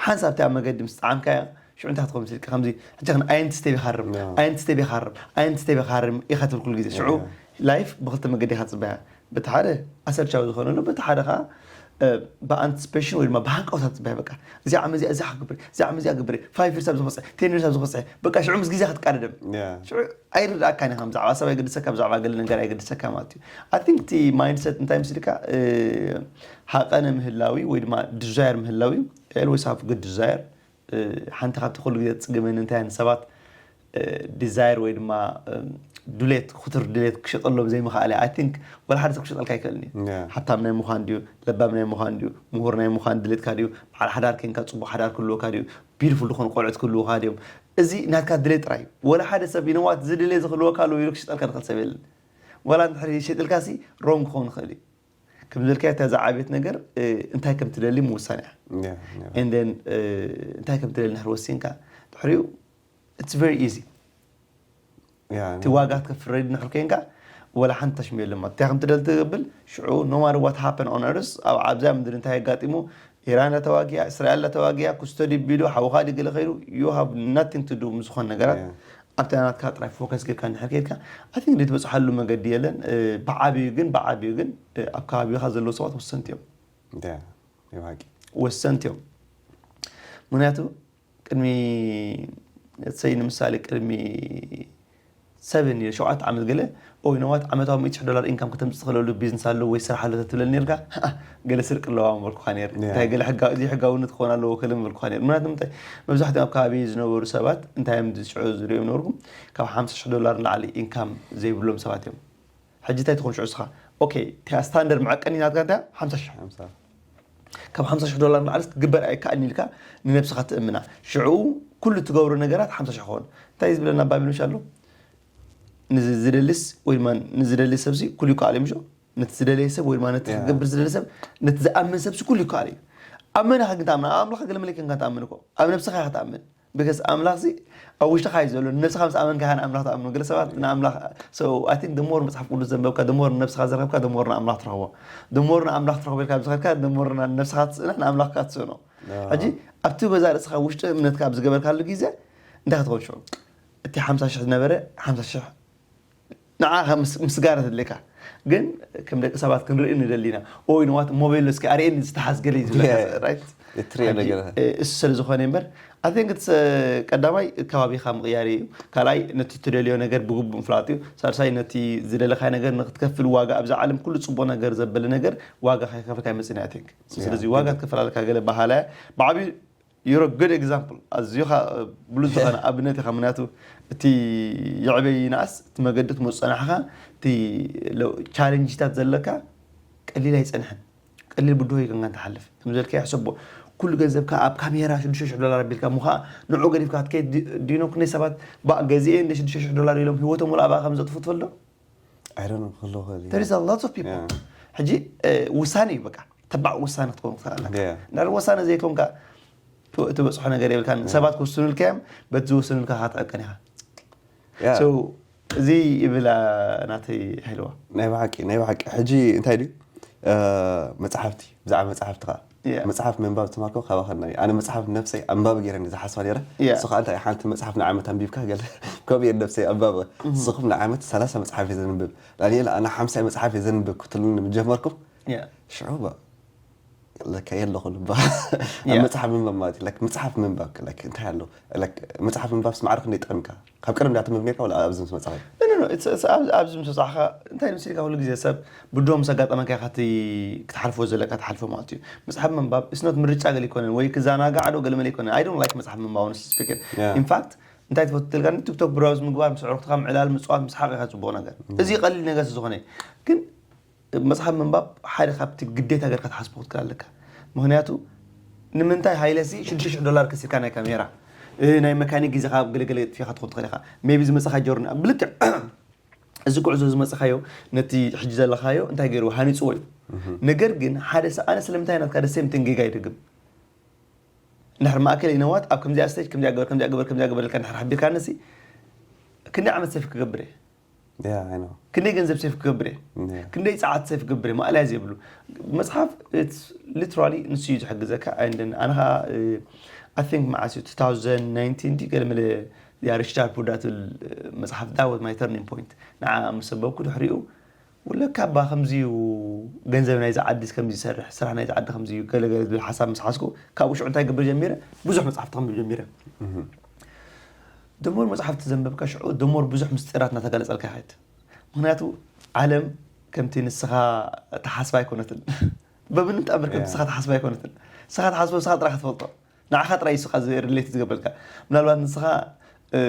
ሓንሳብ እቲ ኣብ መገዲ ምስ ጠዓምካዮ ሽዑ እንታይ ክትኸውን ስልካ ከምዚ ሕጂ ክን ኣየንቲ ስቴብ ይኻርም ኣየንቲ ስቴብ ይኻርም ኣየንቲ ስቴብ ይኻርም ኢኻ ትብል ኩሉ ግዜ ሽዑ ላይፍ ብክልተ መገዲ ኢኻ ትፅበያ በቲ ሓደ ኣሰልቻዊ ዝኾነሉ በቲ ሓደ ከዓ ብኣንቲስፔሽን ወይ ድማ ብሃንቀውታ ትፅበያ። በቃ እዚኣ ዓመት እዚኣ እዚኣ ክገብር፣ እዚኣ ዓመት እዚኣ ክገብር፣ ፋይቭ ይርስ ኣብ ዝበፅሐ፣ ቴን ይርስ ኣብ ዝበፅሐ፣ በቃ ሽዑ ምስ ግዜ ክትቃደደም። ሽዑ ኣይርድኣካን ኢኻ። ብዛዕባ ሰብ ኣይገድሰካ፣ ብዛዕባ ገለ ነገር ኣይገድሰካ ማለት እዩ። ኣይ ቲንክ እቲ ማይንድሰት እንታይ ምስልካ፣ ሃቐነ ምህላዊ ወይ ድማ ዲዛየር ምህላዊ፣ ኦልዌይስ ሃቭ ጉድ ዲዛየር። ሓንቲ ካብቲ ኩሉ ግዜ ትፅግመኒ እንታይ፣ ንሰባት ዲዛይር ወይ ድማ ድሌት፣ ክቱር ድሌት ክሸጠሎም ዘይምኽኣለ። ኣይ ቲንክ ወላ ሓደ ሰብ ክሸጠልካ ኣይክእልን እዩ። Yeah. ሓብታም ናይ ምዃን ድዩ፣ ለባም ናይ ምዃን ድዩ፣ ምሁር ናይ ምዃን ድሌትካ ድዩ፣ በዓል ሓዳር ኬንካ ፅቡቅ ሓዳር ክህልወካ ድዩ፣ ቢዩቲፉል ዝኾኑ ቆልዑት ክህልውካ ድዮም፣ እዚ ናትካ ድሌት ጥራይ እዩ። ወላ ሓደ ሰብ ይነዋት ዝድሌ ዝክልወካ ኣለዎ ኢሉ ክሸጠልካ ዝኽእል ሰብ የለን። ወላ እንድሕር ይሸጥልካ ሲ ሮንግ ክኸውን ይኽእል እዩ። ከም ዝበልካዮ እታ ዝዓበየት ነገር እንታይ ከም ትደሊ ምውሳን እያ። Yeah, yeah. And then እንታይ ከም ትደሊ እንድሕር ወሲንካ ድሕሪኡ it's very easy። Yeah, እቲ ዋጋ ትከፍል ሬዲ እንድሕር ኮይንካ ወላ ሓንቲ ተሽምዮ ኣለማ እንታይ ከም ትደሊ ትብል ሽዑ no matter what happen on earth ኣብ ኣብዛ ምድሪ እንታይ ኣጋጢሙ ኢራን ተዋጊያ እስራኤል ተዋጊያ ኩስተዲ ቢሉ ሓውኻ ድገለ ከይዱ you have nothing to do ምስ ዝኾነ ነገራት Yeah. ኣብታ ናትካ ጥራይ ፎከስ ጌርካ እንድሕር ከይድካ ኣይ ቲንክ ንትበፅሓሉ መገዲ የለን። ብዓብዩ ግን ብዓብዩ ግን ኣብ ከባቢኻ ዘለዉ ሰባት ወሰንቲ እዮም። Yeah. ናይ ብሓቂ። ወሰንቲ እዮም። ምክንያቱ ቅድሚ ሰይ ንምሳሌ ቅድሚ ሰብን ሸውዓተ ዓመት ገለ ኦይ ነዋት ዓመታዊ ሚእቲ ሽሕ ዶላር ኢንካም ከተምፅእ ትኽእለሉ ቢዝነስ ኣሎ ወይ ስራሕ ኣሎ ተትብለኒ ነርካ ገለ ስርቂ ኣለዋ ምበልኩኻ ነር Yeah. እንታይ ገለ ሕጋ- እዚ ሕጋውነት ክኾን ኣለዎ ከለ ምበልኩኻ ነር ምክንያቱ ምንታይ መብዛሕትኦም ኣብ ከባቢ ዝነበሩ ሰባት እንታይ እዮም ዝሽዑ ዝሪኦም ነበርኩም ካብ ሓምሳ ሽሕ ዶላር ንላዕሊ ኢንካም ዘይብሎም ሰባት እዮም። ሕጂ እንታይ ትኾን ሽዑ ስኻ ኦኬ እቲያ ስታንደርድ መዐቀኒ ናትካ እንታይ ሓምሳ ሽሕ ሓምሳ። ካብ ሓምሳ ሽሕ ዶላር ንላዕሊ ክትግበር ኣይከኣልን ኢልካ ንነብስኻ ትእምና። ሽዑ ኩሉ ትገብሮ ነገራት ሓምሳ ሽሕ ክኾን እንታይ ዝብለና ባቢሎሽ ኣሎ ንዝደልስ ወይ ድማ ንዝደሊ ሰብሲ ኩሉ ይከኣል እዩ ምሾ ነቲ ዝደለየ ሰብ ወይ ድማ ነቲ Yeah. ክገብር ዝደሊ ሰብ ነቲ ዝኣምን ሰብሲ ኩሉ ይከኣል እዩ። ኣብ መን ኢኻ ግን ትኣምን ኣብ ኣምላኽ ገለ መለክ ኢኻ ትኣምን እኮ ኣብ ነብስኻ ኢኻ ትኣምን because ኣምላኽ ሲ ኣብ ውሽጥኻ እዩ ዘሎ ነብስኻ ምስ ኣመንካ ኢኻ ንኣምላኽ ትኣምኑ ገለ ሰባት ንኣምላኽ so I think the more መጽሓፍ ቅዱስ ዘንበብካ the more ነብስኻ ዘረብካ the more ንኣምላኽ ትረኽቦ the more ንኣምላኽ ትረኽቦ ኢልካ ብዝኸድካ the more ነብስኻ ትስእና ንኣምላኽካ ትስእኖ Yeah. ሕጂ ኣብቲ ገዛ ርእስኻ ውሽጢ እምነትካ ኣብ ዝገበርካሉ ግዜ እንታይ ክትኸውን ሽዑ እቲ ሓምሳ ሽሕ ዝነበረ ሓምሳ ሽሕ ንዓ ምስጋር ተድልካ ግን ከም ደቂ ሰባት ክንርኢ ንደሊና ኦይ ንዋት ሞባይል እስኪ ኣርእየኒ ዝተሓዝገለ እዩ ዝብለካ Yeah. right እትሪኦ ሕጂ፣ ነገር። እ፣ እሱ ስለ ዝኾነ እምበር ኣይ ቲንክ ቀዳማይ ከባቢኻ ምቕያር እዩ ካልኣይ ነቲ ትደልዮ ነገር ብግቡእ ምፍላጥ እዩ ሳልሳይ ነቲ ዝደለኻይ ነገር ንክትከፍል ዋጋ ኣብዛ ዓለም ኩሉ ፅቡቅ ነገር ዘበለ ነገር ዋጋ ከይከፈልካ ይመፅን ኣይ ቲንክ ስለዚ Yeah. ዋጋ ትከፍል ኣለካ ገለ በሃላ ብዓብዩ you're a good example ኣዝኻ ብሉፅ ዝኾነ ኣብነት ኢኻ ምክንያቱ እቲ ይዕበይ ይንኣስ እቲ መገዲ ትመፁ ፀናሕኻ እቲ ቻለንጅታት ዘለካ ቀሊል ኣይፀንሐን ቀሊል ብድሆ ይገንጋን ትሓልፍ ከም ዘልካ ይሕሰቦ ኩሉ ገንዘብካ ኣብ ካሜራ ሽዱሽተ ሽሕ ዶላር ኣቢልካ ምዃ ንዑ ገዲፍካ ክትከይድ ዲ- ዲኖ ክንደይ ሰባት ባእ ገዚኤ እንደ ሽዱሽተ ሽሕ ዶላር ኢሎም ህይወቶም ወላ ኣብኣ ከም ዘጥፉ ትፈልዶ I don't know ክህልዎ ክእል እዩ። there is a lot of people Yeah. ሕጂ እ፣ ውሳኔ እዩ በቃ ተባዕ ውሳኔ ክትከውን ትኽእል ኣለካ Yeah. እንዳ ውሳኔ ዘይኮንካ ት- ትበፅሖ ነገር የብልካን ሰባት ክውስኑልካ እዮም በቲ ዝወሰኑልካ ክትዕቀን ኢኻ Yeah. So እዚ ይብል እ፣ ናተይ ሄልዋ ናይ ብሓቂ ናይ ብሓቂ ሕጂ እንታይ ድዩ እ፣ መፅሓፍቲ ብዛዕባ መፅሓፍቲ ከዓ Yeah. መፅሓፍ ምንባብ ተማርኮ ካባኸና እዩ ኣነ መፅሓፍ ነብሰይ ኣንባቢ ገይረ ዝሓስባ ነረ Yeah. ንስኻ እንታይ ሓንቲ መፅሓፍ ንዓመት ኣንቢብካ ገለ ከምኡ እየ ነብሰይ ኣንባቢ ንስኹም ንዓመት ሰላሳ መፅሓፍ እየ ዘንብብ ዳንኤል ኣነ ሓምሳ መፅሓፍ እየ ዘንብብ ክትሉኒ ምጀመርኩም Yeah. ሽዑ ባ ለካ የለኹ ልባ ኣብ Yeah. መፅሓፍ ምንባብ ማለት እዩ like መፅሓፍ ምንባብ like እንታይ ኣሎ like መፅሓፍ ምንባብ ስማዕሪ ክንደይ ጠቕምካ ካብ ቀደም ዳተንብብ ነርካ ወላ ኣብዚ ምስ መፅኻ No, no, no, it's- it's- ኣብ- ኣብዚ ምስ በፃሕካ እንታይ ምስ ኢልካ ኩሉ ግዜ ሰብ ብድሆ ምስ ኣጋጠመካ ኢኻ እቲ ክትሓልፎ ዘለካ ትሓልፎ ማለት እዩ መፅሓፍ ምንባብ it's not ምርጫ ገለ ይኮነን ወይ ክዘናጋዕ ዶ ገለ መለ ይኮነን I don't like መፅሓፍ ምንባብ honestly speaking Yeah. in fact እንታይ ትፈቱ ትልካኒ ቲክቶክ ብራውዝ ምግባር ምስ ዕሩክትኻ ምዕላል ምፅዋት ምስ ሓቂ ኢኻ ፅቡቅ ነገር እዚ ቀሊል ነገር ስለ ዝኾነ ግን መፅሓፍ ምንባብ ሓደ ካብቲ ግዴታ ገርካ ትሓስቦ ክትክእል ኣለካ ምክንያቱ ንምንታይ ሃይለሲ ሽዱሽተ ሽሕ ዶላር ከሲርካ ናይ ካሜራ እ፣ ናይ መካኒክ ግዜኻ ኣብ ገለገለ ጥፊኻ ትኾን ትኽእል ኢኻ ሜቢ ዝመፅኻ ጆርኒ ብልክዕ እዚ ጉዕዞ ዝመፅኻዮ ነቲ ሕጂ ዘለኻዮ እንታይ ገይርዎ ሃኒፅዎ እዩ ነገር ግን ሓደ ሰብ ኣነ ስለምንታይ ናትካ ደሴም ትን ጌጋ ይደግም እንድሕር ማእከል ይነዋት ኣብ ከምዚኣ ስቴጅ ከምዚኣ ገበር ከምዚኣ ገበር ከምዚኣ ገበር ኢልካ እንድሕር ሓቢርካ ነሲ ክንደይ ዓመት ሰፍ ክገብር እየ Yeah, I know. ክንደይ ገንዘብ ሴፍ ክገብር እየ Yeah. ክንደይ ፀዓት ሴፍ ክገብር እየ ማእላይ ዘይብሉ መፅሓፍ ሊትራሊ ንሱ እዩ ዝሕግዘካ ኣይንደን ኣነ ከዓ ኣይ ቲንክ መዓስ እዩ two thousand nineteen ዲ ገለ መለ ያ ሪች ዳድ ፑር ዳድ ትብል መፅሓፍ that was my turning point ንዓ ምስ ኣንበብኩ ድሕሪኡ ወለካ ባ ከምዚዩ ገንዘብ ናይዚ ዓዲ ከምዚ ይሰርሕ፣ ስራሕ ናይዚ ዓዲ ከምዚዩ ገለገለ ዝብል ሓሳብ ምስ ሓዝኩ፣ ካብኡ ሽዑ እንታይ ገብር ጀሚረ? ብዙሕ መጽሓፍቲ ከንብብ ጀሚረ። ደሞር መጽሓፍቲ ዘንበብካ ሽዑ ደሞር ብዙሕ ምስጢራት እናተጋለጸልካ ይኸይድ። ምክንያቱ ዓለም ከምቲ ንስኻ ተሓስባ ኣይኮነትን። በብንም ተኣምር ከምቲ ንስኻ ተሓስባ ኣይኮነትን። ንስኻ ተሓስቦ ንስኻ ጥራይ ክትፈልጦ፣ ንዓኻ ጥራይ እዩ ንስኻ ሪሌት ዝገብረልካ። ምናልባት ንስኻ እ፣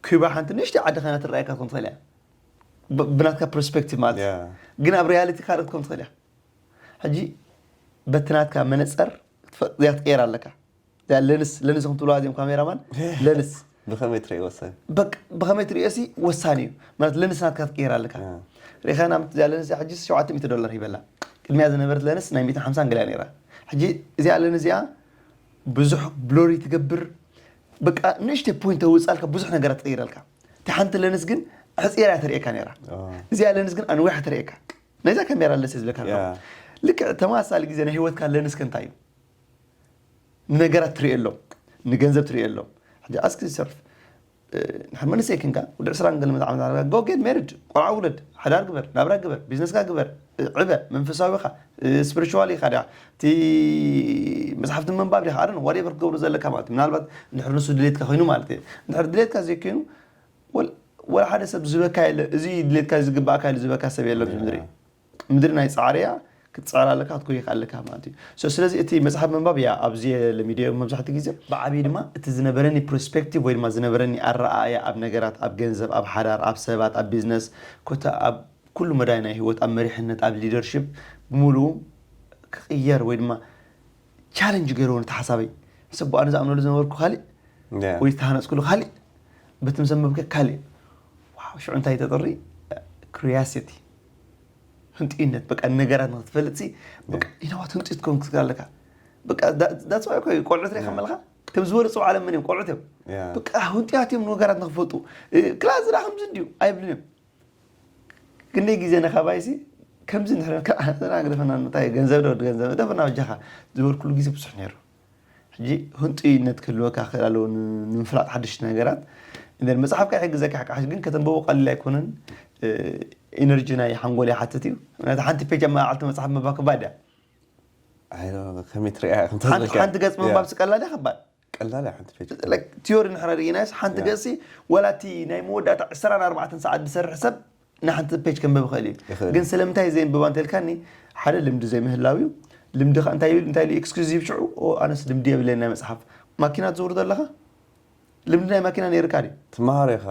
ኩባ ሓንቲ ንእሽተይ ዓዲ ኮይና ትረኣየካ ትኾን ትኽእል እያ። ብ- ብናትካ ፐርስፔክቲቭ ማለት እዩ። ግን ኣብ ሪያሊቲ ካልእ ክትኮን ትኽእል እያ። ሕጂ በቲ ናትካ መነፀር ክትፈ- እዚኣ ትቀየር ኣለካ። እዚኣ ለንስ ለንስ ከም ትብልዋ እዚኦም ካሜራማን ለንስ ብኸመይ ትርኢ ወሳኒ? በቃ ብኸመይ ትሪኦ ሲ ወሳኒ እዩ። ማለት ለንስ ናትካ ክትቀየር ኣለካ። ሪኢኻ ናብ እዚኣ ለንስ ሕጂ ሸውዓተ ሚእቲ ዶላር ሂበላ። ቅድሚያ ዝነበረት ለንስ ናይ ሚእትን ሓምሳን ገሊኣ ነይራ። ሕጂ እዚኣ ለንስ እዚኣ ብዙሕ ብሎሪ ትገብር። በቃ ንእሽተይ ፖይንት ተውፃልካ ብዙሕ ነገራት ትቀይረልካ። እቲ ሓንቲ ለንስ ግን ኣሕፂራ እያ ተርእየካ ነይራ። እዚኣ ለንስ ግን ኣንዊሓ ተርእየካ። ናይዛ ካሜራ ለንስ እየ ዝብለካ ኣለኹ። ልክዕ ተመሳሳሊ ግዜ ናይ ህይወትካ ለንስ ከ እንታይ እዩ? ንነገራት ትርእየሎም፣ ንገንዘብ ትርእየሎም። ሕጂ ኣስክ ሰርፍ ንሕር መንእሰይ ክንካ ወዲ ዕስራን ገለ ዓመት ዓመት go get married፣ ቆልዓ ውለድ፣ ሓዳር ግበር፣ ናብራ ግበር፣ ቢዝነስካ ግበር፣ ዕበ፣ መንፈሳዊኻ፣ ስፒሪቹዋል ኢኻ ዲኻ፣ እቲ መጽሓፍቲ ምንባብ ዲኻ፣ ኣደን ዋቴቨር ክትገብሩ ዘለካ ማለት እዩ። ምናልባት እንድሕር ንሱ ድሌትካ ኮይኑ ማለት እዩ። እንድሕር ድሌትካ ዘይኮይኑ ወል- ወላ ሓደ ሰብ ዝበካ የለ፣ እዚ ድሌትካ ዝግባእካ ኢሉ ዝበካ ሰብ የለን። ምድሪ ምድሪ ናይ ጻዕሪ እያ። ክትጽዕር ኣለካ ክትጎይካ ኣለካ ማለት እዩ። So ስለዚ እቲ መጽሓፍ ምንባብ እያ ኣብዚ ለሚደዮ መብዛሕትኡ ግዜ። ብዓብዪ ድማ እቲ ዝነበረኒ ፐርስፔክቲቭ ወይ ድማ ዝነበረኒ ኣረኣእያ ኣብ ነገራት፣ ኣብ ገንዘብ፣ ኣብ ሓዳር፣ ኣብ ሰባት፣ ኣብ ቢዝነስ፣ ኮታ ኣብ ኩሉ መዳይ ናይ ህይወት፣ ኣብ መሪሕነት፣ ኣብ ሊደርሺፕ ብምሉኡ ክቕየር ወይ ድማ ቻለንጅ ገይርዎ ነቲ ሓሳበይ። ሰብ ኣነ ዝኣምነሉ ዝነበርኩ ካሊእ ወይ ዝተሃነፅኩሉ ካሊእ፣ በቲ ምስ ኣንበብከ ካሊእ። ዋው ሽዑ እንታይ ተጥሪ? ክሪያሲቲ፣ ህንጥዩነት። በቃ ነገራት ንክትፈልጥ ሲ በቃ ኢናዋት ህንጥዩ ትከውን ክትክእል ኣለካ። በቃ that's why እኮ እዩ ቆልዑት ሪኢካ መልካ ከም ዝበለፁ ዓለም መን እዮም? ቆልዑት እዮም። በቃ ህንጥያት እዮም ነገራት ንክፈልጡ። ክላስ ዝዳ ከምዚ እንድዩ ኣይብልን እዮም። ክንደይ ግዜ ንካባይሲ ከምዚ ንሕረን ከዓተና ግደፈና እንታይ ገንዘብ ዶ ገንዘብ ደፈና በጃኻ ዝበልኩሉ ግዜ ብዙሕ ነይሩ። ሕጂ ህንጡይነት ክህልወካ ክእል ኣለዎ ንምፍላጥ ሓድሽቲ ነገራት። እንደን መጽሓፍካ ይሕግዘካ ሓቃ ግን ከተንበቦ ቀሊል ኣይኮነን። ኢነርጂ ናይ ሓንጎል ይሓትት እዩ። ምክንያቱ ሓንቲ ፔጅ ኣብ መዓልቲ መጽሓፍ ምንባብ ከባድ እያ። ከመይ ትሪኣ ከምታ ዝበልካ ሓንቲ ገጽ ምንባብ ስቀላል እያ ከባድ። ቀላል እያ ሓንቲ ፔጅ ቲዮሪ ንሕረ ርኢናስ ሓንቲ ገጽ ወላ እቲ ናይ መወዳእታ ዕስራን ኣርባዕተን ሰዓት ዝሰርሕ ሰብ ንሓንቲ ፔጅ ከንበብ ይኽእል እዩ። ግን ስለምንታይ ዘየንብባ እንተልካኒ ሓደ ልምዲ ዘይምህላው እዩ። ልምዲ ከ እንታይ ይብል እንታይ ኢሉ ኤክስኪዩዝ ይብሽዑ ኣነስ ልምዲ የብለይ ናይ መጽሓፍ። ማኪና ትዝውር ዘለኻ ልምዲ ናይ ማኪና ነይርካ ድዩ? ትመሃሮ ኢኻ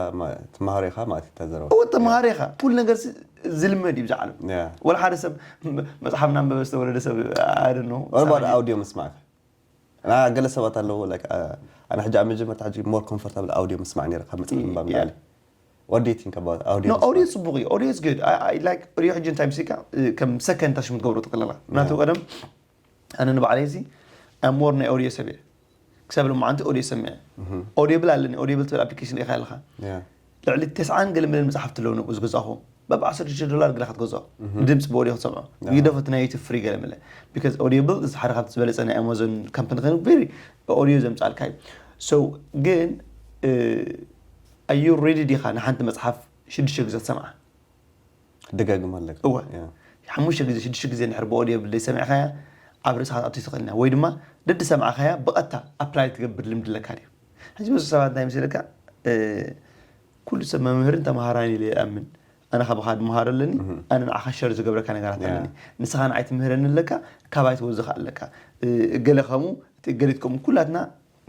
ትመሃሮ ኢኻ ማለት እዩ። ተዘረባ እወ ተመሃሮ ኢኻ። ኩሉ ነገር ዝልመድ እዩ ብዛዕሉ ወላ ሓደ ሰብ መጽሓፍ ናንበበ ዝተወለደ ሰብ ኣደ ነው። ኣውዲዮ ምስማዕካ ገለ ሰባት ኣለዉ። ኣነ ሕጂ ኣብ መጀመርታ ሕጂ ሞር ኮምፎርታብል ኣውዲዮ ምስማዕ ነይረ ካብ መጽሓፍ ምንባብ ንላዕሊ። What do you think about audio? No, audio ጽቡቕ እዩ። Audio is good. I, I like audio። ሕጂ እንታይ ምስልካ ከም ሰከንድ ታሽም ትገብሮ ጠቅለላ ምክንያቱ ቀደም ኣነ ንባዕለይ እዚ ሞር ናይ ኦዲዮ ሰብ እየ። ክሳብ ሎማዓንቲ ኦዲዮ ሰሚዐ። ኦዲዮ ብል ኣለኒ። ኦዲዮ ብል ትብል ኣፕሊኬሽን ኢኻ ኣለኻ። ልዕሊ ተስዓን ገለ ሚልዮን መጽሓፍቲ ኣለዉ ንብኡ ዝገዛእኹ በብ ዓሰርተ ሽዱሽተ ዶላር ገለ ክትገዝኦ ብድምፂ ብኦዲዮ ክትሰምዖ ይግደፎ እቲ ናይ ዩቱብ ፍሪ ገለ መለ because ኦዲዮ ብል እዚ ሓደ ካብቲ ዝበለፀ ናይ ኣማዞን ካምፓኒ ኮይኑ ቬሪ ኦዲዮ ዘምፃልካ እዩ። So ግን ኣዩ ሬዲ ዲኻ ንሓንቲ መፅሓፍ ሽዱሽተ ግዜ ትሰምዓ? ክደጋግም ኣለካ። እወ ሓሙሽተ ግዜ ሽዱሽተ ግዜ እንድሕር ብኦዲዮ ብል ዘይሰሚዕካያ ኣብ ርእስኻ ክትኣቱ ትኽእል ኢና ወይ ድማ ደዲ ሰምዓኻያ ብቐጥታ ኣፕላይ ትገብር ልምዲ ኣለካ ድዩ? ሕጂ ብዙሕ ሰባት እንታይ መሲለካ ኩሉ ሰብ መምህርን ተምሃራይን ኢለ ይኣምን። ኣነ ካባኻ ድምሃር ኣለኒ። ኣነ ንዓኻ ሸር ዝገብረካ ነገራት ኣለኒ። ንስኻ ንዓይ ትምህረኒ ኣለካ። ካባይ ትወዝኻ ኣለካ። ገለ ከምኡ እቲ ገሊት ከምኡ ኩላትና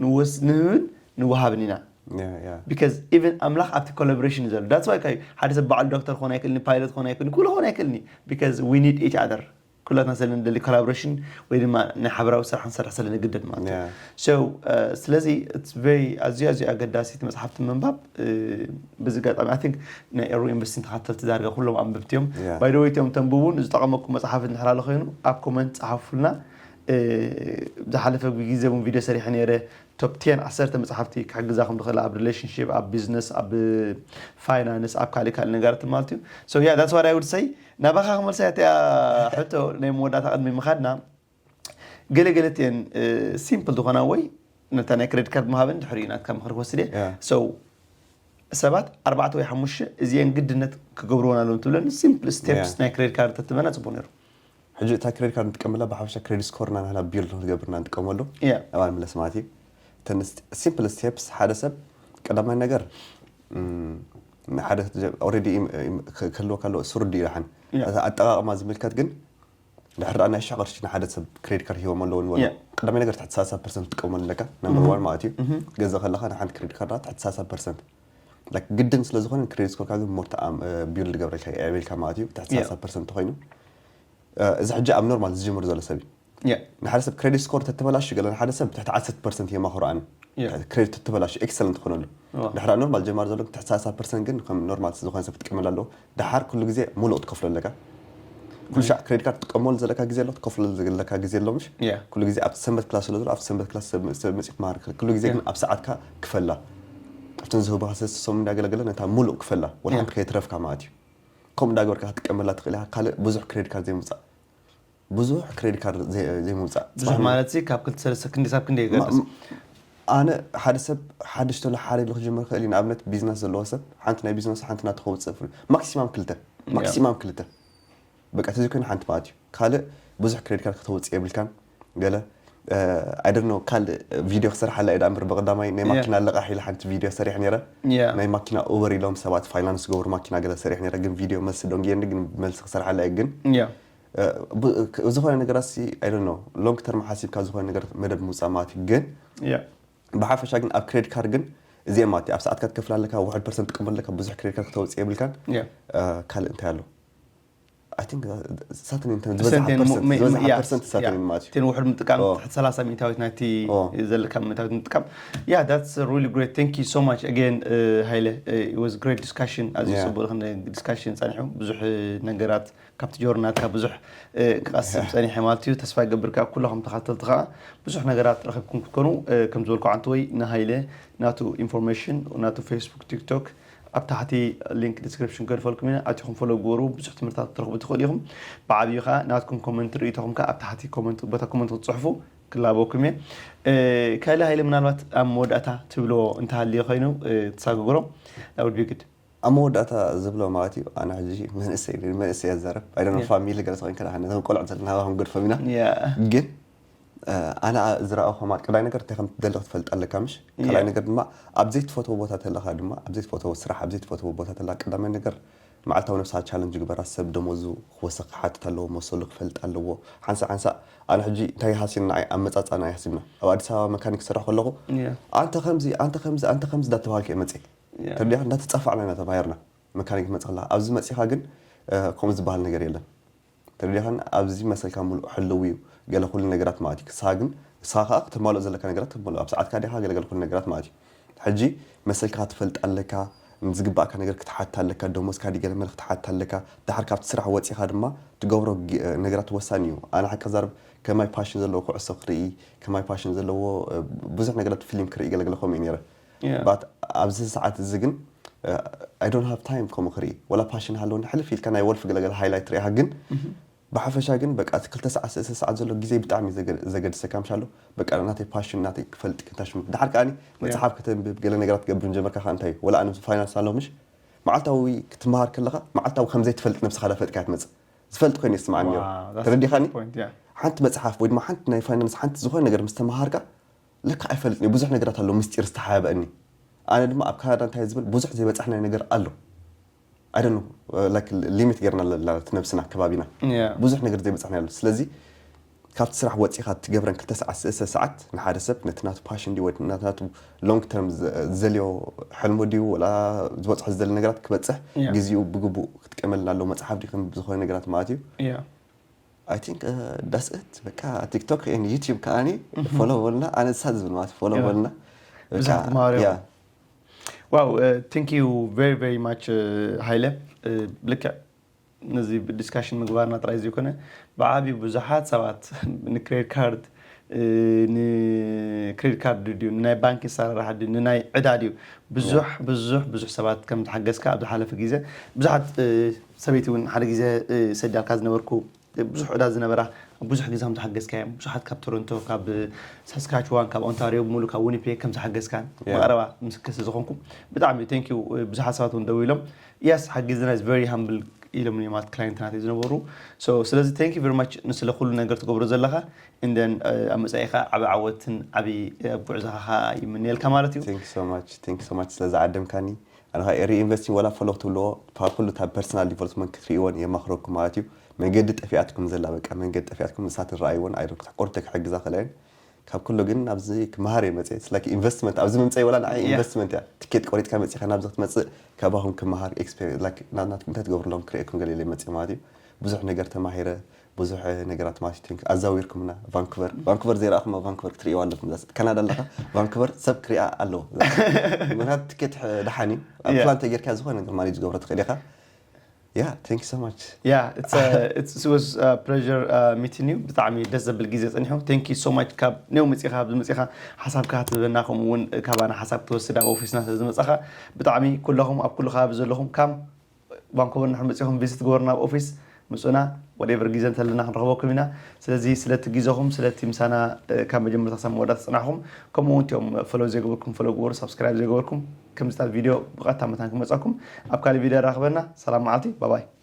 ንወስ ንህብን ንወሃብን ኢና። Because even ኣምላኽ ኣብቲ ኮላቦሬሽን እዩ ዘሎ። That's why ካዩ ሓደ ሰብ በዓል ዶክተር ክኾን ኣይክእልኒ፣ ፓይለት ክኾን ኣይክእልኒ፣ ኩሉ ክኾን ኣይክእልኒ። Because we need each other። ኩላትና ስለ ንደሊ ኮላቦሬሽን ወይ ድማ ናይ ሓበራዊ ስራሕ ንሰርሕ ስለ ንግደድ ማለት እዩ። So ስለዚ it's very ኣዝዩ ኣዝዩ ኣገዳሲ እቲ መጽሓፍቲ ምንባብ። በዚ ኣጋጣሚ I think ናይ ኤሩ ኢንቨስቲንግ ተኸታተልቲ ዳርጋ ኩሎም ኣንበብቲ እዮም። By the way እቲኦም ተንብቡን ዝጠቐመኩም መጽሓፍ እንድሕር ኣሎ ኮይኑ ኣብ ኮመንት ጸሓፉልና። ዝሓለፈ ግዜ እውን ቪድዮ ሰሪሐ ነይረ። ቶፕ ቴን ዓሰርተ መጽሓፍቲ ክሕግዛኹም ዝኽእላ ኣብ ሪሌሽንሺፕ፣ ኣብ ቢዝነስ፣ ኣብ ፋይናንስ፣ ኣብ ካልእ ካልእ ነገራት ማለት እዩ። So yeah that's what I would say። ናባኻ ክመልሳ እያ እቲኣ ሕቶ ናይ መወዳእታ ቅድሚ ምኻድና ገለ ገለ እቲአን ሲምፕል ዝኾና ወይ ነታ ናይ ክሬዲት ካርድ ምሃበን ድሕሪኡ ናትካ ምኽሪ ክወስድ እየ። So ሰባት ኣርባዕተ ወይ ሓሙሽተ እዚአን ግድነት ክገብርዎን ኣለዎም ትብለን simple steps ናይ credit card ተትበና ጽቡቅ ነይሩ። ሕጂ እታ credit card ንጥቀመላ ብሓፈሻ credit score ና ንሕና build ንክገብርና ንጥቀመሉ Yeah. ኣባል ምለስ ማለት እዩ። እተን simple steps ሓደ ሰብ ቀዳማይ ነገር ሓደ already ክህልወካ ኣለዎ እሱ ርዱ ይልሓን ኣጠቃቅማ ዝምልከት ግን ድሕር ዳ ናይ ሽሕ ቅርሺ ንሓደ ሰብ credit card ሂቦም ኣለዎ ንበሎ ቀዳማይ ነገር ትሕቲ ሰላሳ ፐርሰንት ትጥቀመሉ ኣለካ number one ማለት እዩ ገዛ ከለካ ንሓንቲ credit card ትሕቲ ሰላሳ ፐርሰንት ግድን ስለ ዝኾነ credit score ካ ግን more build ገብረልካ የዕብልካ ማለት እዩ ትሕቲ ሰላሳ ፐርሰንት ተኮይኑ እዚ ሕጂ ኣብ normal ዝጅምር ዘሎ ሰብ እዩ ንሓደ ሰብ credit score ተተበላሹ ገለ ንሓደ ሰብ ትሕቲ ዓሰርተ ፐርሰንት የማኽሮ ኣነ credit ተተበላሹ excellent ትኾነሉ ድሕራ normal ጀማሪ ዘሎ ትሕቲ ሰላሳ ፐርሰንት ግን ከም normal ዝኾነ ሰብ ትጥቀመላ ኣለዎ ድሓር ኩሉ ግዜ ሙሉእ ትከፍሎ ኣለካ ኩሉ ሻዕ credit card ትጥቀመሉ ዘለካ ግዜ ኣሎ ትከፍሎ ዘለካ ግዜ ኣሎ ምሽ ኩሉ ግዜ ኣብ ሰንበት class ስለ ዘሎ ኣብ ሰንበት class ሰብ መፅእ ክመሃር ኩሉ ግዜ ግን ኣብ ሰዓትካ ክፈላ ኣብተን ዝህቡካ ሰስሶም እንዳገለገለ ነታ ሙሉእ ክፈላ ወላ ሓንቲ ከየትረፍካ ማለት እዩ ከምኡ እንዳገበርካ ክትጥቀመላ ትኽእል ኢኻ ካልእ ብዙሕ credit card ዘይምውፃእ ብዙሕ credit card ዘይምውፃእ ብዙሕ ማለት ሲ ካብ ክልተ ሰለስተ ክንዲ ሳብ ክንደይ ይገርስ ኣነ ሓደ ሰብ ሓድሽ ተሎ ሓደ ኢሉ ክጅምር ክእል እዩ ንኣብነት ቢዝነስ ዘለዎ ሰብ ሓንቲ ናይ ቢዝነስ ሓንቲ ናተኸውፅእ maximum ክልተ maximum ክልተ በቃ ተዘይኮይኑ ሓንቲ ማለት እዩ ካልእ ብዙሕ credit card ከተውፅእ የብልካን ገለ I don't know ካልእ ቪድዮ ክሰርሓላ እየ ዳእምበር ብቀዳማይ ናይ ማኪና ለቃሕ ኢለ ሓንቲ ቪድዮ ሰሪሕ ነረ ናይ ማኪና ኡበር ኢሎም ሰባት finance ገብሩ ማኪና ገለ ሰሪሕ ነረ ግን ቪድዮ መልሲ ደንግየኒ ግን መልሲ ክሰርሓላ እየ ግን ዝኾነ ነገራት ሲ I don't know long term ሓሲብካ ዝኾነ ነገር መደብ ምውፃእ ማለት እዩ ግን ብሓፈሻ ግን ኣብ credit card ግን እዚኦም ማለት ኣብ ሰዓትካ ትከፍል ኣለካ ውሕድ ፐርሰንት ትጥቀም ኣለካ ብዙሕ credit card ክተውፅእ የብልካን ካልእ እንታይ ኣሎ I think ሳተን እንተ ዝበዝሓ ፐርሰንት ዝበዝሓ ፐርሰንት ሳተን ማለት እዩ ቴን ውሕድ ምጥቃም ትሕቲ ሰላሳ ሚእታዊት ናይቲ ዘለካ ሚእታዊት ምጥቃም yeah that's really great thank you so much again ሃይለ it was great discussion ኣዝዩ ጽቡቅ ዝኾነ discussion ጸኒሑ ብዙሕ ነገራት ካብቲ ጆርናልካ ብዙሕ ክቐስም ጸኒሐ ማለት እዩ ተስፋ ይገብር ካብ ኩላኹም ተኸተልቲ ከዓ ብዙሕ ነገራት ረኺብኩም ክትኮኑ ከም ዝበልኩ ዓንተ ወይ ንሃይለ ናቱ information ናቱ Facebook TikTok ኣብ ታሕቲ link description ገድፈልኩም ኢና ኣቲኹም follow ግበሩ ብዙሕ ትምህርታት ክትረኽቡ ትኽእሉ ኢኹም ብዓብዩ ከዓ ናትኩም comment ርእይቶኹም ከዓ ኣብ ታሕቲ comment በታ comment ክትፅሕፉ ክላበኩም እየ ከለ ሃይለ ምናልባት ኣብ መወዳእታ ትብልዎ እንተሃልዮ ኮይኑ ትሳግግሮ that would be good ኣብ መወዳእታ ዝብሎ ማለት እዩ ኣነ ሕጂ መንእሰይ መንእሰይ ኣዛረብ ኣይደነ ፋሚሊ ገለ ተኮይንካ ነቶም ቆልዑ ዘለና ናባኹም ገድፎም ኢና ግን ኣነ ዝረኣኹ ማለት ቀዳይ ነገር እንታይ ከም ትደሊ ክትፈልጥ ኣለካ ምሽ ካልኣይ ነገር ድማ ኣብ ዘይትፈትዎ ቦታ ተለካ ድማ ኣብ ዘይትፈትዎ ስራሕ ኣብ ዘይትፈትዎ ቦታ ተለካ ቀዳማይ ነገር መዓልታዊ ነብስካ ቻለንጅ ግበራ ሰብ ደሞዙ ክወሰክ ክሓትት ኣለዎ መሰሉ ክፈልጥ ኣለዎ ሓንሳ ሓንሳ ኣነ ሕጂ እንታይ ሃሲብና ኣመፃፃና ይሃሲብና ኣብ ኣዲስ ኣበባ መካኒክ ክሰርሕ ከለኹ ኣንተ ከምዚ ኣንተ ከምዚ ኣንተ ከምዚ እንዳተባሃልከ መፅእ ተረዲኻ እንዳተፃፋዕና ኢና ተማሂርና መካኒክ መፅእ ከለካ ኣብዚ መፂኻ ግን ከምኡ ዝበሃል ነገር የለን ተረዲኻን ኣብዚ መሰልካ ሙሉእ ሕልው እዩ ገለ ኩሉ ነገራት ማለት እዩ ክስኻ ግን ክስኻ ከዓ ክትማልኦ ዘለካ ነገራት ክትመልኦ ኣብ ሰዓትካ ዲኻ ገለገለ ኩሉ ነገራት ማለት እዩ ሕጂ መሰልካ ክትፈልጥ ኣለካ ዝግባእካ ነገር ክትሓት ኣለካ ደሞዝካ ዲገለ መለ ክትሓት ኣለካ ድሓር ካብቲ ስራሕ ወፂኻ ድማ ትገብሮ ነገራት ወሳኒ እዩ ኣነ ሓቂ ዛርብ ከማይ ፓሽን ዘለዎ ኩዕሶ ክርኢ ከማይ ፓሽን ዘለዎ ብዙሕ ነገራት ፊልም ክርኢ ገለገለ ከምኡ ነረ ባት ኣብዚ ሰዓት እዚ ግን I don't have time ከምኡ ክርኢ ወላ ፓሽን ሃለወኒ ሕልፍ ኢልካ ናይ ወልፍ ገለገለ ሃይላይት ርኢኻ ግን ብሓፈሻ ግን በቃ እቲ ክልተ ሰዓት ሰለስተ ሰዓት ዘሎ ግዜ ብጣዕሚ ዘገድሰካ ምሻሎ በቃ ናተይ ፓሽን ናተይ ክፈልጥ ክንታሽ ድሓር ከዓኒ መፅሓፍ ከተንብብ ገለ ነገራት ትገብር ጀመርካ ከዓ እንታይ ወላ ኣነ ፋይናንስ ኣሎ ምሽ መዓልታዊ ክትመሃር ከለካ መዓልታዊ ከምዘይ ትፈልጥ ነብስካ ዳፈለጥካ ትመፅእ ዝፈልጥ ኮይኑ ይስማዓኒ ነይሩ ተረዲኻኒ ሓንቲ መፅሓፍ ወይ ድማ ሓንቲ ናይ ፋይናንስ ሓንቲ ዝኾነ ነገር ምስ ተመሃርካ ለካ ኣይፈልጥን ብዙሕ ነገራት ኣሎ ምስጢር ዝተሓበእኒ ኣነ ድማ ኣብ ካናዳ እንታይ ዝብል ብዙሕ ዘይበፃሕናይ ነገር ኣሎ ኣይደኑ ሊሚት ገርና ኣለና ነብስና ከባቢና ብዙሕ ነገር ዘይበፃሕና ኣሎ ስለዚ ካብቲ ስራሕ ወፂኻ ትገብረን ክልተ ሰዓት ስእሰ ሰዓት ንሓደ ሰብ ነቲ ናቱ ፓሽን ድዩ ወይ ናቱ ሎንግ ተርም ዝደልዮ ሕልሙ ድዩ ወላ ዝበፅሖ ዝደሊ ነገራት ክበፅሕ ግዜኡ ብግቡእ ክጥቀመልና ኣለዎ መፅሓፍ ድዩ ከም ዝኾነ ነገራት ማለት እዩ I think that's it በቃ ቲክቶክ ን ዩቲዩብ ከዓኒ ፎሎ በሉና ኣነ ንሳ ዝብል ማለት ፎሎ በሉና ብዙሕ ተማሃሪ wow thank you very very much ሃይለ ልክዕ ነዚ ዲስካሽን ምግባርና ጥራይ ዘይኮነ ብዓብዩ ብዙሓት ሰባት ንክሬዲት ካርድ ንክሬዲት ካርድ ድዩ ንናይ ባንክ ኣሰራርሓ ድዩ ንናይ ዕዳ ድዩ ብዙሕ ብዙሕ ብዙሕ ሰባት ከም ዝሓገዝካ ኣብ ዝሓለፈ ግዜ ብዙሓት ሰበይቲ እውን ሓደ ግዜ ሰዳልካ ዝነበርኩ ብዙሕ ዕዳ ዝነበራ ብዙሕ ግዜ ከም ዝሓገዝካዮም ብዙሓት ካብ ቶሮንቶ ካብ ሳስካችዋን ካብ ኦንታሪዮ ብምሉ ካብ ዊኒፔግ ከም ዝሓገዝካን መቐረባ ምስክር ስለ ዝኾንኩም ብጣዕሚ ቴንክ ዩ። ብዙሓት ሰባት እውን ደው ኢሎም yes ሓጊዝና is very humble ኢሎም እዮም ማለት ክላይንትናት ዝነበሩ። ስለዚ thank you very much ንስለ ኩሉ ነገር ትገብሮ ዘለኻ እንደን ኣብ መጻኢኻ ዓቢ ዓወትን ዓቢ ኣብ ጉዕዞኻ ይምንየልካ ማለት እዩ። Thank you so much ስለዚ ዓደምካኒ ኣነ reinvesting ዋላ follow ክትብልዎ ካብ ኩሉ ካብ personal development ክትርእይዎን የማኽረኩም ማለት እዩ። መንገዲ ጠፊኣትኩም ዘላ በቃ መንገዲ ጠፊኣትኩም ንሳ ትረኣይዎን ኣይደኩም ቁርተ ክሕግዛ ክእለየን ካብ ኩሉ ግን ኣብዚ ክመሃር እየ መፅእ like investment ኣብዚ ምምፀይ ወላ ንዓይ investment እያ። ትኬት ቆሪጥካ መፂኻ ናብዚ ክትመፅእ ካባኹም ክመሃር experience like ናትኩም እንታይ ትገብርሎም ክርእየኩም ገለ ኢለ መፅእ ማለት እዩ። ብዙሕ ነገር ተማሂረ ብዙሕ ነገራት ማለት እዩ። ኣዛዊርኩምና ቫንኩቨር ቫንኩቨር ዘይረኣኹም ኣብ ቫንኩቨር ክትርእይዋ ኣለኩም። ካናዳ ኣለኻ ቫንኩቨር ሰብ ክሪኣ ኣለዎ። ምክንያቱ ትኬት ደሓን እዩ ኣብ ፕላን ተጌርካ ዝኾነ ነገር ማለት ዝገብሮ ትኽእል ኢኻ። Yeah, thank you so much. Yeah, it's a, it's, it was a pleasure uh, meeting you. ብጣዕሚ ደስ ዘብል ግዜ ጸኒሑ። Thank you so much ካብ ኔው መጺኻ ኣብዚ መጺኻ ሓሳብካ ትህበና ከምኡ እውን ካባና ሓሳብ ክትወስድ ኣብ ኦፊስና ስለ ዝመጻኻ ብጣዕሚ ኩለኹም ኣብ ኩሉ ከባቢ ዘለኹም ካብ ቫንኮቨር ንሕር መጺኹም ቪዚት ግበሩና ኣብ ኦፊስ ምጹና whatever ግዜ እንተለና ክንረኽበኩም ኢና። ስለዚ ስለቲ ግዜኹም ስለቲ ምሳና ካብ መጀመርታ ክሳብ መወዳእታ ዝጸናሕኩም ከምኡ እውን እቲኦም ፈሎ ዘይገበርኩም ፈሎ ግበሩ ሳብስክራይብ ዘይገበርኩም ከምዚታት ቪድዮ ብቐጥታ መታን ክመጻኩም ኣብ ካልእ ቪድዮ ራኽበና ሰላም መዓልቲ ባባይ